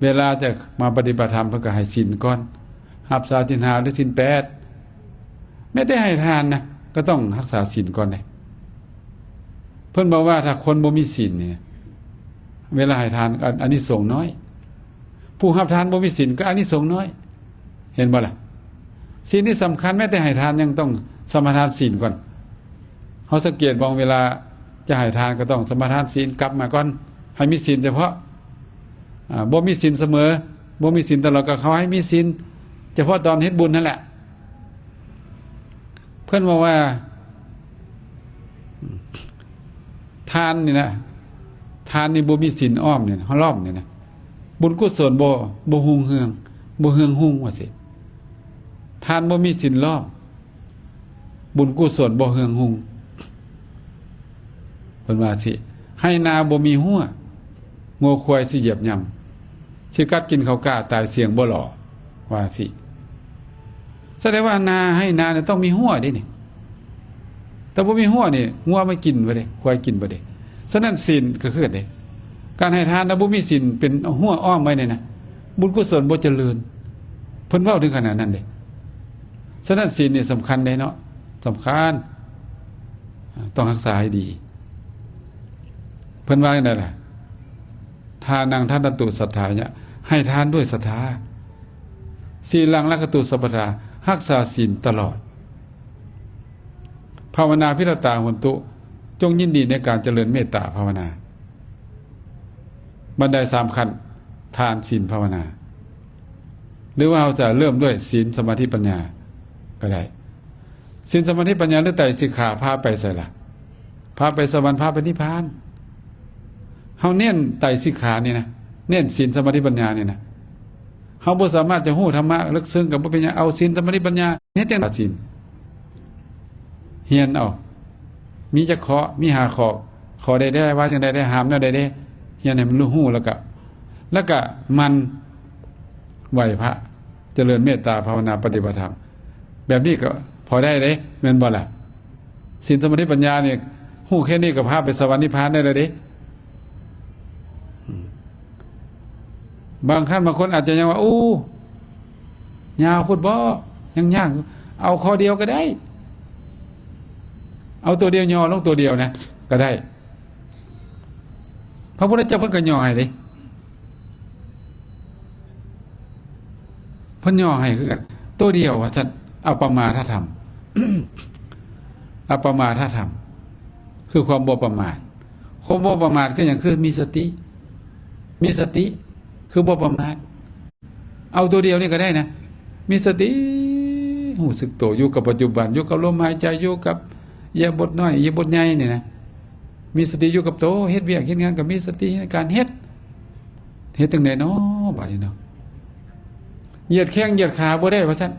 ເວລາຈະມາປະຕິບັດທຳ ເພິ່ນກໍໃຫ້ສິນກ່ອນ, ຮັກສາສິນຫ້າ ຫຼື ສິນແປດ. ແມ້ແຕ່ໃຫ້ທານນະ ກໍຕ້ອງຮັກສາສິນກ່ອນເດ້. ເພິ່ນບອກວ່າຖ້າຄົນບໍ່ມີສິນນີ້ ເວລາໃຫ້ທານ ອາ ອານິສົງນ້ອຍ, ຜູ້ຮັບທານບໍ່ມີສິນກໍອານິສົງນ້ອຍ. ເຫັນບໍ່ລະ? ສິນນີ້ສຳຄັນ, ແມ້ແຕ່ໃຫ້ທານຍັງຕ້ອງສະມາທານສິນກ່ອນ. ເຮົາສັງເກດເບິ່ງ ເວລາຈະໃຫ້ທານກໍຕ້ອງສະມາທານສິນກັບມາກ່ອນ, ໃຫ້ມີສິນສະເພາະ, ອາ ບໍ່ມີສິນສະເໝີ, ບໍ່ມີສິນຕະຫຼອດ, ກໍເຂົາໃຫ້ມີສິນສະເພາະຕອນເຮັດບຸນຫັ້ນແຫຼະ. ເພິ່ນບອກວ່າ ທານນີ້ນະ, ທານນີ້ບໍ່ມີສິນອ້ອມນີ້ນະ, ລ້ອມນີ້ນະ, ບຸນກຸສົນບໍ່, ບໍ່ຮຸ່ງເຮືອງ, ບໍ່ເຮືອງຮຸ່ງວ່າຊີ້. ທານບໍ່ມີສິນລ້ອມ, ບຸນກຸສົນບໍ່ເຮືອງຮຸ່ງ. ເພິ່ນວ່າຊີ້, ໄຮ່ນາບໍ່ມີຮົ້ວ, ງົວຄວາຍຊິຢຽບຫຍ້ຳ, ຊິກັດກິນເຂົ້າກ້າຕາຍສ່ຽງບໍ່ຫຼໍ່, ວ່າຊີ້. ສະແດງວ່ານາ, ໄຮ່ນານີ້ຕ້ອງມີຮົ້ວເດ້ນີ້. ຖ້າບໍ່ມີຮົ້ວນີ້ ງົວມັນກິນບໍ່ໄດ້, ຄວາຍກິນບໍ່ໄດ້. ສະນັ້ນສິນກໍຄືກັນເດ້, ການໃຫ້ທານແລ້ວບໍ່ມີສິນເປັນຮົ້ວອ້ອມໄວ້ນີ້ນະ, ບຸນກຸສົນບໍ່ຈະເລີນ. ເພິ່ນເວົ້າເຖິງຂະໜາດນັ້ນເດ້. ສະນັ້ນສິນນີ້ສຳຄັນເດ້ເນາະ, ສຳຄັນ, ຕ້ອງຮັກສາໃຫ້ດີ. ເພິ່ນວ່າຈັ່ງໃດລະ? ທານັງທະນັນຕຸສັດຖາຍະ, ໃຫ້ທານດ້ວຍສັດທາ. ສີລັງລັກຂະຕຸສັບພະທາ, ຮັກສາສິນຕະຫຼອດ. ພາວະນາພິລະຕາໂຫນຕຸ, ຈົ່ງຍິນດີໃນການຈະເລີນເມດຕາພາວະນາ. ບັນໄດສາມຂັ້ນ, ທານ, ສິນ, ພາວະນາ. ຫຼືວ່າເຮົາຈະເລີ່ມດ້ວຍສິນ, ສະມາທິ, ປັນຍາກໍໄດ້. ສິນ ສະມາທິ ປັນຍາ ຫຼື ໄຕຣສິກຂາ ພາໄປໃສລະ? ພາໄປສະຫວັນ ພາໄປນິບພານ. ເຮົາເນັ້ນໄຕຣສິກຂານີ້ນະ ເນັ້ນສິນ ສະມາທິ ປັນຍານີ້ນະ. ເຮົາບໍ່ສາມາດຈະຮູ້ທຳມະເລິກເຊິ່ງກໍບໍ່ເປັນຫຍັງ, ເອົາສິນ ສະມາທິ ປັນຍາ ເຮັດຈັ່ງໃດ? ສິນ ຮຽນເອົາ ມີຈັກຂໍ້? ມີຫ້າຂໍ້. ຂໍ້ໃດໄດ້ ວ່າຈັ່ງໃດໄດ້ ຫ້າມແນວໃດເດ້? ຮຽນໃຫ້ມັນຮູ້ ແລ້ວກະ ແລ້ວກະໝັ່ນໄຫວ້ພະ ຈະເລີນເມດຕາພາວະນາປະຕິບັດທຳ ແບບນີ້ກໍພໍໄດ້ເດ້ ແມ່ນບໍ່ລະ? ສິນ ສະມາທິ ປັນຍານີ້ ຮູ້ແຄ່ນີ້ກໍພາໄປສະຫວັນນິບພານໄດ້ແລ້ວເດ້. ບາງທ່ານບາງຄົນອາດຈະຍັງວ່າ ໂອ້ ຍາວໂພດບໍ ຍັງຍາກ. ເອົາຂໍ້ດຽວກໍໄດ້ ເອົາຕົວດຽວ ຫຍໍ້ລົງຕົວດຽວນະກໍໄດ້. ພະພຸດທະເຈົ້າເພິ່ນກໍຫຍໍ້ໃຫ້ເດ້ ເພິ່ນຫຍໍ້ໃຫ້ຄືກັນ ໂຕດຽວວ່າຊັ້ນ. ອັບປະມາດທະທຳ ອັບປະມາດທະທຳ ຄືຄວາມບໍ່ປະໝາດ. ຄວາມບໍ່ປະໝາດຄືຫຍັງ? ຄືມີສະຕິ ມີສະຕິ ຄືບໍ່ປະໝາດ. ເອົາໂຕດຽວນີ້ກໍໄດ້ນະ ມີສະຕິ ຮູ້ສຶກໂຕ ຢູ່ກັບປັດຈຸບັນ ຢູ່ກັບລົມຫາຍໃຈ ຢູ່ກັບອິລິຍາບົດນ້ອຍ ອິລິຍາບົດໃຫຍ່ນີ້ນະ. ມີສະຕິຢູ່ກັບໂຕ ເຮັດວຽກເຮັດງານກໍມີສະຕິໃນການເຮັດ. ເຮັດຈັ່ງໃດເນາະບາດນີ້ເນາະ? ຢຽດແຂ້ງຢຽດຂາບໍ່ໄດ້ວ່າຊັ້ນ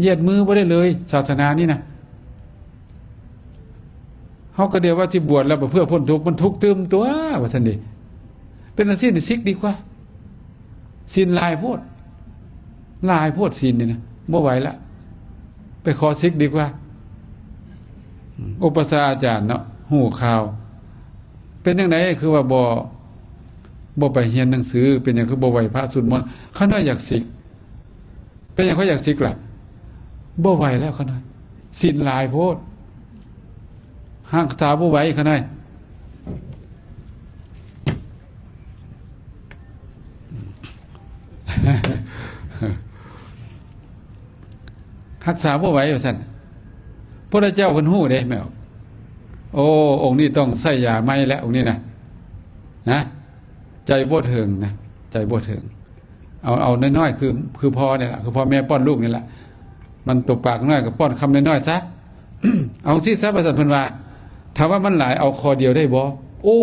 ຢຽດມືບໍ່ໄດ້ເລີຍ ສາສະໜານີ້ນະ. ເຮົາກໍດຽວວ່າຊິບວດແລ້ວເພື່ອພົ້ນທຸກ ມັນທຸກຕື່ມຕົວະວ່າຊັ້ນເດ. ເປັນຈັ່ງຊີ້ນີ້ ສິກດີກວ່າ. ສິນຫຼາຍໂພດ ຫຼາຍໂພດສິນນີ້ນະ ບໍ່ໄຫວລະ ໄປຂໍສິກດີກວ່າ. ອຸປະຊາອາຈານເນາະ ຮູ້ຂ່າວ ເປັນຈັ່ງໃດ ຄືວ່າບໍ່ ບໍ່ໄປຮຽນໜັງສື? ເປັນຫຍັງຄືບໍ່ໄຫວ້ພະສູດມົນ? ຂ້ານ້ອຍຢາກສິກ. ເປັນຫຍັງຂ້ອຍຢາກສິກລະ? ບໍ່ໄຫວແລ້ວຂ້ານ້ອຍ ສິນຫຼາຍໂພດ ຮັກສາບໍ່ໄຫວຂ້ານ້ອຍ ຮັກສາບໍ່ໄຫວວ່າຊັ້ນ. ພະພຸດທະເຈົ້າເພິ່ນຮູ້ເດ້ແມ່ນ. ໂອ້ ອົງນີ້ຕ້ອງໃຊ້ຢາໃໝ່ແລ້ວ ອົງນີ້ນະ ນະ ໃຈບໍ່ເຖິງນະ ໃຈບໍ່ເຖິງ. ເອົາ ເອົານ້ອຍໆ ຄື ຄືພໍ່ນີ້ລະ ຄືພໍ່ແມ່ປ້ອນລູກນີ້ລະ ມັນຕົວປາກນ້ອຍກໍປ້ອນຄຳນ້ອຍໆຊະ. ເອົາຊີ້ຊະວ່າຊັ້ນ ເພິ່ນວ່າ ຖ້າວ່າມັນຫຼາຍ ເອົາຂໍ້ດຽວໄດ້ບໍ່? ໂອ້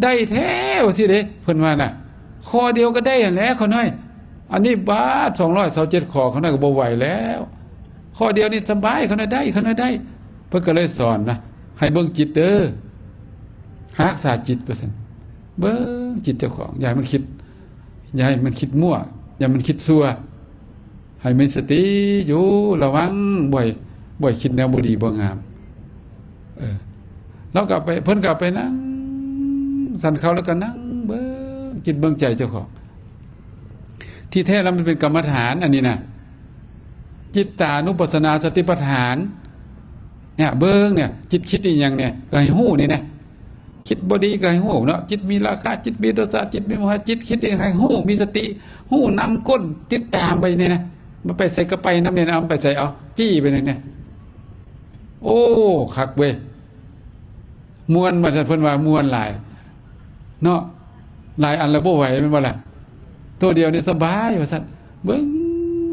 ໄດ້ແທ້ວ່າຊີ້ເດ້ ເພິ່ນວ່ານະ ຂໍ້ດຽວກໍໄດ້ຫັ້ນແຫຼະຂ້ານ້ອຍ. ອັນນີ້ບາດ ສອງຮ້ອຍຊາວເຈັດຂໍ້ ຂ້ານ້ອຍກໍບໍ່ໄຫວແລ້ວ. ຂໍ້ດຽວນີ້ສະບາຍ ຂ້ານ້ອຍໄດ້ ຂ້ານ້ອຍໄດ້. ເພິ່ນກໍເລີຍສອນນະ ໃຫ້ເບິ່ງຈິດເດີ ຮັກສາຈິດວ່າຊັ້ນ. ເບິ່ງຈິດເຈົ້າຂອງ ຢ່າໃຫ້ມັນຄິດ ຢ່າໃຫ້ມັນຄິດມົ້ວ ຢ່າໃຫ້ມັນຄິດຊົ່ວ ໃຫ້ມີສະຕິຢູ່ ລະວັງ ບໍ່ໃຫ້ ບໍ່ໃຫ້ຄິດແນວບໍ່ດີບໍ່ງາມ. ເອີ ລາວກໍໄປ ເພິ່ນກໍໄປນັ່ງສັນເຂົ້າ ແລ້ວກໍນັ່ງເບິ່ງຈິດເບິ່ງໃຈເຈົ້າຂອງ. ທີ່ແທ້ແລ້ວມັນເປັນກຳມະຖານອັນນີ້ນະ ຈິດຕານຸປັດສະນາສະຕິປັດຖານ. ເນຍ ເບິ່ງເນຍ ຈິດຄິດອີ່ຫຍັງເນຍ ກໍໃຫ້ຮູ້ນີ້ນະ. ຈິດບໍ່ດີກໍໃຫ້ຮູ້ເນາະ ຈິດມີລາຄະ ຈິດມີໂທສະ ຈິດມີໂມຫະ ຈິດຄິດອີ່ຫຍັງໃຫ້ຮູ້ ມີສະຕິ ຮູ້ນຳກົ້ນ ຕິດຕາມໄປນີ້ນະ. ມັນໄປໃສກໍໄປນຳນີ້ນະ ເອົາໄປໃສ ເອົາ ຈີ້ໄປນີ້ນະ. ໂອ້ ຄັກເວີຍ ມ່ວນວ່າຊັ້ນ ເພິ່ນວ່າມ່ວນຫຼາຍເນາະ ຫຼາຍອັນແລ້ວບໍ່ໄຫວແມ່ນບໍ່ລະ? ໂຕດຽວນີ້ສະບາຍວ່າຊັ້ນ. ເບິ່ງ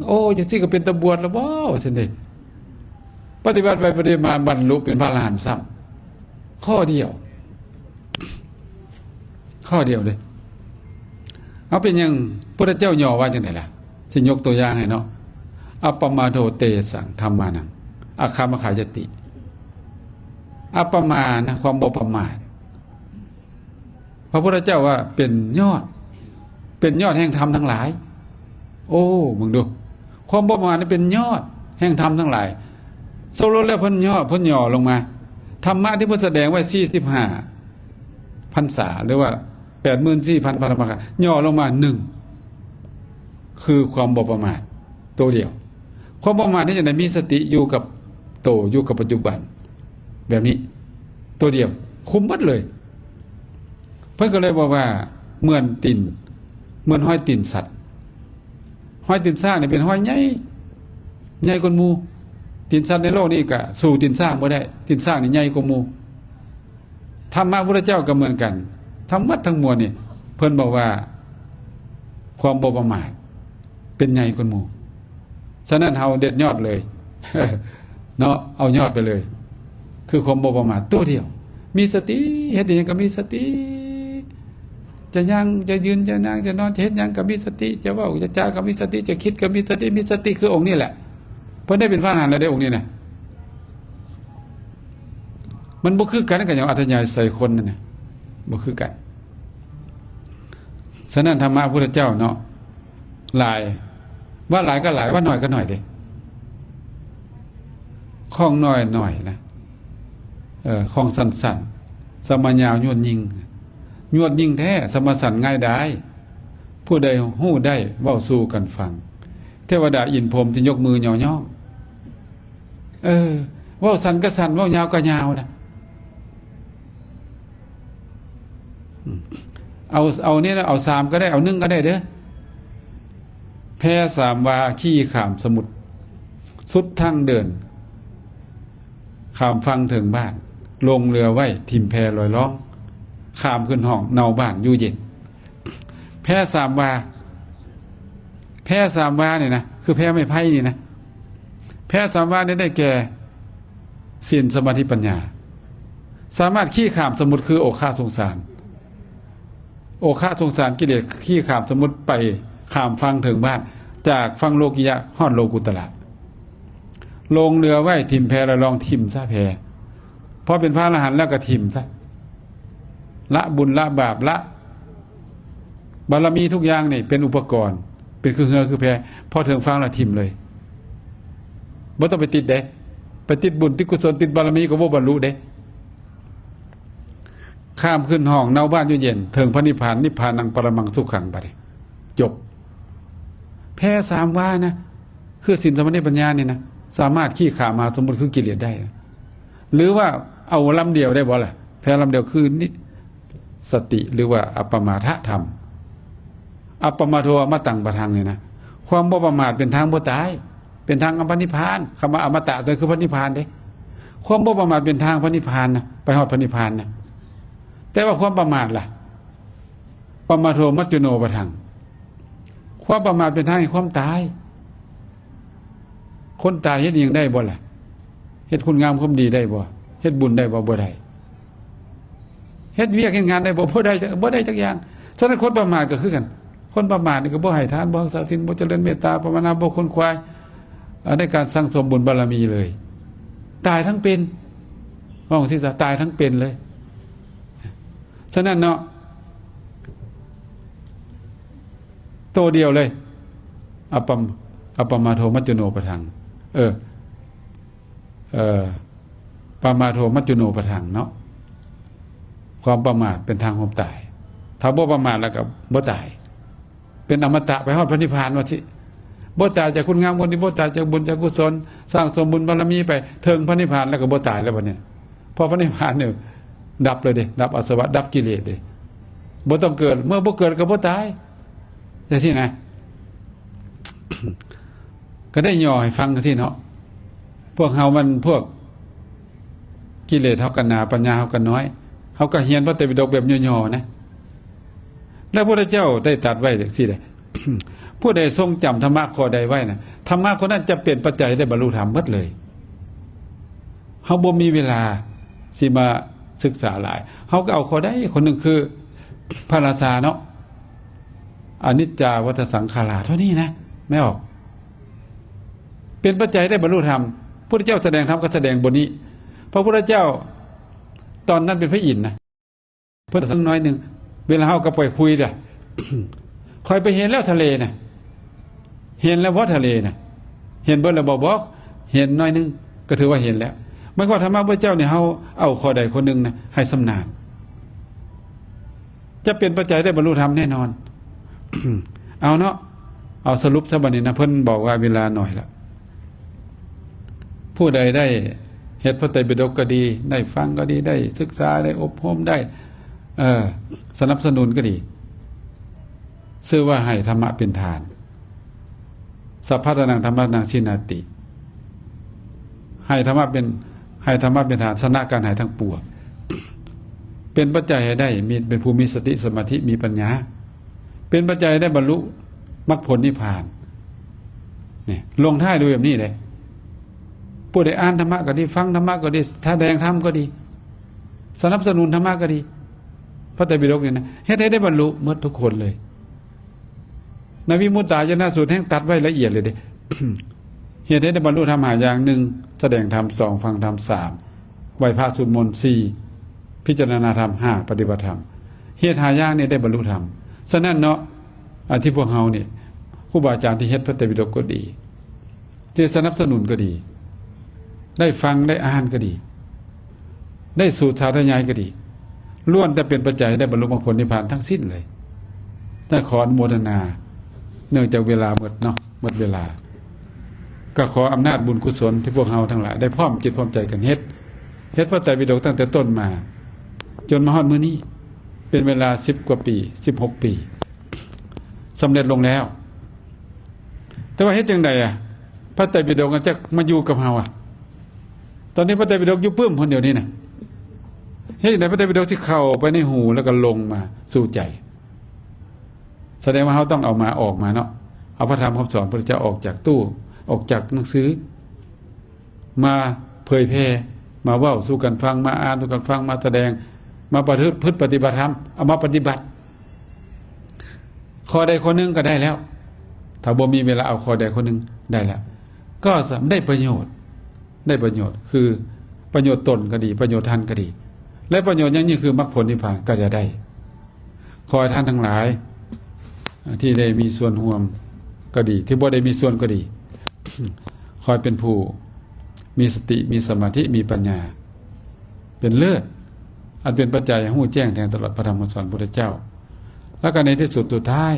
ໂອ້ ຈັ່ງຊີ້ກໍເປັນຕາບວດແລ້ວບໍ່ ວ່າຊັ້ນເດ. ປະຕິບັດໄປປະຕິບັດມາ ບັນລຸເປັນພະອະລະຫັນຊ້ຳ ຂໍ້ດຽວ ຂໍ້ດຽວເດ້. ເອົາ ເປັນຫຍັງພຸດທະເຈົ້າຫຍໍ້ວ່າຈັ່ງໃດລະ? ຊິຍົກຕົວຢ່າງໃຫ້ເນາະ ອັບປະມາໂດເຕສັງ ທຳມານັງ ອາຄາມະຄາຍະຕິ. ອັບປະມານະ ຄວາມບໍ່ປະໝາດ ພະພຸດທະເຈົ້າວ່າເປັນຍອດ ເປັນຍອດແຫ່ງທຳທັງຫຼາຍ. ໂອ້ ເບິ່ງດູ ຄວາມບໍ່ປະໝາດນີ້ເປັນຍອດແຫ່ງທຳທັງຫຼາຍ. ສະຫຼຸບແລ້ວເພິ່ນຫຍໍ້ ເພິ່ນຫຍໍ້ລົງມາ ທຳມະທີ່ເພິ່ນສະແດງໄວ້ສີ່ສິບຫ້າພັນສາ ຫຼືວ່າແປດໝື່ນສີ່ພັນພະທຳມະກະ ຫຍໍ້ລົງມາໜຶ່ງ ຄືຄວາມບໍ່ປະໝາດໂຕດຽວ. ຄວາມບໍ່ປະໝາດນີ້ຈັ່ງໃດ? ມີສະຕິຢູ່ກັບໂຕ ຢູ່ກັບປັດຈຸບັນ ແບບນີ້ ໂຕດຽວ ຄຸມໝົດເລີຍ. ເພິ່ນກໍເລີຍບອກວ່າ ເໝືອນຕີນ ເໝືອນຮອຍຕີນສັດ. ຮອຍຕີນຊ້າງນີ້ເປັນຮອຍໃຫຍ່ ໃຫຍ່ກວ່າໝູ່. ຕີນສັດໃນໂລກນີ້ກະສູ້ຕີນຊ້າງບໍ່ໄດ້ ຕີນຊ້າງນີ້ໃຫຍ່ກວ່າໝູ່. ທຳມະພຸດທະເຈົ້າກໍເໝືອນກັນ ທັງໝົດທັງມວນນີ້ ເພິ່ນບອກວ່າ ຄວາມບໍ່ປະໝາດເປັນໃຫຍ່ກວ່າໝູ່. ສະນັ້ນເຮົາເດັດຍອດເລີຍ ເນາະ ເອົາຍອດໄປເລີຍ ຄືຄວາມບໍ່ປະໝາດຕົວດຽວ. ມີສະຕິ ເຮັດອີ່ຫຍັງກໍມີສະຕິ ຈະຍ່າງ ຈະຢືນ ຈະນັ່ງ ຈະນອນ ຈະເຮັດຫຍັງກໍມີສະຕິ ຈະເວົ້າ ຈະຈາກໍມີສະຕິ ຈະຄິດກໍມີສະຕິ ມີສະຕິຄືອົງນີ້ແຫຼະ. ເພິ່ນໄດ້ເປັນພະອະລະຫັນແລ້ວເດ້ ອົງນີ້ນະ. ມັນບໍ່ຄືກັນກັບຫຍັງ ອັດທະຍາໄສຄົນນັ້ນນະ ບໍ່ຄືກັນ. ສະນັ້ນ ທຳມະພຸດທະເຈົ້າເນາະ ຫຼາຍ ວ່າຫຼາຍກໍຫຼາຍ ວ່າໜ້ອຍກໍໜ້ອຍເດ້. ຂອງໜ້ອຍໜ້ອຍນະ ເອີ ຂອງສັ້ນໆ ສະມາຍາວຍວດຍິງ ຍວດຍິງແທ້ ສະມາສັ້ນງ່າຍດາຍ. ຜູ້ໃດຮູ້ໄດ້ເວົ້າສູ່ກັນຟັງ ເທວະດາອິນພົມຈະຍົກມືຍໍຍ້ອງ. ເອີ ເວົ້າສັ້ນກໍສັ້ນ ເວົ້າຍາວກໍຍາວນະ. ເອົາ ເອົານີ້ນະ ເອົາສາມກໍໄດ້ ເອົາໜຶ່ງກໍໄດ້ເດີ້. ແພສາມວາຂີ່ຂ້າມສະໝຸດ ສຸດທາງເດີນ ຂ້າມຝັ່ງເທິງບ້ານ ລົງເຮືອໄວ້ ຖິ້ມແພລອຍລ່ອງ ຂ້າມຂຶ້ນຫ້ອງເນົາບ້ານຢູ່ເຢັນ. ແພສາມວາ ແພສາມວານີ້ນະ ຄືແພໄມ້ໄຜ່ນີ້ນະ. ແພສາມວານີ້ໄດ້ແກ່ ສິນ ສະມາທິ ປັນຍາ ສາມາດຂີ່ຂ້າມສະໝຸດ ຄືໂອຄະສົງສານ ໂອຄະສົງສານກິເລດ ຂີ່ຂ້າມສະໝຸດໄປ ຂ້າມຝັ່ງເທິງບ້ານ ຈາກຝັ່ງໂລກິຍະຮອດໂລກຸດຕະລະ ລົງເຮືອໄວ້ ຖິ້ມແພລອຍລ່ອງ ຖິ້ມຊະແພ. ພໍເປັນພະອະລະຫັນແລ້ວກໍຖິ້ມຊະ ລະບຸນລະບາບ ລະບາລະມີທຸກຢ່າງນີ້ ເປັນອຸປະກອນ ເປັນຄືເຮືອຄືແພ. ພໍເຖິງຝັ່ງແລ້ວຖິ້ມເລີຍ ບໍ່ຕ້ອງໄປຕິດເດ້. ໄປຕິດບຸນຕິດກຸສົນຕິດບາລະມີກໍບໍ່ບັນລຸເດ້. ຂ້າມຂຶ້ນຫ້ອງເນົາບ້ານຢູ່ເຢັນ ເຖິງພະນິບພານ ນິບພານັງປະລະມັງສຸຂັງ. ບາດນີ້ຈົບ. ແພສາມວານະ ຄືສິນ ສະມາທິ ປັນຍານີ້ນະ ສາມາດຂີ່ຂ້າມມະຫາສະໝຸດຄືກິເລດໄດ້. ຫຼືວ່າເອົາລຳດຽວໄດ້ບໍ່ລະ? ແພລຳດຽວຄືນິ ສະຕິ ຫຼືວ່າອັບປະມາທະທຳ. ອັບປະມາໂທອະມະຕັງປະທັງນີ້ນະ ຄວາມບໍ່ປະໝາດເປັນທາງບໍ່ຕາຍ ເປັນທາງອຳມະນິບພານ. ຄຳວ່າອະມະຕະຕົວນີ້ຄືພະນິບພານເດ້. ຄວາມບໍ່ປະໝາດເປັນທາງພະນິບພານນະ ໄປຮອດພະນິບພານນະ. ແຕ່ວ່າຄວາມປະໝາດລະ? ປະມາໂທມັດຈຸໂນປະທັງ. ຄວາມປະໝາດເປັນທາງແຫ່ງຄວາມຕາຍ. ຄົນຕາຍເຮັດອີ່ຫຍັງໄດ້ບໍ່ລະ? ເຮັດຄຸນງາມຄວາມດີໄດ້ບໍ່? ເຮັດບຸນໄດ້ບໍ່? ບໍ່ໄດ້. ເຮັດວຽກເຮັດງານໄດ້ບໍ່? ບໍ່ໄດ້ ບໍ່ໄດ້ຈັກຢ່າງ. ສະນັ້ນຄົນປະໝາດກໍຄືກັນ. ຄົນປະໝາດນີ້ກໍບໍ່ໃຫ້ທານ, ບໍ່ຮັກສາສິນ, ບໍ່ຈະເລີນເມດຕາ, ພາວະນາ, ບໍ່ຂົນຂວາຍ ໃນການສັ່ງສົມບຸນບາລະມີເລີຍ. ຕາຍທັງເປັນ. ເວົ້າຈັ່ງຊີ້ຊະ, ຕາຍທັງເປັນເລີຍ. ສະນັ້ນເນາະ ໂຕດຽວເລີຍ ອັບປະ ອັບປະມາໂທມັດຈຸໂນປະທັງ. ເອີ ເອີ ປະມາໂທມັດຈຸໂນປະທັງເນາະ. ຄວາມປະໝາດເປັນທາງຄວາມຕາຍ. ຖ້າບໍ່ປະໝາດແລ້ວກໍບໍ່ຕາຍ. ເປັນອະມະຕະໄປຮອດພະນິບພານວ່າຊີ້. ບໍ່ຕາຍຈາກຄຸນງາມຄວາມດີ, ບໍ່ຕາຍຈາກບຸນຈາກກຸສົນ, ສ້າງສົມບຸນບາລະມີໄປເຖິງພະນິບພານແລ້ວກໍບໍ່ຕາຍແລ້ວບັດນີ້. ເພາະພະນິບພານນີ້ດັບເລີຍເດ້, ດັບອາສະວະ, ດັບກິເລດເດ້. ບໍ່ຕ້ອງເກີດ, ເມື່ອບໍ່ເກີດກໍບໍ່ຕາຍ. ຈັ່ງຊີ້ນະ. ກໍໄດ້ຫຍໍ້ໃຫ້ຟັງຈັ່ງຊີ້ເນາະ. ພວກເຮົາມັນພວກກິເລດເຮົາກໍໜາ, ປັນຍາເຮົາກໍນ້ອຍ. ເຮົາກໍຮຽນພະໄຕປິດົກແບບຫຍໍ້ໆນະ. ແລ້ວພະພຸດທະເຈົ້າໄດ້ຕັດໄວ້ຈັ່ງຊີ້ເດ້, ຜູ້ໃດຊົງຈຳທຳມະຂໍ້ໃດໄວ້ນະ, ທຳມະຂໍ້ນັ້ນຈະເປັນປັດໄຈໃຫ້ໄດ້ບັນລຸທຳໝົດເລີຍ. ເຮົາບໍ່ມີເວລາຊິມາສຶກສາຫຼາຍ. ເຮົາກໍເອົາຂໍ້ໃດຂໍ້ໜຶ່ງ ຄືພະລາຊາເນາະ, ອະນິດຈາວັດຕະສັງຂາລາ ເທົ່ານີ້ນະ, ແມ່ນບໍ່? ເປັນປັດໄຈໃຫ້ໄດ້ບັນລຸທຳ. ພຸດທະເຈົ້າສະແດງທຳກໍສະແດງບົດນີ້. ພະພຸດທະເຈົ້າຕອນນັ້ນເປັນພະອິນນະ. ເພິ່ນສັງໜ້ອຍໜຶ່ງ, ເວລາເຮົາກໍໄປຄຸຍລະ, ຂ້ອຍໄປເຫັນແລ້ວທະເລນະ. ເຫັນແລ້ວບໍ່ທະເລນະ? ເຫັນເບິດແລ້ວບໍ່? ບອກ ເຫັນໜ້ອຍໜຶ່ງ ກໍຖືວ່າເຫັນແລ້ວ. ໝາຍຄວາມວ່າທຳມະພະເຈົ້ານີ້ ເຮົາເອົາຂໍ້ໃດຂໍ້ໜຶ່ງນະ ໃຫ້ຊຳນານ, ຈະເປັນປັດໄຈໄດ້ບັນລຸທຳແນ່ນອນ. ເອົາເນາະ, ເອົາສະຫຼຸບຊະບັດນີ້ນະ, ເພິ່ນບອກວ່າເວລາໜ້ອຍລະ. ຜູ້ໃດໄດ້ເຮັດພະໄຕປິດົກກໍດີ, ໄດ້ຟັງກໍດີ, ໄດ້ສຶກສາ, ໄດ້ອົບຮົມ, ໄດ້ ເອີ ສະໜັບສະໜູນກໍດີ, ຊື່ວ່າໃຫ້ທຳມະເປັນທານ. ສັບພະທານັງທຳມະທານັງ ຊິນາຕິ. ໃຫ້ທຳມະເປັນ ໃຫ້ທຳມະເປັນທານ, ຊະນະການໃຫ້ທັງປວງ. ເປັນປັດໄຈໃຫ້ໄດ້ ມີ ເປັນຜູ້ມີສະຕິສະມາທິ ມີປັນຍາ. ເປັນປັດໄຈໃຫ້ໄດ້ບັນລຸມັກຜົນນິບພານ. ນີ້ ລົງທ້າຍດ້ວຍແບບນີ້ເດ້. ຜູ້ໃດອ່ານທຳມະກໍດີ, ຟັງທຳມະກໍດີ, ສະແດງທຳກໍດີ, ສະໜັບສະໜູນທຳມະກໍດີ, ພະໄຕປິດົກນີ້ນະ ເຮັດໃຫ້ໄດ້ບັນລຸໝົດທຸກຄົນເລີຍ. ໃນວິມຸດຕາຍະນະສູດແຮ່ງຕັດໄວ້ລະອຽດເລີຍເດ້. ເຮັດໃຫ້ໄດ້ບັນລຸທຳຫ້າຢ່າງ: ໜຶ່ງ ສະແດງທຳ, ສອງ ຟັງທຳ, ສາມ ໄຫວ້ພະສູດມົນ, ສີ່ ພິຈາລະນາທຳ, ຫ້າ ປະຕິບັດທຳ. ເຮັດຫ້າຢ່າງນີ້ໄດ້ບັນລຸທຳ. ສະນັ້ນເນາະ ອັນທີ່ພວກເຮົານີ້ ຄູບາອາຈານທີ່ເຮັດພະໄຕປິດົກກໍດີ, ທີ່ສະໜັບສະໜູນກໍດີ, ໄດ້ຟັງໄດ້ອ່ານກໍດີ, ໄດ້ສູດສາທະຍາຍກໍດີ, ລ້ວນແຕ່ເປັນປັດໄຈໃຫ້ໄດ້ບັນລຸມາຜົນນິບພານທັງສິ້ນເລີຍ. ແຕ່ຂໍອະນຸໂມທະນາ ເນື່ອງຈາກເວລາໝົດເນາະ, ໝົດເວລາ. ກໍຂໍອຳນາດບຸນກຸສົນທີ່ພວກເຮົາທັງຫຼາຍໄດ້ພ້ອມຈິດພ້ອມໃຈກັນເຮັດ, ເຮັດພະໄຕປິດົກຕັ້ງແຕ່ຕົ້ນມາ ຈົນມາຮອດມື້ນີ້ ເປັນເວລາສິບກວ່າປີ, ສິບຫົກປີ ສຳເລັດລົງແລ້ວ. ແຕ່ວ່າເຮັດຈັ່ງໃດອະ ພະໄຕປິດົກອາດຈະມາຢູ່ກັບເຮົາອະ? ຕອນນີ້ພະໄຕປິດົກຢູ່ປຶ້ມພຸ້ນດຽວນີ້ນະ. ເຮັດຈັ່ງໃດພະໄຕປິດົກຊິເຂົ້າໄປໃນຫູ ແລ້ວກໍລົງມາສູ່ໃຈ? ສະແດງວ່າເຮົາຕ້ອງເອົາມາ ອອກມາເນາະ, ເອົາພະທຳຄຳສອນພະພຸດທະເຈົ້າອອກຈາກຕູ້ ອອກຈາກໜັງສື ມາເຜີຍແຜ່, ມາເວົ້າສູ່ກັນຟັງ, ມາອ່ານສູ່ກັນຟັງ, ມາສະແດງ, ມາປະພຶດປະຕິບັດທຳ, ເອົາມາປະຕິບັດ. ຂໍ້ໃດຂໍ້ໜຶ່ງກໍໄດ້ແລ້ວ, ຖ້າບໍ່ມີເວລາເອົາຂໍ້ໃດຂໍ້ໜຶ່ງໄດ້ແລ້ວ ກໍໄດ້ປະໂຫຍດ, ໄດ້ປະໂຫຍດ ຄືປະໂຫຍດຕົນກໍດີ, ປະໂຫຍດທ່ານກໍດີ ແລະ ປະໂຫຍດຢ່າງຍິ່ງຄືມັກຜົນນິບພານກໍຈະໄດ້. ຂໍໃຫ້ທ່ານທັງຫຼາຍທີ່ໄດ້ມີສ່ວນຮ່ວມກໍດີ, ທີ່ບໍ່ໄດ້ມີສ່ວນກໍດີ, ຂໍໃຫ້ເປັນຜູ້ມີສະຕິ, ມີສະມາທິ, ມີປັນຍາ ເປັນເລີດ, ອັນເປັນປັດໄຈໃຫ້ຮູ້ແຈ້ງແທງຕະຫຼອດພະທຳຄຳສອນພຸດທະເຈົ້າ. ແລ້ວກໍໃນທີ່ສຸດສຸດທ້າຍ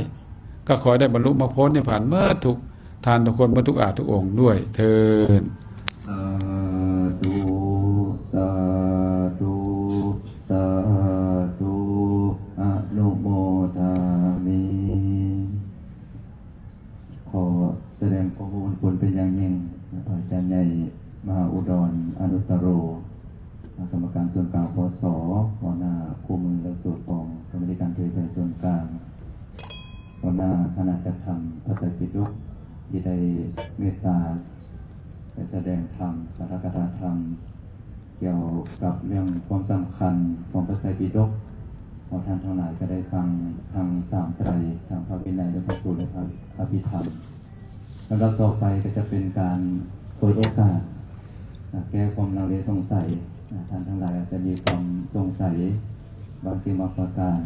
ກໍຂໍໃຫ້ໄດ້ບັນລຸມັກຜົນນິບພານໝົດທຸກທ່ານທຸກຄົນ, ໝົດທຸກອາດທຸກອົງດ້ວຍເທີ້ນ. ສາທຸ ສາທຸ ສາທຸ ອະນຸໂມທາມິ. ຂໍສະແດງຄວາມຂອບຄຸນເປັນຢ່າງຍິ່ງ ພະອາຈານໃຫຍ່ ມະຫາອຸດອນ ອະນຸດຕະໂລ ກຳມະການສ່ວນກາງ ປສ ຫົວໜ້າຄູ່ມືຫຼັກສູດຂອງກຳມະທິການເຜີຍແຜ່ສ່ວນກາງ, ຫົວໜ້າຄະນະຈັດທຳພະໄຕປິດົກ ທີ່ໄດ້ເມດຕາໄປສະແດງທຳ, ປາຖະກະຖາທຳ ກ່ຽວກັບເລື່ອງຄວາມສຳຄັນຂອງພະໄຕປິດົກ ເພາະທ່ານທັງຫຼາຍກໍໄດ້ຟັງທັງສາມໄຕ, ທັງພະວິໄນ ແລະ ພະສູດ ແລະ ພະອະພິທຳ. ລຳດັບຕໍ່ໄປກໍຈະເປັນການເປີດໂອກາດ ແກ້ຄວາມລັງເລສົງໄສ. ທ່ານທັງຫຼາຍອາດຈະມີຄວາມສົງໄສບາງສິ່ງບາງປະການ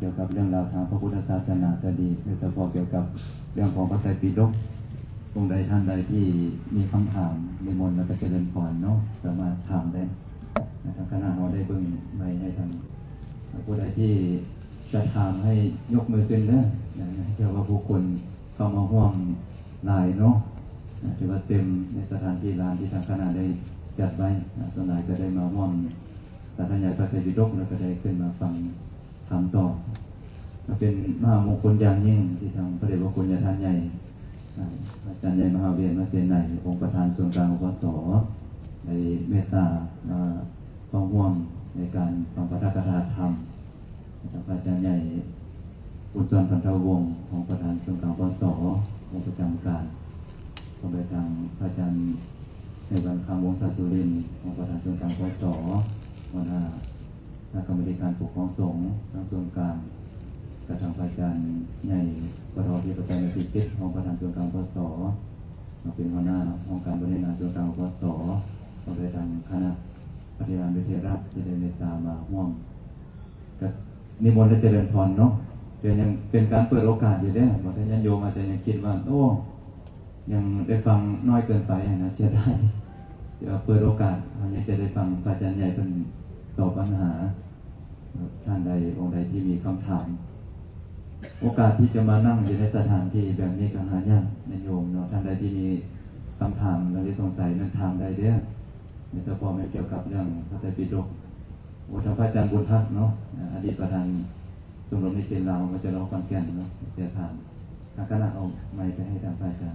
ກ່ຽວກັບເລື່ອງລາວທາງພະພຸດທະສາສະໜາກໍດີ, ໂດຍສະເພາະກ່ຽວກັບເລື່ອງຂອງພະໄຕປິດົກ. ອົງໃດທ່ານໃດທີ່ມີຄຳຖາມ ນິມົນແລ້ວກໍຈະເລີນພອນເນາະ, ສາມາດຖາມໄດ້. ທາງຄະນະເຮົາໄດ້ເບິ່ງໄມໃຫ້ທ່ານ. ຜູ້ໃດທີ່ຈະຖາມໃຫ້ຍົກມືຂຶ້ນເດີ, ເພື່ອວ່າຜູ້ຄົນເຂົ້າມາຮ່ວມຫຼາຍເນາະ, ຖືວ່າເຕັມໃນສະຖານທີ່ລານທີ່ທາງຄະນະໄດ້ຈັດໄວ້. ສ່ວນຫຼາຍກໍໄດ້ມາຮ່ວມສາທະຍາຍພະໄຕປິດົກ ແລ້ວກໍໄດ້ຂຶ້ນມາຟັງ ຖາມຕອບ. ເປັນມະຫາມົງຄຸນຢ່າງຍິ່ງທີ່ທາງພະເດດພະຄຸນຍາທ່ານໃຫຍ່ ອາ ອາຈານໃຫຍ່ມະຫາວຽນ ມະເສໄນ ອົງປະທານສູນກາງ ປສ ໄດ້ເມດຕາມາເຂົ້າຮ່ວມໃນການຟັງປາຖະກະຖາທຳ ຈາກພະອາຈານໃຫຍ່ ບຸນສອນ ພັນທະວົງ ຮອງປະທານສູນກາງ ປສ ອົງປະຈຳການ ພ້ອມດ້ວຍທາງພະອາຈານໃຫຍ່ ວັນຄຳ ວົງສາສຸລິນ ຮອງປະທານສູນກາງ ປສ ຫົວໜ້າ ຄະນະກຳມາທິການປົກຄອງສົງ ທາງສ່ວນກາງ, ກະທາງພະອາຈານໃຫຍ່ ປທ ທີປະໄຕ ນາທິພິດ ຮອງປະທານສູນກາງ ປສ ມາເປັນຫົວໜ້າຫ້ອງການບໍລິຫານງານສູນກາງ ປສ ພ້ອມດ້ວຍທາງຄະນະປະຕິບັດວິເທຍລັດ ທີ່ໄດ້ເມດຕາມາຮ່ວມ. ກະນິມົນ ແລະ ຈະເລີນພອນເນາະ, ເປັນຫຍັງ ເປັນການເປີດໂອກາດຢູ່ເດ້. ບາງທ່ານຍາດໂຍມອາດຈະຍັງຄິດວ່າ ໂອ້ ຍັງໄດ້ຟັງນ້ອຍເກີນໄປຫັ້ນນະ, ເສຍດາຍ. ຖືວ່າເປີດໂອກາດ ເຮົາຍັງຈະໄດ້ຟັງພະອາຈານໃຫຍ່ເພິ່ນຕອບບັນຫາ. ທ່ານໃດ ອົງໃດທີ່ມີຄຳຖາມ, ໂອກາດທີ່ຈະມານັ່ງຢູ່ໃນສະຖານທີ່ແບບນີ້ກໍຫາຍາກນະໂຍມເນາະ. ທ່ານໃດທີ່ມີຄຳຖາມ ຫຼື ສົງໄສນັ້ນ ຖາມໄດ້ເດີ, ໂດຍສະເພາະແມ່ນກ່ຽວກັບເລື່ອງພະໄຕປິດົກ. ໂອ້ ທາງພະອາຈານບຸນທັກເນາະ, ອາ ອະດີດປະທານຊົມລົມນິສິດລາວ ມະຫາວິທະຍາໄລຂອນແກ່ນເນາະ, ຈະຖາມ. ທາງຄະນະເອົາໄມໄປໃຫ້ທາງພະອາຈານ.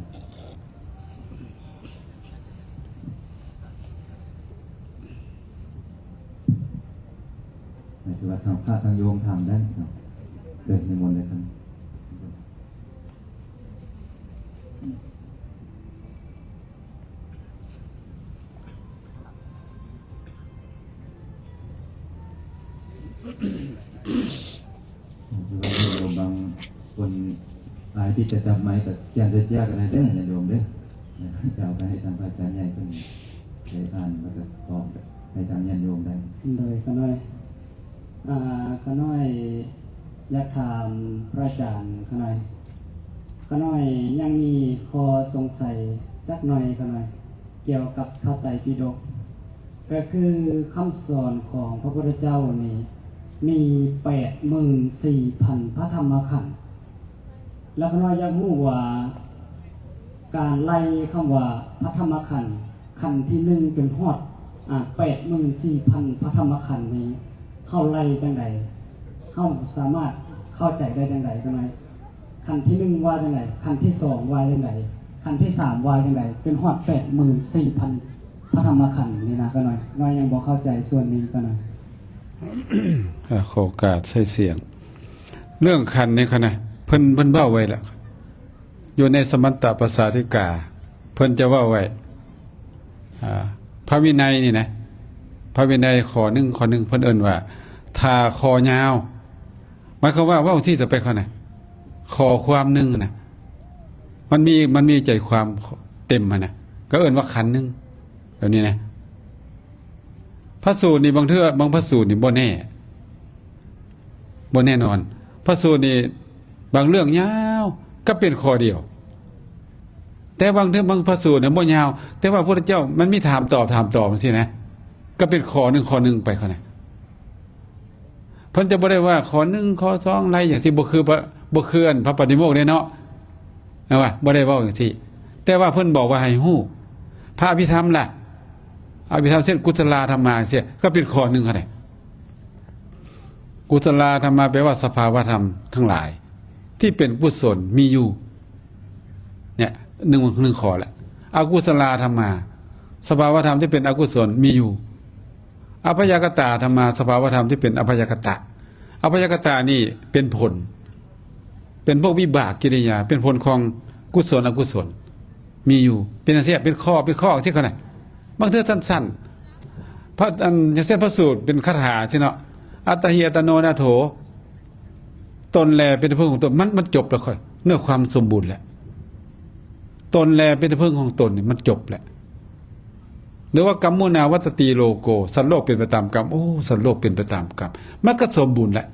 ໝາຍເຖິງວ່າທາງພະທາງໂຍມຖາມໄດ້ເນາະ. ເດີ ນິມົນເລີຍຄັບ. ອາ ທີ່ຈະຈັບໄມກະຂຽນໃສ່ເຈ້ຍກະໄດ້ເດີ ຍາດໂຍມເດີ. ຈະເອົາໄປໃຫ້ທາງພະອາຈານໃຫຍ່ເພິ່ນໄດ້ອ່ານ ແລ້ວກະຕອບໃຫ້ທາງຍາດໂຍມໄດ້. ໂດຍ ຂະນ້ອຍ ອາ ຂະນ້ອຍຢາກຖາມພະອາຈານ ຂະນ້ອຍ ຂະນ້ອຍຍັງມີຂໍ້ສົງໄສຈັກໜ່ອຍ ຂະນ້ອຍ ກ່ຽວກັບພະໄຕປິດົກ ກະຄືຄຳສອນຂອງພະພຸດທະເຈົ້ານີ້ມີແປດໝື່ນສີ່ພັນພະທຳມະຂັນ ແລ້ວຂ້ານ້ອຍຢາກຮູ້ວ່າ ການໄລ່ຄຳວ່າພະທຳມະຂັນ ຂັນທີໜຶ່ງຈົນຮອດ ອາ ແປດໝື່ນສີ່ພັນພະທຳມະຂັນນີ້ ເຮົາໄລ່ຈັ່ງໃດ? ເຮົາສາມາດເຂົ້າໃຈໄດ້ຈັ່ງໃດ? ຂ້ານ້ອຍ ຂັນທີໜຶ່ງວ່າຈັ່ງໃດ? ຂັນທີສອງວ່າຈັ່ງໃດ? ຂັນທີສາມວ່າຈັ່ງໃດ? ຈົນຮອດແປດໝື່ນສີ່ພັນພະທຳມະຂັນນີ້ນະ ຂ້ານ້ອຍ ຂ້ານ້ອຍຍັງບໍ່ເຂົ້າໃຈສ່ວນນີ້ ຂ້ານ້ອຍ. ອາ ຂໍໂອກາດໃຊ້ສຽງ. ເລື່ອງຂັນນີ້ ຂ້ານ້ອຍ ເພິ່ນ ເພິ່ນເວົ້າໄວ້ລະ ຢູ່ໃນສະມັນຕະປະສາທິກາ ເພິ່ນຈະເວົ້າໄວ້ ອາ ພະວິໄນນີ້ນະ ພະວິໄນຂໍ້ໜຶ່ງ ຂໍ້ໜຶ່ງ ເພິ່ນເອີ້ນວ່າ ຖ້າຂໍ້ຍາວ ໝາຍຄວາມວ່າ ເວົ້າຊີ້ຕໍ່ໄປ ຂ້ານ້ອຍ ຂໍ້ຄວາມໜຶ່ງນະ ມັນມີ ມັນມີໃຈຄວາມເຕັມຫັ້ນນະ ກະເອີ້ນວ່າຂັນໜຶ່ງ ແບບນີ້ນະ. ພະສູດນີ້ ບາງເທື່ອ ບາງພະສູດນີ້ບໍ່ແນ່ ບໍ່ແນ່ນອນ. ພະສູດນີ້ ບາງເລື່ອງຍາວ ກະເປັນຂໍ້ດຽວ ແຕ່ບາງເທື່ອ ບາງພະສູດນະບໍ່ຍາວ ແຕ່ວ່າພະພຸດທະເຈົ້າ ມັນມີຖາມຕອບ ຖາມຕອບຈັ່ງຊີ້ນະ ກະເປັນຂໍ້ໜຶ່ງ ຂໍ້ໜຶ່ງໄປ ຂ້ານ້ອຍ. ເພິ່ນຈະບໍ່ໄດ້ວ່າຂໍ້ໜຶ່ງ ຂໍ້ສອງ ໄລ່ຈັ່ງຊີ້ ບໍ່ຄື ບໍ່ຄືອັນພະປາຕິໂມກເດ້ເນາະ ແມ່ນວ່າ ບໍ່ໄດ້ເວົ້າຈັ່ງຊີ້ ແຕ່ວ່າເພິ່ນບອກວ່າໃຫ້ຮູ້ ພະອະພິທຳລະ ອະພິທຳ ເຊັ່ນ ກຸສະລາທຳມາ ຈັ່ງຊີ້ ກະເປັນຂໍ້ໜຶ່ງຫັ້ນແຫຼະ. ກຸສະລາທຳມາ ແປວ່າສະພາວະທຳທັງຫຼາຍ ທີ່ເປັນກຸສົນມີຢູ່ ເນຍ ໜຶ່ງ ໜຶ່ງຂໍ້ລະ. ອະກຸສະລາທຳມາ ສະພາວະທຳທີ່ເປັນອະກຸສົນມີຢູ່. ອະພະຍາກະຕາທຳມາ ສະພາວະທຳທີ່ເປັນອະພະຍາກະຕະ. ອະພະຍາກະຕະນີ້ເປັນຜົນ ເປັນພວກວິບາກກິລິຍາ ເປັນຜົນຂອງກຸສົນອະກຸສົນ ມີຢູ່ ເປັນຈັ່ງຊີ້ ເປັນຂໍ້ ເປັນຂໍ້ຊີ້ ຂ້ານ້ອຍ. ບາງເທື່ອສັ້ນໆ ພະ ອັນ ຢ່າງເຊັ່ນພະສູດເປັນຄາຖາຊີ້ເນາະ ອັດຕະຫິອັດຕະໂນນາໂຖ ຕົນແລເປັນທີ່ເພິ່ງຂອງຕົນ ມັນ ມັນຈົບແລ້ວ ຂ້ອຍ ເນື້ອຄວາມສົມບູນແລ້ວ ຕົນແລເປັນທີ່ເພິ່ງຂອງຕົນນີ້ ມັນຈົບແລ້ວ. ຫຼືວ່າ ກັມມຸນາວັດຕະຕີໂລໂກ ສັດໂລກເປັນໄປຕາມກຳ ໂອ້ ສັດໂລກເປັນໄປຕາມກຳ ມັນກະສົມບູນແລ້ວ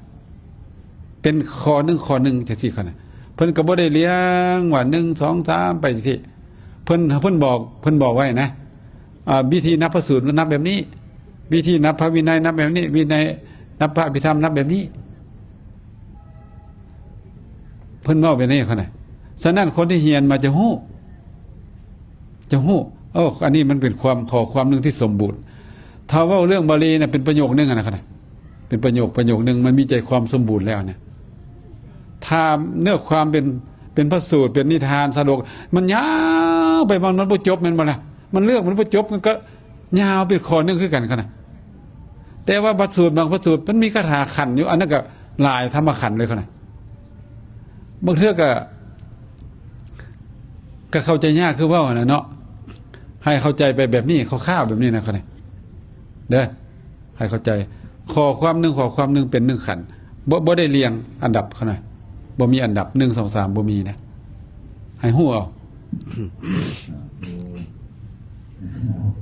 ເປັນຂໍ້ໜຶ່ງ ຂໍ້ໜຶ່ງຈັ່ງຊີ້ ຂ້ານ້ອຍ. ເພິ່ນກະບໍ່ໄດ້ລຽງວ່າ ໜຶ່ງ ສອງ ສາມ ໄປຈັ່ງຊີ້ ເພິ່ນ ເພິ່ນບອກ ເພິ່ນບອກໄວ້ນະ ອາ ວິທີນັບພະສູດນັບແບບນີ້ ວິທີນັບພະວິໄນນັບແບບນີ້ ວິໄນ ນັບພະອະພິທຳນັບແບບນີ້ ເພິ່ນເວົ້າແບບນີ້ ຂ້ານ້ອຍ. ສະນັ້ນ ຄົນທີ່ຮຽນມາຈະຮູ້ ຈະຮູ້ ໂອ້ ອັນນີ້ມັນເປັນຄວາມ ຂໍ້ຄວາມໜຶ່ງທີ່ສົມບູນ. ຖ້າເວົ້າເລື່ອງບາລີນະ ເປັນປະໂຫຍກໜຶ່ງຫັ້ນນະ ເປັນປະໂຫຍກ ປະໂຫຍກໜຶ່ງ ມັນມີໃຈຄວາມສົມບູນແລ້ວນະ. ຖ້າເນື້ອຄວາມເປັນ ເປັນພະສູດ ເປັນນິທານ ສາດກ ມັນຍາວໄປ ມັນ ມັນບໍ່ຈົບ ແມ່ນບໍ່ລະ? ມັນເລື່ອງມັນບໍ່ຈົບ ມັນກະຍາວເປັນຂໍ້ໜຶ່ງຄືກັນ ຂ້ານ້ອຍ. ແຕ່ວ່າພະສູດ ບາງພະສູດ ມັນມີຄາຖາຂັນຢູ່ ອັນນັ້ນກະຫຼາຍທຳມະຂັນເລີຍ ຂ້ານ້ອຍ. ບາງເທື່ອກະ ກະເຂົ້າໃຈຍາກຄືເວົ້າຫັ້ນນະເນາະ ໃຫ້ເຂົ້າໃຈໄປແບບນີ້ ຄ່າວໆ ແບບນີ້ນະ ຂ້ານ້ອຍ ເດີ ໃຫ້ເຂົ້າໃຈ ຂໍ້ຄວາມໜຶ່ງ ຂໍ້ຄວາມໜຶ່ງເປັນໜຶ່ງຂັນ ບໍ່ ບໍ່ໄດ້ລຽງອັນດັບ ຂ້ານ້ອຍ ບໍ່ມີອັນດັບ ໜຶ່ງ ສອງ ສາມ ບໍ່ມີນະ ໃຫ້ຮູ້ເອົາ.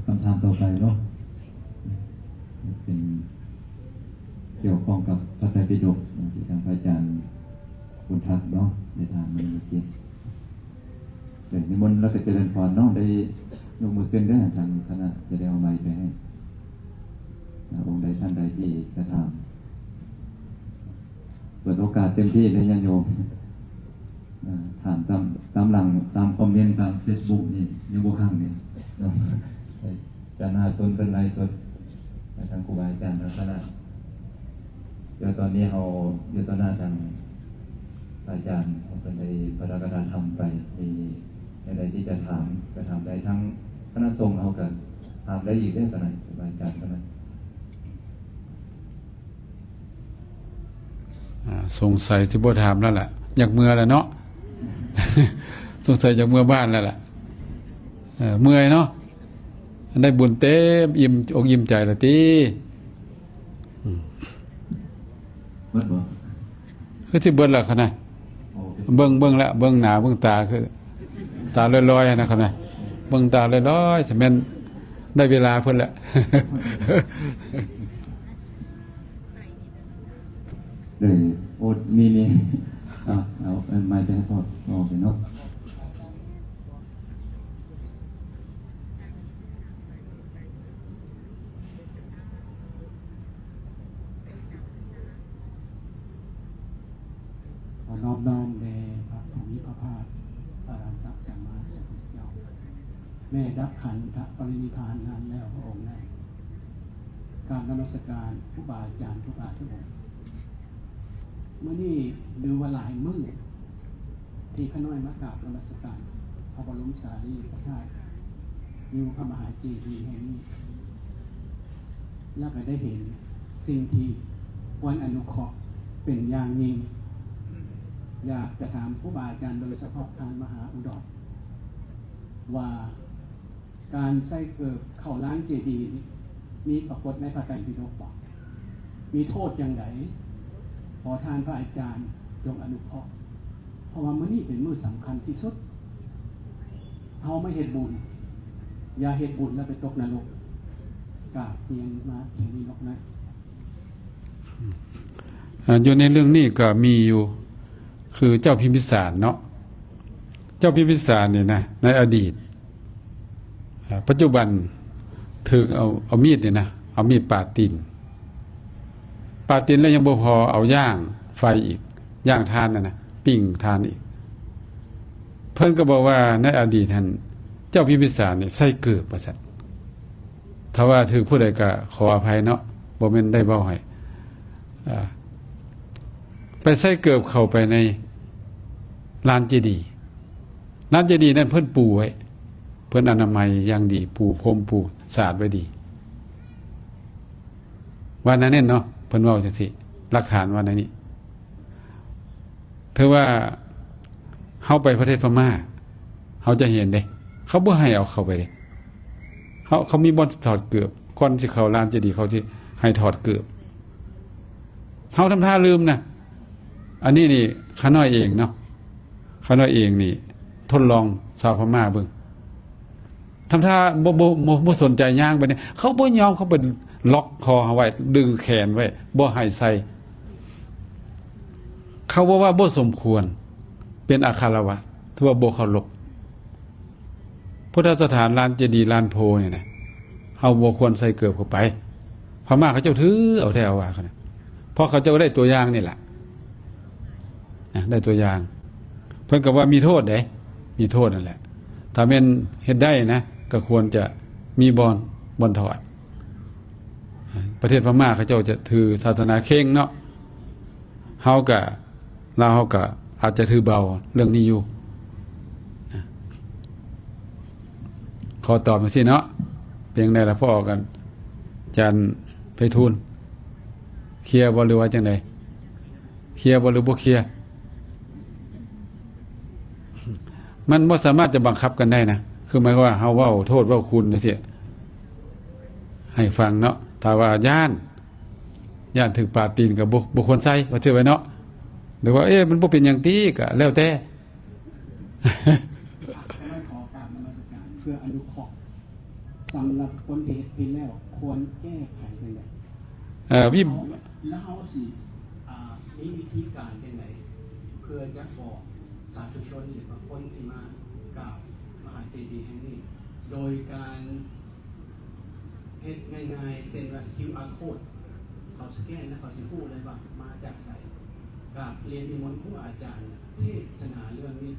ຄຳຖາມຕໍ່ໄປເນາະ ເປັນ ກ່ຽວຂ້ອງກັບພະໄຕປິດົກ ທີ່ທາງພະອາຈານບຸນທັດເນາະ ໄດ້ຖາມມາເມື່ອກີ້. ເອີ ນິມົນ ແລ້ວກະຈະເລີນພອນເນາະ ໄດ້ຍົກມືຂຶ້ນເດີ ທາງຄະນະຈະໄດ້ເອົາໄມໄປໃຫ້ ອົງໃດທ່ານໃດທີ່ຈະຖາມ ເປີດໂອກາດເຕັມທີ່ເລີຍຍາດໂຍມ. ເອີ ຖາມຕາມ ຕາມຫຼັງ ຕາມຄອມເມັນຕາມເຟສບຸກນີ້ຍັງບໍ່ຄັງເດເນາະ ຈານໜ້າຕົ້ນເພິ່ນໄລຟ໌ສົດ ທາງຄູບາອາຈານທັງຄະນະ. ແຕ່ຕອນນີ້ເຮົາຢູ່ຕໍ່ໜ້າທາງພະອາຈານ ເພິ່ນໄດ້ປາຖະກະຖາທຳໄປ ມີແນວໃດທີ່ຈະຖາມກະຖາມໄດ້ ທາງຄະນະສົງເຮົາກະຖາມໄດ້ອີກເດີ ຄະນະຄູບາອາຈານຄະນະ. ອ່າ ສົງໄສຊິບໍ່ຖາມແລ້ວລະ ຢາກເມືອແລ້ວເນາະ ສົງໄສຢາກເມືອບ້ານແລ້ວລະ ເອີ ເມື່ອຍເນາະ ໄດ້ບຸນເຕັມອີ່ມອົກອີ່ມໃຈແລ້ວຕິ. ອືມ ເບິດບໍ່? ຄືຊິເບິດແລ້ວຄະນະ. ເບິ່ງ ເບິ່ງລະ ເບິ່ງໜ້າເບິ່ງຕາ ຄືຕາລອຍໆ ນະຄັບນະ ເບິ່ງຕາລອຍໆ ຊິແມ່ນໄດ້ເວລາເພິ່ນລະ. ເອີ ໂອ ມີ ມີ ເອົາ ເອົາໄມໄປໃຫ້ພໍ່ ເວົ້າໄປເນາະ. ຂໍນອບນ້ອມແດ່ພະຜູ້ມີພະພາກ ອະລະຫັນຕະສຳມາສຳພຸດທະເຈົ້າ ແມ່ດັບຂັນທະປະລິນິພານນານແລ້ວພະອົງນັ້ນ. ກາບນະມັດສະການຄູບາອາຈານທຸກທ່ານທຸກອົງ. ມື້ນີ້ຖືວ່າຫຼາຍມື້ ທີ່ຂ້ານ້ອຍມາກາບນະມັດສະການພະບໍລົມສາລີລິກະທາດ ຢູ່ພະມະຫາເຈດີແຫ່ງນີ້ ແລ້ວກໍໄດ້ເຫັນສິ່ງທີ່ຄວນອະນຸເຄາະເປັນຢ່າງຍິ່ງ. ຢາກຈະຖາມຄູບາອາຈານ ໂດຍສະເພາະທ່ານມະຫາອຸດອນ ວ່າ ການໃສ່ເກີບເຂົ້າລານເຈດີນີ້ ມີປາກົດໃນພະໄຕປິດົກບໍ່? ມີໂທດຈັ່ງໃດ? ຂໍທ່ານພະອາຈານຈົ່ງອະນຸເຄາະ, ເພາະວ່າມື້ນີ້ເປັນມື້ສຳຄັນທີ່ສຸດ. ເຮົາມາເຮັດບຸນ, ຢ່າເຮັດບຸນແລ້ວໄປຕົກນະລົກ. ກາບຮຽນມາແຄ່ນີ້ເນາະ. ອາ ຢູ່ໃນເລື່ອງນີ້ກໍມີຢູ່ ຄືເຈົ້າພິມພິສານເນາະ, ເຈົ້າພິມພິສານນີ້ນະ ໃນອະດີດ ອາ ປັດຈຸບັນຖືກເອົາ ເອົາມີດນີ້ນະ ເອົາມີດປາດຕີນ, ປາດຕີນແລ້ວຍັງບໍ່ພໍ ເອົາຍ່າງໄຟອີກ, ຍ່າງຖ່ານນັ້ນນະ ປີ້ງຖ່ານອີກ. ເພິ່ນກໍບອກວ່າໃນອະດີດຫັ້ນ ເຈົ້າພິມພິສານນີ້ໃສ່ເກີບວ່າຊັ້ນ. ຖ້າວ່າຖືກຜູ້ໃດກໍຂໍອະໄພເນາະ, ບໍ່ແມ່ນໄດ້ເວົ້າໃຫ້ ອາ ໄປໃສ່ເກີບເຂົ້າໄປໃນລານເຈດີ. ລານເຈດີນັ້ນເພິ່ນປູໄວ້, ເພິ່ນອະນາໄມຢ່າງດີ, ປູພົມ, ປູສາດໄວ້ດີ. ວ່າແນວນັ້ນເນາະ, ເພິ່ນເວົ້າຈັ່ງຊີ້, ຫຼັກຖານວ່າແນວນີ້. ຖືວ່າເຮົາໄປປະເທດພະມ້າ ເຮົາຈະເຫັນເດ້, ເຂົາບໍ່ໃຫ້ເອົາເຂົ້າໄປເດ້. ເຂົາ ເຂົາມີບ່ອນຖອດເກີບ, ກ່ອນຊິເຂົ້າລານເຈດີ ເຂົາຊິໃຫ້ຖອດເກີບ. ເຮົາທຳທ່າລືມນະ. ອັນນີ້ນີ້ຂ້ານ້ອຍເອງເນາະ, ຂ້ານ້ອຍເອງນີ້ທົດລອງຊາວພະມ້າເບິ່ງ. ທຳທ່າບໍ່ ບໍ່ ບໍ່ ບໍ່ສົນໃຈ, ຍ່າງໄປນີ້ ເຂົາບໍ່ຍອມ, ເຂົາໄປລັອກຄໍເຮົາໄວ້, ດຶງແຂນໄວ້, ບໍ່ໃຫ້ໃສ່. ເຂົາບອກວ່າບໍ່ສົມຄວນ, ເປັນອາຄາລະວະ, ຖືວ່າບໍ່ເຄົາລົບ. ພຸດທະສະຖານ, ລານເຈດີ, ລານໂພນີ້ນະ, ເຮົາບໍ່ຄວນໃສ່ເກີບເຂົ້າໄປ. ພະມ້າເຂົາເຈົ້າຖືເອົາແທ້ເອົາວ່າ, ເພາະເຂົາເຈົ້າໄດ້ຕົວຢ່າງນີ້ແຫຼະ. ນະ ໄດ້ຕົວຢ່າງ, ເພິ່ນກໍວ່າມີໂທດເດ້, ມີໂທດນັ້ນແຫຼະ. ຖ້າແມ່ນເຮັດໄດ້ນະ ກໍຄວນຈະມີບ່ອນ ບ່ອນຖອດ. ປະເທດພະມ້າເຂົາເຈົ້າຈະຖືສາສະໜາເຄັ່ງເນາະ, ເຮົາກະ ລາວເຮົາກະອາດຈະຖືເບົາເລື່ອງນີ້ຢູ່. ຂໍຕອບຈັ່ງຊີ້ເນາະ. ເປັນຈັ່ງໃດລະພໍ່ກັນ ອາຈານໄພທູນ? ເຄຍບໍ່ ຫຼືວ່າຈັ່ງໃດ? ເຄຍບໍ່ ຫຼືບໍ່ເຄຍ? ມັນບໍ່ສາມາດຈະບັງຄັບກັນໄດ້ນະ, ຄືໝາຍຄວາມວ່າເຮົາເວົ້າໂທດເວົ້າຄຸນຈັ່ງຊີ້ໃຫ້ຟັງເນາະ. ຖ້າວ່າຢ້ານ ຢ້ານຖືກປາດຕີນກໍບໍ່ ບໍ່ຄວນໃສ່ ວ່າຊື່ໄວ້ເນາະ, ຫຼືວ່າ ເອ ມັນບໍ່ເປັນຫຍັງຕິ ກໍແລ້ວແຕ່. ຂໍກາບນະມັດສະການ ເພື່ອອະນຸເຄາະ ສຳລັບຄົນທີ່ເຮັດຜິດແລ້ວ ຄວນແກ້ໄຂຈັ່ງໃດ? ເອີ ວິ ແລ້ວເຮົາຊິ ອ່າ ມີວິທີການຈັ່ງໃດ ເພື່ອຈະບອກສາທຸຊົນ ຫຼືວ່າຄົນທີ່ມາກາບມະຫາເຈດີແຫ່ງນີ້ ໂດຍການ ເຮັດງ່າຍໆ ເຊັ່ນວ່າ ຄິວອາໂຄດ ເຂົາສະແກນແລ້ວເຂົາຊິຮູ້ເລີຍວ່າມາຈາກໃສ. ກາບຮຽນນິມົນຄູອາຈານເທດສະໜາເລື່ອງນີ້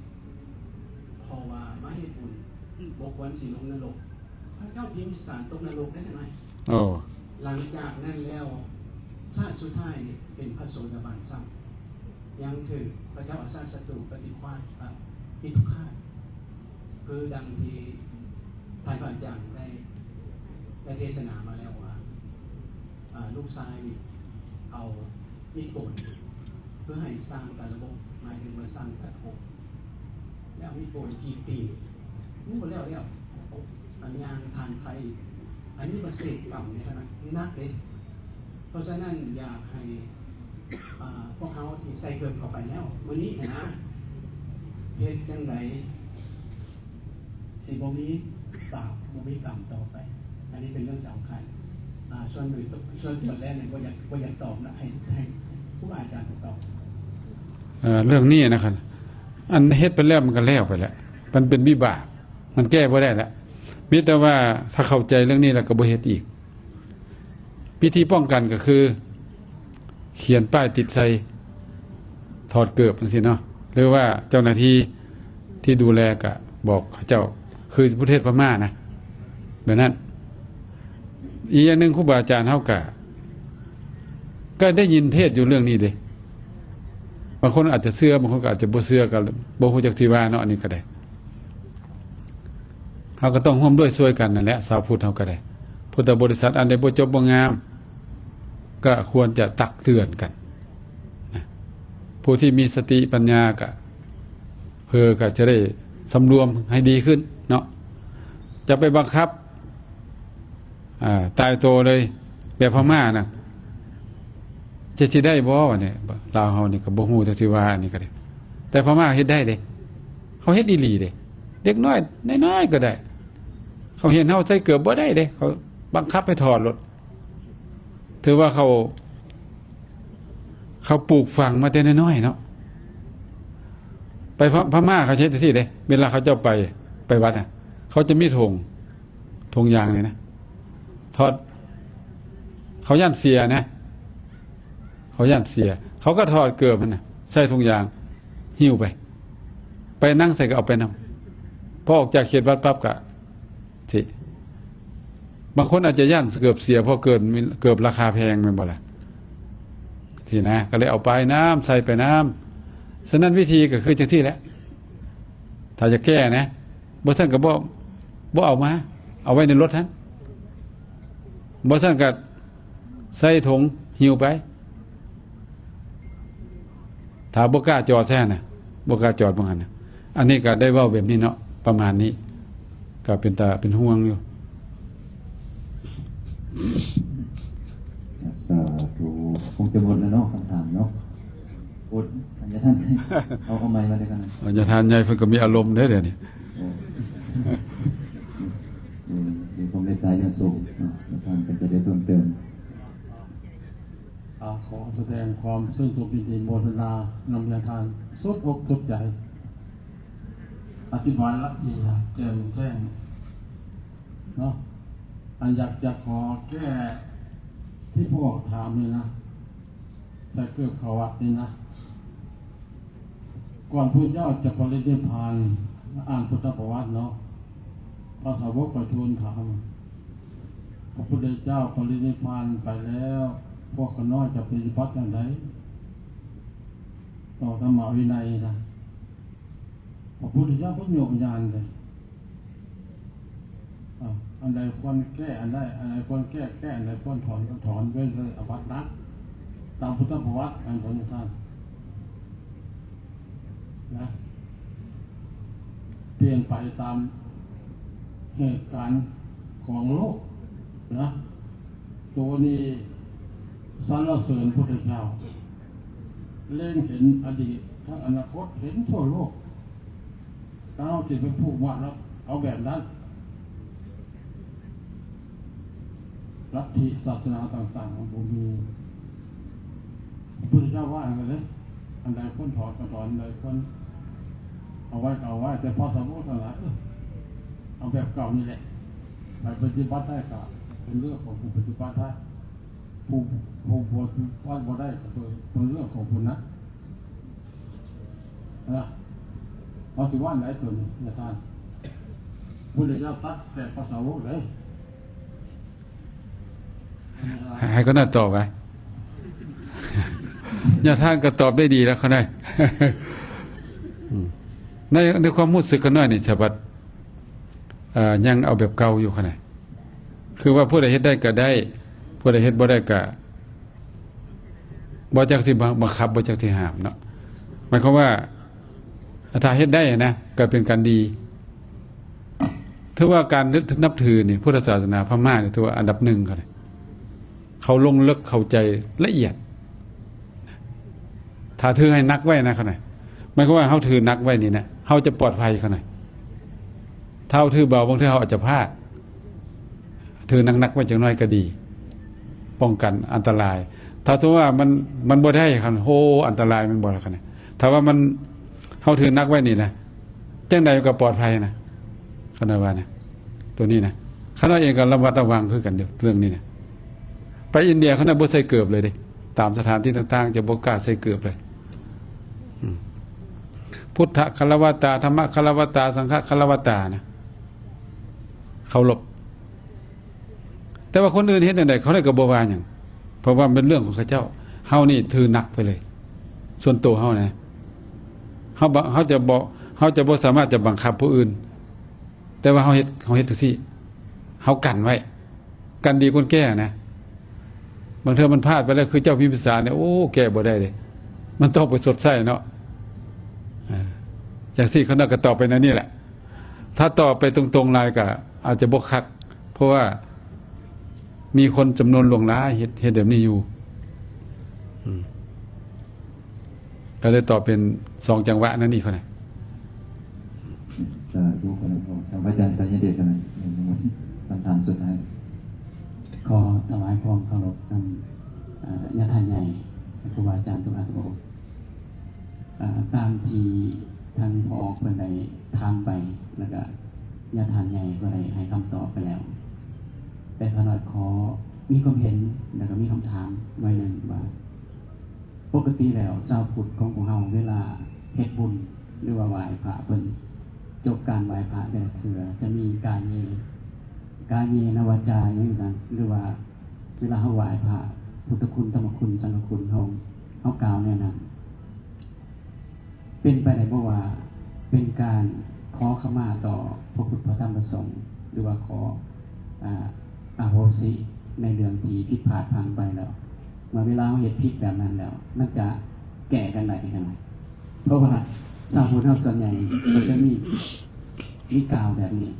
ເພາະວ່າມາເຮັດບຸນບໍ່ຄວນຊິລົງນະລົກ. ພະເຈົ້າພິມພິສານຕົກນະລົກໄດ້ຈັ່ງໃດ? ໂອ້ ຫຼັງຈາກນັ້ນແລ້ວ ຊາດສຸດທ້າຍນີ້ເປັນພະໂສດາບັນຊ້ຳ ຍັງຖືກພະເຈົ້າອາຊາດສັດຕູປະຕິຄວາດ ອະ ປິທຸຄາດ ຄືດັ່ງທີ່ທ່ານພະອາຈານໄດ້ ໄດ້ເທດສະໜາມາແລ້ວວ່າ ອາ ລູກຊາຍນີ້ເອົາມີດໂກນ ເພື່ອໃຫ້ຊ່າງຕັດລະບົບ ໝາຍເຖິງວ່າຊ່າງຕັດຜົມ ແລ້ວມີດໂກນກຣີດຕີນ ຍັງບໍ່ແລ້ວແລ້ວ ອັນຍ່າງທານໄຟ ອັນນີ້ມັນເສບກຳເດ້ ອັນນັ້ນໜັກເດ້. ເພາະສະນັ້ນ ຢາກໃຫ້ ອ່າ ພວກເຮົາທີ່ໃສ່ເກີບເຂົ້າໄປແລ້ວມື້ນີ້ນະ ເຮັດຈັ່ງໃດຊິບໍ່ມີບາບ ບໍ່ມີກຳຕໍ່ໄປ? ອັນນີ້ເປັນເລື່ອງສຳຄັນ. ອ່າ ສ່ວນໜຶ່ງ ສ່ວນຕົວແລກນີ້ບໍ່ຢາກ ບໍ່ຢາກຕອບນະ ໃຫ້ ໃຫ້ຄູບາອາຈານເພິ່ນຕອບ. ເອີ ເລື່ອງນີ້ນະຄັບ ອັນເຮັດໄປແລ້ວມັນກໍແລ້ວໄປແລ້ວ ມັນເປັນວິບາກ ມັນແກ້ບໍ່ໄດ້ແລ້ວ. ມີແຕ່ວ່າຖ້າເຂົ້າໃຈເລື່ອງນີ້ແລ້ວກໍບໍ່ເຮັດອີກ. ວິທີປ້ອງກັນກໍຄືຂຽນປ້າຍຕິດໃສ່ ຖອດເກີບຈັ່ງຊີ້ເນາະ ຫຼືວ່າເຈົ້າໜ້າທີ່ທີ່ດູແລກະບອກເຂົາເຈົ້າ ຄືປະເທດພະມ້ານະ ແບບນັ້ນ. ອີກຢ່າງໜຶ່ງ ຄູບາອາຈານເຮົາກະ ກະໄດ້ຍິນເທດຢູ່ເລື່ອງນີ້ເດ້. ບາງຄົນອາດຈະເຊື່ອ ບາງຄົນກໍອາດຈະບໍ່ເຊື່ອ ກໍບໍ່ຮູ້ຈັກຊິວ່າເນາະ ອັນນີ້ກໍໄດ້. ເຮົາກໍຕ້ອງຮ່ວມດ້ວຍຊ່ວຍກັນນັ້ນແຫຼະ ຊາວພຸດເຮົາກໍໄດ້ ພຸດທະບໍລິສັດອັນໃດບໍ່ຈົບບໍ່ງາມ ກໍຄວນຈະຕັກເຕືອນກັນນະ. ຜູ້ທີ່ມີສະຕິປັນຍາກໍ ເພື່ອກໍຈະໄດ້ສຳລວມໃຫ້ດີຂຶ້ນເນາະ. ຈະໄປບັງຄັບ ອ່າ ຕາຍໂຕເລີຍ ແບບພະມ້ານະ ຈະຊິໄດ້ບໍ່ວະນີ້? ລາວເຮົານີ້ກໍບໍ່ຮູ້ຈັກຊິວ່າ ອັນນີ້ກໍໄດ້ ແຕ່ພະມ້າເຮັດໄດ້ເດ້. ເຂົາເຮັດອີ່ຫຼີເດ້ ເດັກນ້ອຍນ້ອຍໆກໍໄດ້. ເຂົາເຫັນເຮົາໃສ່ເກີບບໍ່ໄດ້ເດ້ ເຂົາບັງຄັບໃຫ້ຖອດໂລດ. ຖືວ່າເຂົາ ເຂົາປູກຝັງມາແຕ່ນ້ອຍໆເນາະ. ໄປພະ ພະມ້າເຂົາເຮັດຈັ່ງຊີ້ເດ້ ເວລາເຂົາເຈົ້າໄປ ໄປວັດນະ ເຂົາຈະມີຖົງ ຖົງຢາງນີ້ນະ ຖອດ ເຂົາຢ້ານເສຍນະ ເຂົາຢ້ານເສຍ ເຂົາກໍຖອດເກີບຫັ້ນນະ ໃສ່ຖົງຢາງ ຫິ້ວໄປ ໄປນາງໃສກໍເອົາໄປນຳ. ພໍອອກຈາກເຂດວັດປັບກໍ ທີ່ ບາງຄົນອາດຈະຢ້ານເກີບເສຍ ເພາະເກີບ ເກີບລາຄາແພງແມ່ນບໍ່ລະ ທີ່ນະ ກໍເລີຍເອົາໄປນຳ ໃສ່ໄປນຳ. ສະນັ້ນວິທີກໍຄືຈັ່ງຊີ້ແຫຼະ ຖ້າຈະແກ້ນະ. ບໍ່ຊັ້ນກໍບໍ່ ບໍ່ເອົາມາ ເອົາໄວ້ໃນລົດຫັ້ນ. ບໍ່ຊັ້ນກໍໃສ່ຖົງຫິ້ວໄປ. ຖ້າບໍ່ກ້າຈອດໃສ່ຫັ້ນນະ ບໍ່ກ້າຈອດໝ່ອງຫັ້ນນະ. ອັນນີ້ກໍໄດ້ເວົ້າແບບນີ້ເນາະ ປະມານນີ້ ກໍເປັນຕາເປັນຫ່ວງຢູ່. ສາທຸ. ຄົງຈະໝົດແລ້ວເນາະ ຄຳຖາມເນາະ. ໂອດ ອັນຍາທ່ານ ເອົາ ເອົາໄມມາເລີຍກັນນະ. ອັນຍາທ່ານໃຫຍ່ເພິ່ນກໍມີອາລົມເດ້ດຽວນີ້. ໂອ້ ເອີ ມີຄວາມເມດຕາຢ່າງສູງເນາະ ທ່ານກໍຈະໄດ້ເພີ່ມເຕີມ. ອ່າ ຂໍສະແດງຄວາມຊື່ນຊົມຍິນດີໂມທະນານຳຍາທ່ານສຸດອົກສຸດໃຈ ອະທິບາຍລະອຽດແຈ່ມແຈ້ງເນາະ. ອັນຢາກຈະຂໍແກ້ທີ່ພວກເຮົາຖາມນີ້ນະ ໃສ່ເກີບເຂົ້າວັດນີ້ນະ ກ່ອນພະພຸດທະເຈົ້າຈະປະລິນິບພານ ອ່ານພຸດທະປະຫວັດເນາະ ພະສາວົກກໍທູນຖາມ ພະພຸດທະເຈົ້າປະລິນິບພານໄປແລ້ວ ພວກຂ້ານ້ອຍຈະປະຕິບັດຢ່າງໃດຕໍ່ທຳມະວິໄນນະ? ພະພຸດທະເຈົ້າເພິ່ນໂຍກຍານເດ້. ອ່າ ອັນໃດຄວນແກ້ ອັນໃດ ອັນໃດຄວນແກ້ ແກ້ ອັນໃດຄວນຖອນ ກໍຖອນ ເວັ້ນເລີຍອາບັດໜັກ ຕາມພຸດທະປະຫວັດ ແມ່ນບໍ່ທ່ານນະ? ປ່ຽນໄປຕາມເຫດການຂອງໂລກນະ. ໂຕນີ້ສັນລະເສີນພຸດທະເຈົ້າ ເລັງເຫັນອະດີດ ທັງອະນາຄົດ ເຫັນທົ່ວໂລກ. ເຮົາຊິໄປຜູກມັດເອົາແບບນັ້ນ ລັດທິສາສະໜາຕ່າງໆ ມັນບໍ່ມີ. ພະພຸດທະເຈົ້າວ່າຈັ່ງໃດເດ້? ອັນໃດຄວນຖອນກໍຖອນ ອັນໃດຄວນເອົາໄວ້ກໍເອົາໄວ້ ແຕ່ພະສາວົກທັງຫຼາຍ ເອີ ເອົາແບບເກົ່ານີ້ແຫຼະ. ໃຜປະຕິບັດໄດ້ກໍເປັນເລື່ອງຂອງຜູ້ປະຕິບັດໄດ້ ຜູ້ ຜູ້ປະຕິບັດບໍ່ໄດ້ກໍເປັນເລື່ອງຂອງຜູ້ນັ້ນ. ນະ ເຮົາຊິວ່າໄດ້ຕົວນີ້ນະທ່ານ ພຸດທະເຈົ້າຕັດແຕ່ພະສາວົກເດ້. ໃຫ້ ໃຫ້ຄົນນັ້ນຕອບໄຫມ? ຍາທ່ານກໍຕອບໄດ້ດີແລ້ວ ຂ້ານ້ອຍ. ອືມ ໃນ ໃນຄວາມຮູ້ສຶກຂ້ານ້ອຍນີ້ ສະບັດ ເອີ ຍັງເອົາແບບເກົ່າຢູ່ ຂ້ານ້ອຍ. ຄືວ່າຜູ້ໃດເຮັດໄດ້ກໍໄດ້ ຜູ້ໃດເຮັດບໍ່ໄດ້ກໍບໍ່ຈັກຊິບັງຄັບ ບໍ່ຈັກຊິຫ້າມເນາະ. ໝາຍຄວາມວ່າ ຖ້າເຮັດໄດ້ນະ ກໍເປັນການດີ. ຖືວ່າການນັບຖືນີ້ ພຸດທະສາສະໜາພະມ້ານີ້ ຖືວ່າອັນດັບໜຶ່ງ ເຂົາ ເຂົາລົງເລິກເຂົ້າໃຈລະອຽດ. ຖ້າຖືໃຫ້ໜັກໄວ້ນະ ເຂົານະ ໝາຍຄວາມວ່າເຮົາຖືໜັກໄວ້ນີ້ນະ ເຮົາຈະປອດໄພ ເຂົານະ. ຖ້າເຮົາຖືເບົາ ບາງເທື່ອເຮົາອາດຈະພາດ. ຖືໜັກໆໄວ້ຈັກໜ້ອຍກໍດີ ປ້ອງກັນອັນຕະລາຍ. ຖ້າສົມມຸດວ່າມັນ ມັນບໍ່ໄດ້ ຄັນ ໂຫ ອັນຕະລາຍແມ່ນບໍ່ລະ ຄັນນະ. ຖ້າວ່າມັນ ເຮົາຖືໜັກໄວ້ນີ້ນະ ຈັ່ງໃດກໍປອດໄພນະ ຂ້ານ້ອຍວ່ານະ ໂຕນີ້ນະ. ຂ້ານ້ອຍເອງກໍລະມັດລະວັງຄືກັນຢູ່ເລື່ອງນີ້ນະ. ໄປອິນເດຍ ຂ້ານ້ອຍບໍ່ໃສ່ເກີບເລີຍເດ້ ຕາມສະຖານທີ່ຕ່າງໆ ຈະບໍ່ກ້າໃສ່ເກີບເລີຍ. ອືມ ພຸດທະຄາລະວະຕາ ທຳມະຄາລະວະຕາ ສັງຄະຄາລະວະຕານະ ເຄົາລົບ. ແຕ່ວ່າຄົນອື່ນເຮັດຈັ່ງໃດ ເຂົາກໍບໍ່ວ່າຫຍັງ ເພາະວ່າມັນເປັນເລື່ອງຂອງເຂົາເຈົ້າ. ເຮົານີ້ຖືໜັກໄປເລີຍ ສ່ວນໂຕເຮົານະ. ເຮົາ ເຮົາຈະບໍ່ ເຮົາຈະບໍ່ສາມາດຈະບັງຄັບຜູ້ອື່ນ ແຕ່ວ່າເຮົາເຮັດ ເຮົາເຮັດຈັ່ງຊີ້ ເຮົາກັນໄວ້ ກັນດີກວ່າແກ້ນະ. ບາງເທື່ອມັນພາດໄປແລ້ວ ຄືເຈົ້າພິມພິສານນີ້ ໂອ້ ແກ້ບໍ່ໄດ້ເດ້ ມັນຕ້ອງໄປຊົດໃຊ້ເນາະ. ເອີ ຈັ່ງຊີ້ ຂ້ານ້ອຍກໍຕອບໄປແນວນີ້ແຫຼະ. ຖ້າຕອບໄປຕົງໆຫຼາຍກໍອາດຈະບໍ່ຄັກ ເພາະວ່າມີຄົນຈຳນວນຫຼວງຫຼາຍເຮັດ ເຮັດແບບນີ້ຢູ່. ອືມ ກໍເລີຍຕອບເປັນສອງຈັງຫວະນັ້ນນີ້ ເຂົານະ. ສາທຸ ຂອບຄຸນ ທ່ານອາຈານໄຊຍະເດດ ທ່ານ ຄຳຖາມສຸດທ້າຍ. ຂໍຖວາຍຄວາມເຄົາລົບນຳ ອາ ຍາທ່ານໃຫຍ່ ແລະ ຄູບາອາຈານທຸກທ່ານທຸກອົງ. ອາ ຕາມທີ່ທ່ານຜອອກເພິ່ນໄດ້ຖາມໄປ ແລ້ວກະຍາທ່ານໃຫຍ່ກໍໄດ້ໃຫ້ຄຳຕອບໄປແລ້ວ, ແຕ່ຂ້ານ້ອຍຂໍມີຄວາມເຫັນ ແລ້ວກະມີຄຳຖາມໜ້ອຍໜຶ່ງວ່າ ປົກກະຕິແລ້ວຊາວພຸດຂອງພວກເຮົາ ເວລາເຮັດບຸນ ຫຼືວ່າໄຫວ້ພະເພິ່ນ ຈົບການໄຫວ້ພະແຕ່ລະເທື່ອ ຈະມີກາເຍ ກາເຍນະວາຈາ ຫຍັງຈັ່ງ ຫຼືວ່າເວລາເຮົາໄຫວ້ພະ ພຸດທະຄຸນ ທຳມະຄຸນ ສັງຄະຄຸນ ເຮົາ ເຮົາກ່າວແນວນັ້ນ ເປັນໄປໄດ້ບໍ່ວ່າເປັນການຂໍຂະມາຕໍ່ພະພຸດ ພະທຳ ພະສົງ ຫຼືວ່າຂໍ ອາ ອະໂຫສິໃນເລື່ອງທີ່ຜິດພາດພລັ້ງໄປແລ້ວ? ເມື່ອເວລາເຮົາເຮັດຜິດແບບນັ້ນແລ້ວ ມັນຈະແກ້ກັນໄດ້ຈັ່ງໃດ? ເພາະວ່າຊາວພຸດເຮົາສ່ວນໃຫຍ່ກໍຈະມີ ມີກ່າວແບບນີ້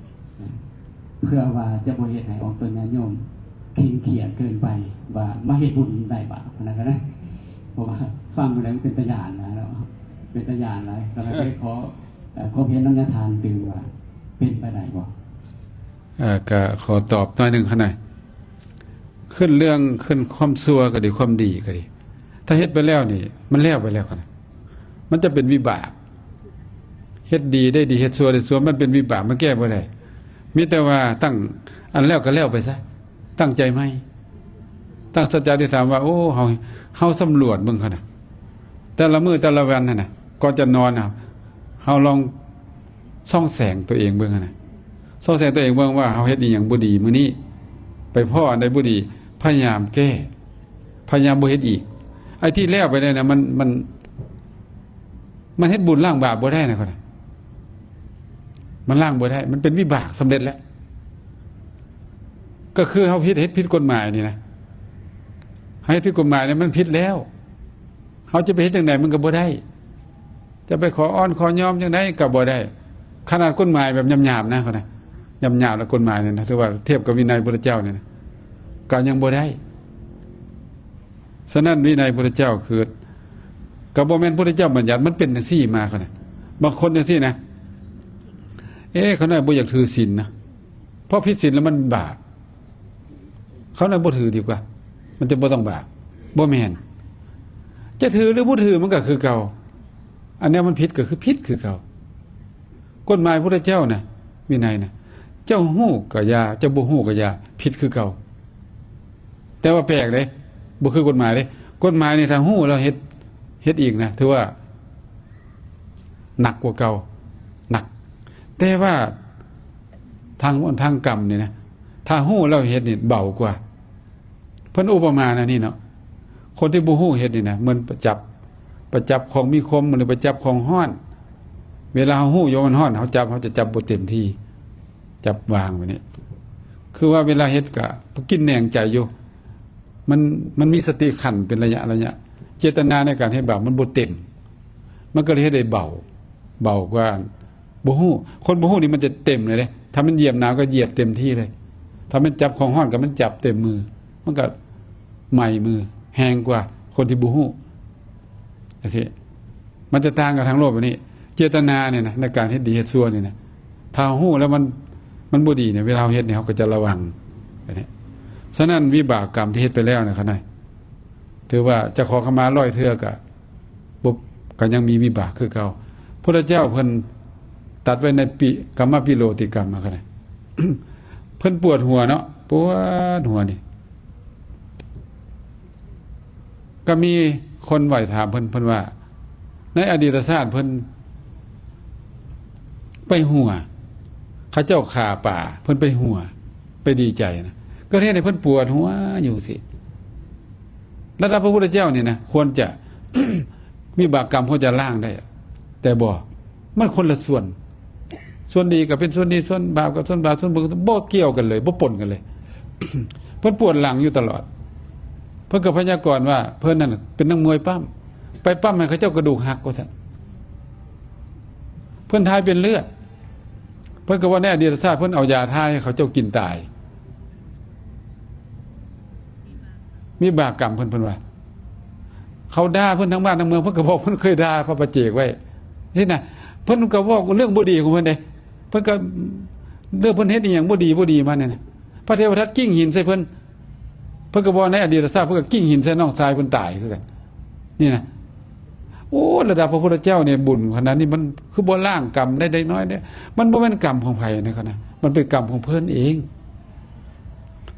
ເພື່ອວ່າຈະບໍ່ເຮັດໃຫ້ອອກຕົນຍາດໂຍມເຄັ່ງຄຽດເກີນໄປ ວ່າມາເຮັດບຸນໄດ້ບາບຫັ້ນນະ ເພາະວ່າຟັງແລ້ວມັນເປັນຕາຢ້ານນະເນາະ ເປັນຕາຢ້ານຫຼາຍ. ກໍເລີຍຂໍ ເອີ ຄວາມເຫັນນຳຍາທ່ານຕື່ມວ່າເປັນໄປໄດ້ບໍ່? ເອີ ກໍຂໍຕອບໜ້ອຍໜຶ່ງຫັ້ນນະ. ຂຶ້ນເລື່ອງ ຂຶ້ນຄວາມຊົ່ວກໍດີ ຄວາມດີກໍດີ ຖ້າເຮັດໄປແລ້ວນີ້ ມັນແລ້ວໄປແລ້ວຫັ້ນນະ ມັນຈະເປັນວິບາກ. ເຮັດດີໄດ້ດີ ເຮັດຊົ່ວໄດ້ຊົ່ວ ມັນເປັນວິບາກ ມັນແກ້ບໍ່ໄດ້. ມີແຕ່ວ່າຕັ້ງ ອັນແລ້ວກໍແລ້ວໄປຊະ ຕັ້ງໃຈໃໝ່ ຕັ້ງສັດຈະອະທິຖານວ່າ ໂອ້ ເຮົາ ເຮົາສຳຫຼວດເບິ່ງຫັ້ນນະ ແຕ່ລະມື້ແຕ່ລະວັນຫັ້ນນະ ກ່ອນຈະນອນນະ ເຮົາລອງສ່ອງແສງຕົວເອງເບິ່ງຫັ້ນນະ ສ່ອງແສງຕົວເອງເບິ່ງວ່າເຮົາເຮັດອີ່ຫຍັງບໍ່ດີມື້ນີ້ ໄປພໍ້ອັນໃດບໍ່ດີ ພະຍາຍາມແກ້ ພະຍາຍາມບໍ່ເຮັດອີກ. ໄອ້ທີ່ແລ້ວໄປນັ້ນນະ ມັນ ມັນ ມັນເຮັດບຸນລ້າງບາບບໍ່ໄດ້ນະ ເຂົານະ ມັນລ້າງບໍ່ໄດ້ ມັນເປັນວິບາກສຳເລັດແລ້ວ. ກໍຄືເຮົາຜິດ ເຮັດຜິດກົດໝາຍນີ້ນະ ເຮົາເຮັດຜິດກົດໝາຍນີ້ ມັນຜິດແລ້ວ ເຮົາຈະໄປເຮັດຈັ່ງໃດມັນກໍບໍ່ໄດ້ ຈະໄປຂໍອ່ອນຂໍຍອມຈັ່ງໃດກໍບໍ່ໄດ້. ຂະໜາດກົດໝາຍແບບຫຍາບໆນະ ເຂົານະ ຫຍາບໆ ແລະ ກົດໝາຍນີ້ນະ ຖືວ່າທຽບກັບວິໄນພຸດທະເຈົ້ານີ້ນະ ກໍຍັງບໍ່ໄດ້. ສະນັ້ນ ວິໄນພຸດທະເຈົ້າຄື ກໍບໍ່ແມ່ນພຸດທະເຈົ້າບັນຍັດ ມັນເປັນຈັ່ງຊີ້ມາ ເຂົານະ. ບາງຄົນຈັ່ງຊີ້ນະ ເອ ເຂົານ້ອຍບໍ່ຢາກຖືສິນນະ ເພາະຜິດສິນແລ້ວມັນບາບ ເຂົານ້ອຍບໍ່ຖືດີກວ່າ ມັນຈະບໍ່ຕ້ອງບາບ. ບໍ່ແມ່ນ ຈະຖືຫຼືບໍ່ຖືມັນກໍຄືເກົ່າ ອັນແນວມັນຜິດກໍຄືຜິດຄືເກົ່າ. ກົດໝາຍພຸດທະເຈົ້ານະ ວິໄນນະ ເຈົ້າຮູ້ກໍຢ່າ ເຈົ້າບໍ່ຮູ້ກໍຢ່າ ຜິດຄືເກົ່າ. ແຕ່ວ່າແປກເດ້ ບໍ່ຄືກົດໝາຍເດ້. ກົດໝາຍນີ້ຖ້າຮູ້ແລ້ວເຮັດ ເຮັດອີກນະ ຖືວ່າໜັກກວ່າເກົ່າ ໜັກ. ແຕ່ວ່າທາງ ທາງກຳນີ້ນະ ຖ້າຮູ້ແລ້ວເຮັດນີ້ເບົາກວ່າ. ເພິ່ນອຸປະມາແນວນີ້ເນາະ ຄົນທີ່ບໍ່ຮູ້ເຮັດນີ້ນະ ເໝືອນໄປຈັບ ໄປຈັບຂອງມີຄົມ ຫຼືໄປຈັບຂອງຮ້ອນ. ເວລາເຮົາຮູ້ຢູ່ວ່າມັນຮ້ອນ ເຮົາຈັບ ເຮົາຈະຈັບບໍ່ເຕັມທີ່ ຈັບວາງໄວ້ນີ້ ຄືວ່າເວລາເຮັດກະກິນແໜງໃຈຢູ່ ມັນ ມັນມີສະຕິຂັ້ນເປັນໄລຍະໄລຍະ ເຈດຕະນາໃນການເຮັດບາບມັນບໍ່ເຕັມ ມັນກໍເລີຍເຮັດໄດ້ເບົາ ເບົາກວ່າ ບໍ່ຮູ້. ຄົນບໍ່ຮູ້ນີ້ມັນຈະເຕັມເລີຍເດ້ ຖ້າມັນຢຽບໜາວກໍຢຽບເຕັມທີ່ເລີຍ ຖ້າມັນຈັບຂອງຮ້ອນກໍມັນຈັບເຕັມມື ມັນກໍໄໝ້ມືແຮງກວ່າຄົນທີ່ບໍ່ຮູ້. ຈັ່ງຊີ້ ມັນຈະຕ່າງກັບທາງໂລກແບບນີ້. ເຈດຕະນານີ້ນະ ໃນການເຮັດດີເຮັດຊົ່ວນີ້ນະ ຖ້າເຮົາຮູ້ແລ້ວມັນ ມັນບໍ່ດີນີ້ ເວລາເຮົາເຮັດນີ້ ເຮົາກໍຈະລະວັງແບບນີ້. ສະນັ້ນ ວິບາກກຳທີ່ເຮັດໄປແລ້ວນະ ຂະໜາດ ຖືວ່າຈະຂໍຂະມາຮ້ອຍເທື່ອກະ ບໍ່ ກໍຍັງມີວິບາກຄືເກົ່າ. ພຸດທະເຈົ້າເພິ່ນຕັດໄວ້ໃນປິ ກຳມະປິໂລຕິກຳ ເອົາຂະໜາດ ເພິ່ນປວດຫົວເນາະ ປວດຫົວນີ້ ກໍມີຄົນໄຫວ້ຖາມເພິ່ນ ເພິ່ນວ່າ ໃນອະດີດຊາດເພິ່ນໄປຫົວ ເຂົາເຈົ້າຂ້າປາ ເພິ່ນໄປຫົວ ໄປດີໃຈນະ ກໍເຮັດໃຫ້ເພິ່ນປວດຫົວຢູ່ຊີ້. ລະດັບພະພຸດທະເຈົ້ານີ້ນະ ຄວນຈະ ວິບາກກຳຄວນຈະລ້າງໄດ້ ແຕ່ບໍ່ ມັນຄົນລະສ່ວນ ສ່ວນດີກໍເປັນສ່ວນດີ ສ່ວນບາບກໍສ່ວນບາບ ສ່ວນບຸນ ບໍ່ກ່ຽວກັນເລີຍ ບໍ່ປົນກັນເລີຍ. ເພິ່ນປວດຫຼັງຢູ່ຕະຫຼອດ ເພິ່ນກໍພະຍາກອນວ່າເພິ່ນນັ້ນເປັນນັກມວຍປ້ຳ ໄປປ້ຳໃຫ້ເຂົາເຈົ້າກະດູກຫັກວ່າຊັ້ນ ເພິ່ນຖ່າຍເປັນເລືອດ. ເພິ່ນກໍວ່າໃນອະດີດຊາດເພິ່ນເອົາຢາຖ່າຍໃຫ້ເຂົາເຈົ້າກິນຕາຍ. ມີບາບກຳເພິ່ນ ເພິ່ນວ່າ ເຂົາດ່າເພິ່ນທັງບ້ານທັງເມືອງ ເພິ່ນກໍບອກເພິ່ນເຄີຍດ່າພະປາເຈກໄວ້ຊີ້ນະ. ເພິ່ນກໍເວົ້າເລື່ອງບໍ່ດີຂອງເພິ່ນເດ້ ເພິ່ນກໍ ເລື່ອງເພິ່ນເຮັດອີ່ຫຍັງບໍ່ດີ ບໍ່ດີມານີ້ນະ ພະເທວະທັດກິ້ງຫີນໃສ່ເພິ່ນ. ເພິ່ນກໍເວົ້າໃນອະດີດຊາດ ເພິ່ນກໍກິ້ງຫີນໃສ່ນ້ອງຊາຍເພິ່ນຕາຍຄືກັນນີ້ນະ. ໂອ້ ລະດັບພະພຸດທະເຈົ້ານີ້ ບຸນຂະໜາດນີ້ ມັນຄືບໍ່ລ້າງກຳໄດ້ເດັກນ້ອຍເດ້? ມັນບໍ່ແມ່ນກຳຂອງໃຜນະ ມັນເປັນກຳຂອງເພິ່ນເອງ.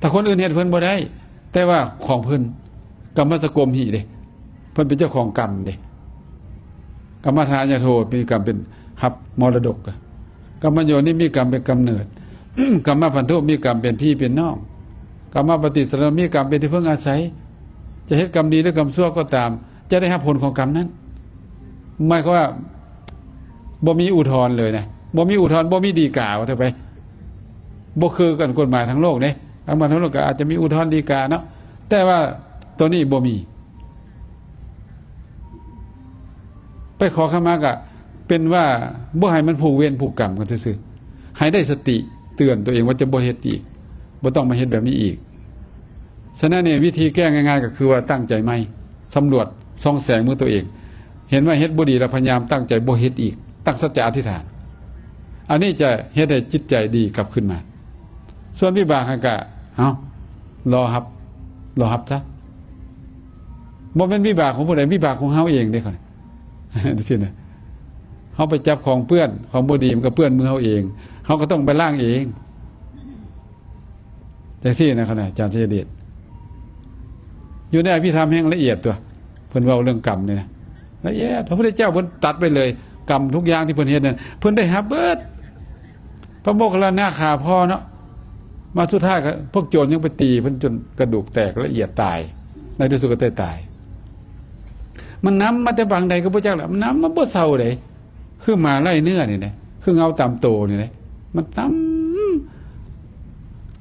ຖ້າຄົນອື່ນເຮັດເພິ່ນບໍ່ໄດ້ ແຕ່ວ່າຂອງເພິ່ນ ກຳມະສະກົມຫິເດ້ ເພິ່ນເປັນເຈົ້າຂອງກຳເດ້. ກຳມະທາຍາໂທ ມີກຳເປັນຮັບມໍລະດົກ ກຳມະໂຍນິ ມີກຳເປັນກຳເນີດ ກຳມະພັນທຸ ມີກຳເປັນພີ່ເປັນນ້ອງ ກຳມະປະຕິສະນະ ມີກຳເປັນທີ່ເພິ່ງອາໄສ. ຈະເຮັດກຳດີ ຫຼື ກຳຊົ່ວກໍຕາມ ຈະໄດ້ຮັບຜົນຂອງກຳນັ້ນ. ໝາຍຄວາມວ່າ ບໍ່ມີອຸທອນເລີຍນະ ບໍ່ມີອຸທອນ ບໍ່ມີດີກາ ວ່າເຖາະໄປ. ບໍ່ຄືກັນກົດໝາຍທາງໂລກເດ້ ທາງບ້ານທາງໂລກກໍອາດຈະມີອຸທອນດີກາເນາະ ແຕ່ວ່າໂຕນີ້ບໍ່ມີ. ໄປຂໍຂະມາກໍເປັນວ່າບໍ່ໃຫ້ມັນຜູກເວນຜູກກຳກັນຊື່ໆ ໃຫ້ໄດ້ສະຕິເຕືອນຕົວເອງວ່າຈະບໍ່ເຮັດອີກ ບໍ່ຕ້ອງມາເຮັດແບບນີ້ອີກ. ສະນັ້ນນີ້ ວິທີແກ້ງ່າຍໆກໍຄືວ່າຕັ້ງໃຈໃໝ່ ສຳຫຼວດສ່ອງແສງເບິ່ງຕົວເອງ ເຫັນວ່າເຮັດບໍ່ດີແລ້ວພະຍາຍາມຕັ້ງໃຈບໍ່ເຮັດອີກ ຕັ້ງສັດຈະອະທິຖານ. ອັນນີ້ຈະເຮັດໃຫ້ຈິດໃຈດີກັບຄືນມາ. ສ່ວນວິບາກຫັ້ນກະ ເອົາ ລໍຮັບ ລໍຮັບຊະ. ບໍ່ແມ່ນວິບາກຂອງຜູ້ໃດ ວິບາກຂອງເຮົາເອງເດ້ ຈັ່ງຊີ້ນະ. ເຮົາໄປຈັບຂອງເປື້ອນ ຂອງບໍ່ດີ ມັນກໍເປື້ອນມືເຮົາເອງ ເຮົາກໍຕ້ອງໄປລ້າງເອງ. ຈັ່ງຊີ້ນະ ຂະນະອາຈານໄຊຍະເດດ ຢູ່ໃນອະພິທຳແຮ່ງລະອຽດຕົວະ ເພິ່ນເວົ້າເລື່ອງກຳນີ້ນະ ລະອຽດ. ພະພຸດທະເຈົ້າເພິ່ນຕັດໄວ້ເລີຍ ກຳທຸກຢ່າງທີ່ເພິ່ນເຮັດນັ້ນ ເພິ່ນໄດ້ຮັບເບິດ. ພະໂມກຄັນລານາຂ້າພໍ່ເນາະ ມາສຸດທ້າຍກໍພວກໂຈນຍັງໄປຕີເພິ່ນຈົນກະດູກແຕກລະອຽດຕາຍ ໃນທີ່ສຸດກໍໄດ້ຕາຍ. ມັນນຳມາແຕ່ບາງໃດກໍບໍ່ຈັກລະ ມັນນຳມາບໍ່ເຊົາເດ້. ຄືໝາໄລ່ເນື້ອນີ້ແຫຼະ ຄືເງົາຕາມໂຕນີ້ແຫຼະ ມັນນຳ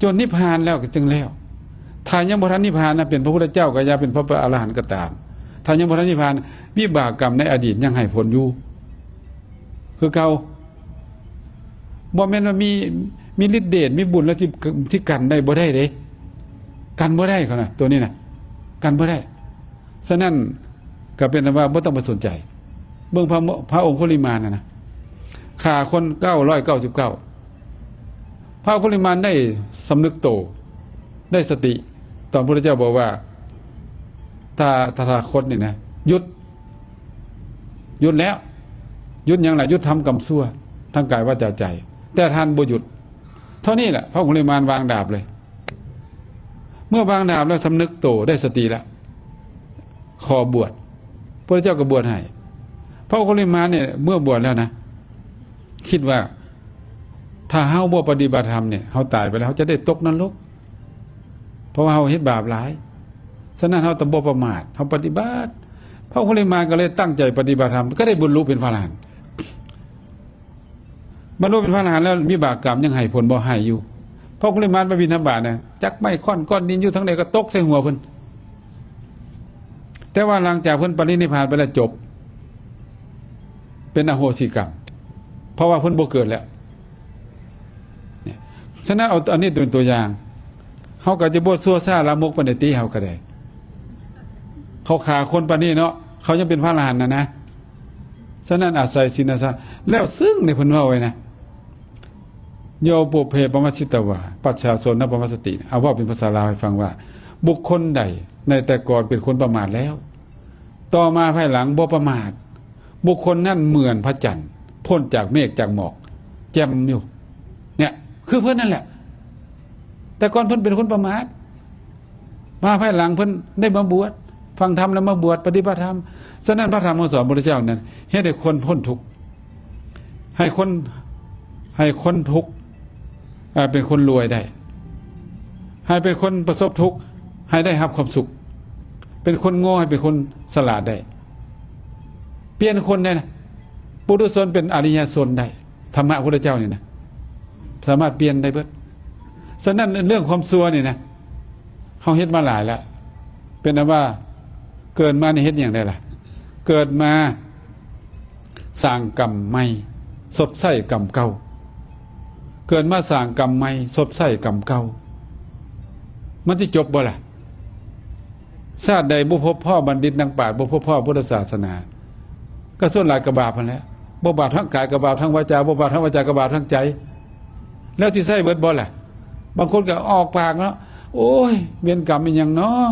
ຈົນນິບພານແລ້ວກໍຈຶ່ງແລ້ວ. ຖ້າຍັງບໍ່ທັນນິບພານນະ ເປັນພະພຸດທະເຈົ້າກໍຢ່າ ເປັນພະອະລະຫັນກໍຕາມ ຖ້າຍັງບໍ່ທັນນິບພານ ວິບາກກຳໃນອະດີດຍັງໃຫ້ຜົນຢູ່ຄືເກົ່າ. ບໍ່ແມ່ນວ່າມີ ມີລິດເດດ ມີບຸນແລ້ວຊິ ຊິກັນໄດ້ ບໍ່ໄດ້ເດ້ ກັນບໍ່ໄດ້ເຂົານະ ໂຕນີ້ນະ ກັນບໍ່ໄດ້. ສະນັ້ນກໍເປັນອັນວ່າບໍ່ຕ້ອງໄປສົນໃຈ. ເບິ່ງພະ ພະອົງຄຸລິມານນະ ຂ້າຄົນເກົ້າຮ້ອຍເກົ້າສິບເກົ້າ ພະອົງຄຸລິມານໄດ້ສຳນຶກໂຕ ໄດ້ສະຕິ ຕອນພະພຸດທະເຈົ້າບອກວ່າ ຖ້າ ຕະຖາຄົດນີ້ນະ ຢຸດ ຢຸດແລ້ວ. ຢຸດຫຍັງລະ? ຢຸດທຳກຳຊົ່ວ ທັງກາຍ ວາຈາ ໃຈ. ແຕ່ທ່ານບໍ່ຢຸດ. ເທົ່ານີ້ແຫຼະ ພະອົງຄຸລິມານວາງດາບເລີຍ. ເມື່ອວາງດາບແລ້ວ ສຳນຶກໂຕ ໄດ້ສະຕິແລ້ວ ຂໍບວດ ພະພຸດທະເຈົ້າກໍບວດໃຫ້. ພະອົງຄຸລິມານນີ້ ເມື່ອບວດແລ້ວນະ ຄິດວ່າ ຖ້າເຮົາບໍ່ປະຕິບັດທຳນີ້ ເຮົາຕາຍໄປແລ້ວ ເຮົາຈະໄດ້ຕົກນະລົກ ເພາະວ່າເຮົາເຮັດບາບຫຼາຍ. ສະນັ້ນ ເຮົາຕ້ອງບໍ່ປະໝາດ ເຮົາປະຕິບັດ. ພະອົງຄຸລິມານກໍເລີຍຕັ້ງໃຈປະຕິບັດທຳ ກໍໄດ້ບັນລຸເປັນພະອະລະຫັນ. ບັນລຸເປັນພະອະລະຫັນແລ້ວ ວິບາກກຳຍັງໃຫ້ຜົນບໍ່? ໃຫ້ຢູ່. ພະອົງຄຸລິມານໄປບິນທະບາດນະ ຈັກໄມ້ຄ້ອນກ້ອນດິນຢູ່ທາງໃດກໍຕົກໃສ່ຫົວເພິ່ນ. ແຕ່ວ່າຫຼັງຈາກເພິ່ນປະລິນິບພານໄປແລ້ວ ຈົບ ເປັນອະໂຫສິກຳ ເພາະວ່າເພິ່ນບໍ່ເກີດແລ້ວ. ສະນັ້ນ ເອົາອັນນີ້ເປັນຕົວຢ່າງ ເຮົາກໍຈະບໍ່ຊົ່ວຊ້າລາມົກປານໃດຕິ ເຮົາກໍໄດ້. ເຂົາຂ້າຄົນປານນີ້ເນາະ ເຂົາຍັງເປັນພະອະລະຫັນນະນະ. ສະນັ້ນອາໄສສິນອາສາ ແລ້ວຊຶ່ງນີ້ເພິ່ນເວົ້າໄວ້ນະ ໂຍ ປຸບເພ ປະມາຊິດຕະວາ ປັດສາໂສນະ ປະມາສະຕິ ເອົາເວົ້າເປັນພາສາລາວໃຫ້ຟັງວ່າ ບຸກຄົນໃດໃນແຕ່ກ່ອນເປັນຄົນປະໝາດແລ້ວ ຕໍ່ມາພາຍຫຼັງບໍ່ປະໝາດ ບຸກຄົນນັ້ນເໝືອນພະຈັນ ພົ້ນຈາກເມກຈາກໝອກ ແຈ່ມຢູ່. ເນີ້ຍ ຄືເພິ່ນນັ້ນແຫຼະ ແຕ່ກ່ອນເພິ່ນເປັນຄົນປະໝາດ ມາພາຍຫຼັງເພິ່ນໄດ້ມາບວດ ຟັງທຳແລ້ວມາບວດປະຕິບັດທຳ. ສະນັ້ນພະທຳຄຳສອນພະພຸດທະເຈົ້ານັ້ນ ເຮັດໃຫ້ຄົນພົ້ນທຸກ ໃຫ້ຄົນ ໃຫ້ຄົນທຸກ ເປັນຄົນລວຍໄດ້ ໃຫ້ເປັນຄົນປະສົບທຸກ ໃຫ້ໄດ້ຮັບຄວາມສຸກ ເປັນຄົນໂງ່ໃຫ້ເປັນຄົນສະຫຼາດໄດ້ ປ່ຽນຄົນໄດ້ນະ ປຸຖຸຊົນເປັນອະລິຍະຊົນໄດ້. ທຳມະພຸດທະເຈົ້ານີ້ນະ ສາມາດປ່ຽນໄດ້ເບິດ. ສະນັ້ນເລື່ອງຄວາມຊົ່ວນີ້ນະ ເຮົາເຮັດມາຫຼາຍແລ້ວ ເປັນອັນວ່າເກີດມານີ້ເຮັດຫຍັງໄດ້ລະ? ເກີດມາສ້າງກຳໃໝ່ ຊົດໃຊ້ກຳເກົ່າ ເກີດມາສ້າງກຳໃໝ່ ຊົດໃຊ້ກຳເກົ່າ ມັນຊິຈົບບໍ່ລະ? ຊາດໃດບໍ່ພົບພໍ້ບັນດິດນັກປາດ ບໍ່ພົບພໍ້ພຸດທະສາສະໜາ ກໍສ່ວນຫຼາຍກໍບາບຫັ້ນແຫຼະ ບໍ່ບາບທາງກາຍກໍບາບທາງວາຈາ ບໍ່ບາບທາງວາຈາກໍບາບທາງໃຈ ແລ້ວຊິໃຊ້ເບິດບໍ່ລະ? ບາງຄົນກໍອອກປາກເນາະ ໂອ້ຍ ເວນກຳອີ່ຫຍັງເນາະ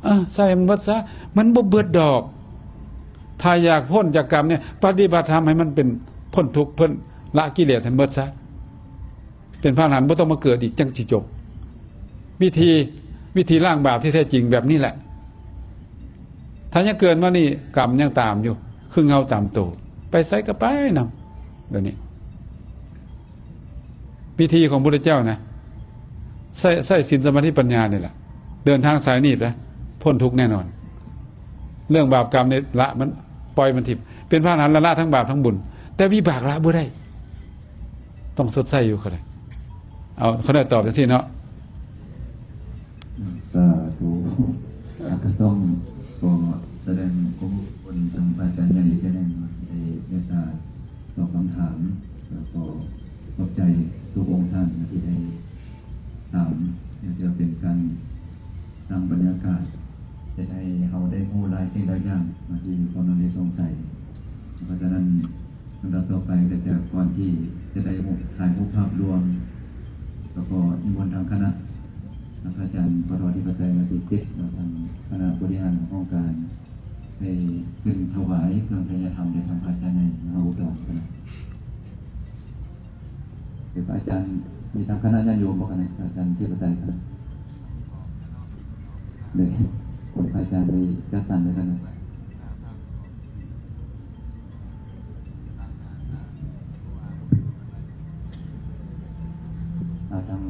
ເອີ ໃຊ້ໃຫ້ມັນເບິດຊະ ມັນບໍ່ເບິດດອກ. ຖ້າຢາກພົ້ນຈາກກຳນີ້ ປະຕິບັດທຳໃຫ້ມັນເປັນ ພົ້ນທຸກ ເພິ່ນລະກິເລດໃຫ້ເບິດຊະ ເປັນພະອະລະຫັນ ບໍ່ຕ້ອງມາເກີດອີກ ຈັ່ງຊິຈົບ. ວິທີ ວິທີລ້າງບາບທີ່ແທ້ຈິງແບບນີ້ແຫຼະ. ຖ້າຍັງເກີດມານີ້ ກຳຍັງຕາມຢູ່ ຄືເງົາຕາມໂຕ ໄປໃສກໍໄປນຳ. ແບບນີ້ ວິທີຂອງພຸດທະເຈົ້ານະ ໃຊ້ ໃຊ້ສິນ ສະມາທິ ປັນຍານີ້ແຫຼະ ເດີນທາງສາຍນີ້ໄປ ພົ້ນທຸກແນ່ນອນ. ເລື່ອງບາບກຳນີ້ ລະມັນ ປ່ອຍມັນຖິ້ມ ເປັນພະອະລະຫັນ ລະ ລະທັງບາບທັງບຸນ ແຕ່ວິບາກລະບໍ່ໄດ້ ຕ້ອງຊົດໃຊ້ຢູ່. ເຂົາໄດ້ ເອົາ ເຂົາໄດ້ຕອບຈັ່ງຊີ້ເນາະ. ສາທຸ ກໍຕ້ອງຂໍສະແດງຂອບຄຸນທາງພະອາຈານໃຫຍ່ອີກເທື່ອໜຶ່ງເນາະ ທີ່ໄດ້ເມດຕາຕອບຄຳຖາມ ແລ້ວກໍຂອບໃຈທຸກອົງທ່ານທີ່ໄດ້ຖາມ ເພື່ອເປັນການສ້າງບັນຍາກາດ ເຮັດໃຫ້ເຮົາໄດ້ຮູ້ຫຼາຍສິ່ງຫຼາຍຢ່າງເນາະ ທີ່ມີຄວາມລັງເລສົງໄສ. ເພາະສະນັ້ນ ລຳດັບຕໍ່ໄປກໍຈະ ກ່ອນທີ່ຈະໄດ້ຮູບ ຖ່າຍຮູບພາບລວມ ແລ້ວກໍນິມົນທາງຄະນະ ທາງພະອາຈານ ປທ ທິປະໄຕ ມາທີເຈັດ ແລ້ວທາງຄະນະບໍລິຫານຂອງໂຄງການ ໄດ້ຂຶ້ນຖວາຍເຄື່ອງໄທຍະທຳ ແດ່ທາງພະອາຈານໃຫຍ່ມະຫາອຸດອນ. ເອີ ພະອາຈານ ມີທາງຄະນະຍາດໂຍມບໍ່ຄະນະ ພະອາຈານທິປະໄຕຄະນະ? ເດີ ຂອງພະອາຈານໄດ້ຈັດສັນໄວ້ຄະນະ. ອາ ທາງ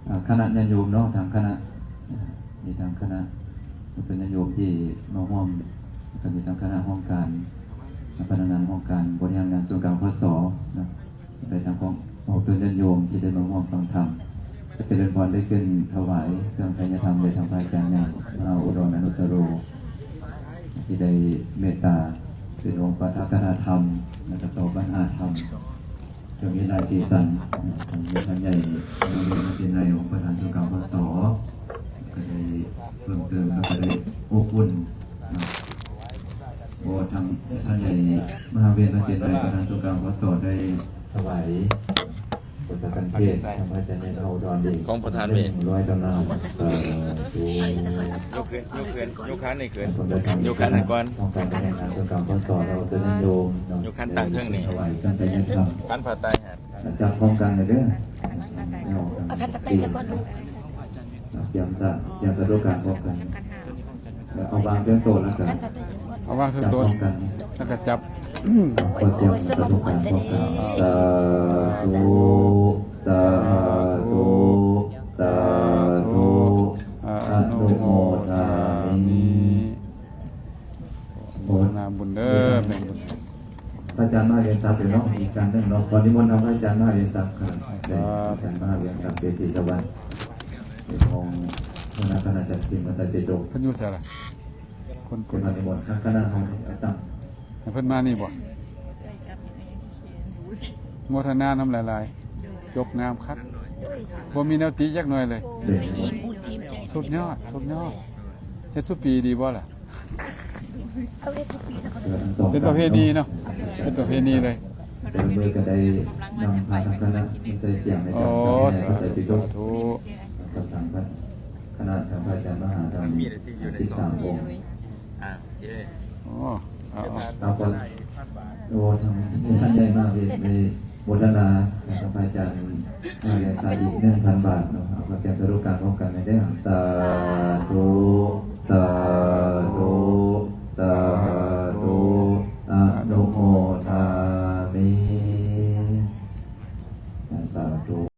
ອາ ຄະນະຍາດໂຍມເນາະ ທາງຄະນະ ມີທາງຄະນະເປັນຍາດໂຍມທີ່ມາຮ່ວມ ແລ້ວກໍມີທາງຄະນະຫ້ອງການ ແລະ ພະນັກງານຫ້ອງການບໍລິຫານງານສູນກາງ ພສ ນະ ໄປທາງຂອງອອກຕົນຍາດໂຍມທີ່ໄດ້ມາຮ່ວມຟັງທຳ ກໍຈະເລີນພອນໄດ້ຂຶ້ນຖວາຍເຄື່ອງໄທຍະທຳ ແດ່ທາງພະອາຈານໃຫຍ່ ມະຫາອຸດອນອະນຸດຕະໂລ ທີ່ໄດ້ເມດຕາເປັນອົງປະທາກກະນະທຳ ແລະ ກໍຕໍ່ບັນຫາທຳ ກໍມີຫຼາຍສີສັນ ທາງທ່ານໃຫຍ່ ທ່ານໃຫຍ່ ອົງປະທານສູນກາງ ພສ ກໍໄດ້ເພີ່ມເຕີມ ແລ້ວກໍໄດ້ອົບອຸ່ນ ເນາະ ບໍ່ ທາງທ່ານໃຫຍ່ມະຫາເວນ ພະເສນໄນ ປະທານສູນກາງ ພສ ໄດ້ຖວາຍໂພຊະກັນເພດ ທາງພະອາຈານໃຫຍ່ເຮົາດອນດີ ຂອງປະທານເວນ ໜຶ່ງຮ້ອຍດອນລາ. ສາທຸ. ຍົກຂຶ້ນ ຍົກຂຶ້ນ ຍົກຂັນໃຫ້ຂຶ້ນ ຍົກຂັນໃຫ້ກ່ອນ ຂອງການແຂ່ງຂັນຂອງການ ພສ ເຮົາເປັນໂຍມເນາະ ຍົກຂັນຕັ້ງເທິງນີ້ ຖວາຍກັນໄປຍັງທຳ ຂັນຜ້າໄຕຫັ້ນ ຈັບພ້ອມກັນເດີ ເອົາຂັນຜ້າໄຕໃສ່ກ່ອນ ຕຽມສະ ຕຽມສະດູການພ້ອມກັນ ເອົາວາງເທິງໂຕະ ແລ້ວກໍ ເອົາວາງເທິງໂຕະ ຈັບພ້ອມກັນ ແລ້ວກໍຈັບ ຂໍຕຽມສະດູການພ້ອມກັນ ສາທຸ ສາທຸ ສາທຸ ອະນຸໂມທາມິ ໂອ ນາບຸນເດີ ແມ່ບຸນ. ພະອາຈານມະຫາວຽງສັກເນາະ ອີກທ່ານໜຶ່ງເນາະ ຂໍນິມົນນຳພະອາຈານມະຫາວຽງສັກ ຄັບ ສາທຸ ອາຈານມະຫາວຽງສັກ ເດຊະວັນ ເປັນຮອງຫົວໜ້າຄະນະຈັດພິມພະໄຕປິດົກ ເພິ່ນຢູ່ໃສລະ? ຄົນ ເພິ່ນ ມານິມົນ ທາງຄະນະເຮົານີ້ ໃຫ້ເພິ່ນມານີ້ບໍ່? ໂມທະນານຳຫຼາຍໆ ຈົບງາມຄັກ ບໍ່ມີແນວຕິຈັກໜ່ອຍເລີຍ ສຸດຍອດ ສຸດຍອດ ເຮັດສຸປີດີບໍ່ລະ? ເປັນປະເພນີເນາະ ເປັນປະເພນີເລີຍ. ແຕ່ລະມື້ກໍໄດ້ນຳພາທັງຄະນະມາໃສ່ສຽງໃນການສາທະຍາຍພະໄຕປິດົກ ສາທຸ ກັບທາງຄະນະ ທາງພະອາຈານມະຫາທຳສິບສາມອົງ. ໂອ້ ເອົາ ເອົາ ເອົາ ກໍ ໂອ້ ທາງທ່ານໃຫຍ່ມາກເວ ເວ ໂມທະນາກັບພະອາຈານມະຫາວຽງສັນອີກໜຶ່ງພັນບາດເນາະ. ເອົາ ຂໍສຽງສາທຸການພ້ອມກັນແດ່ເດີ້. ສາທຸ ສາ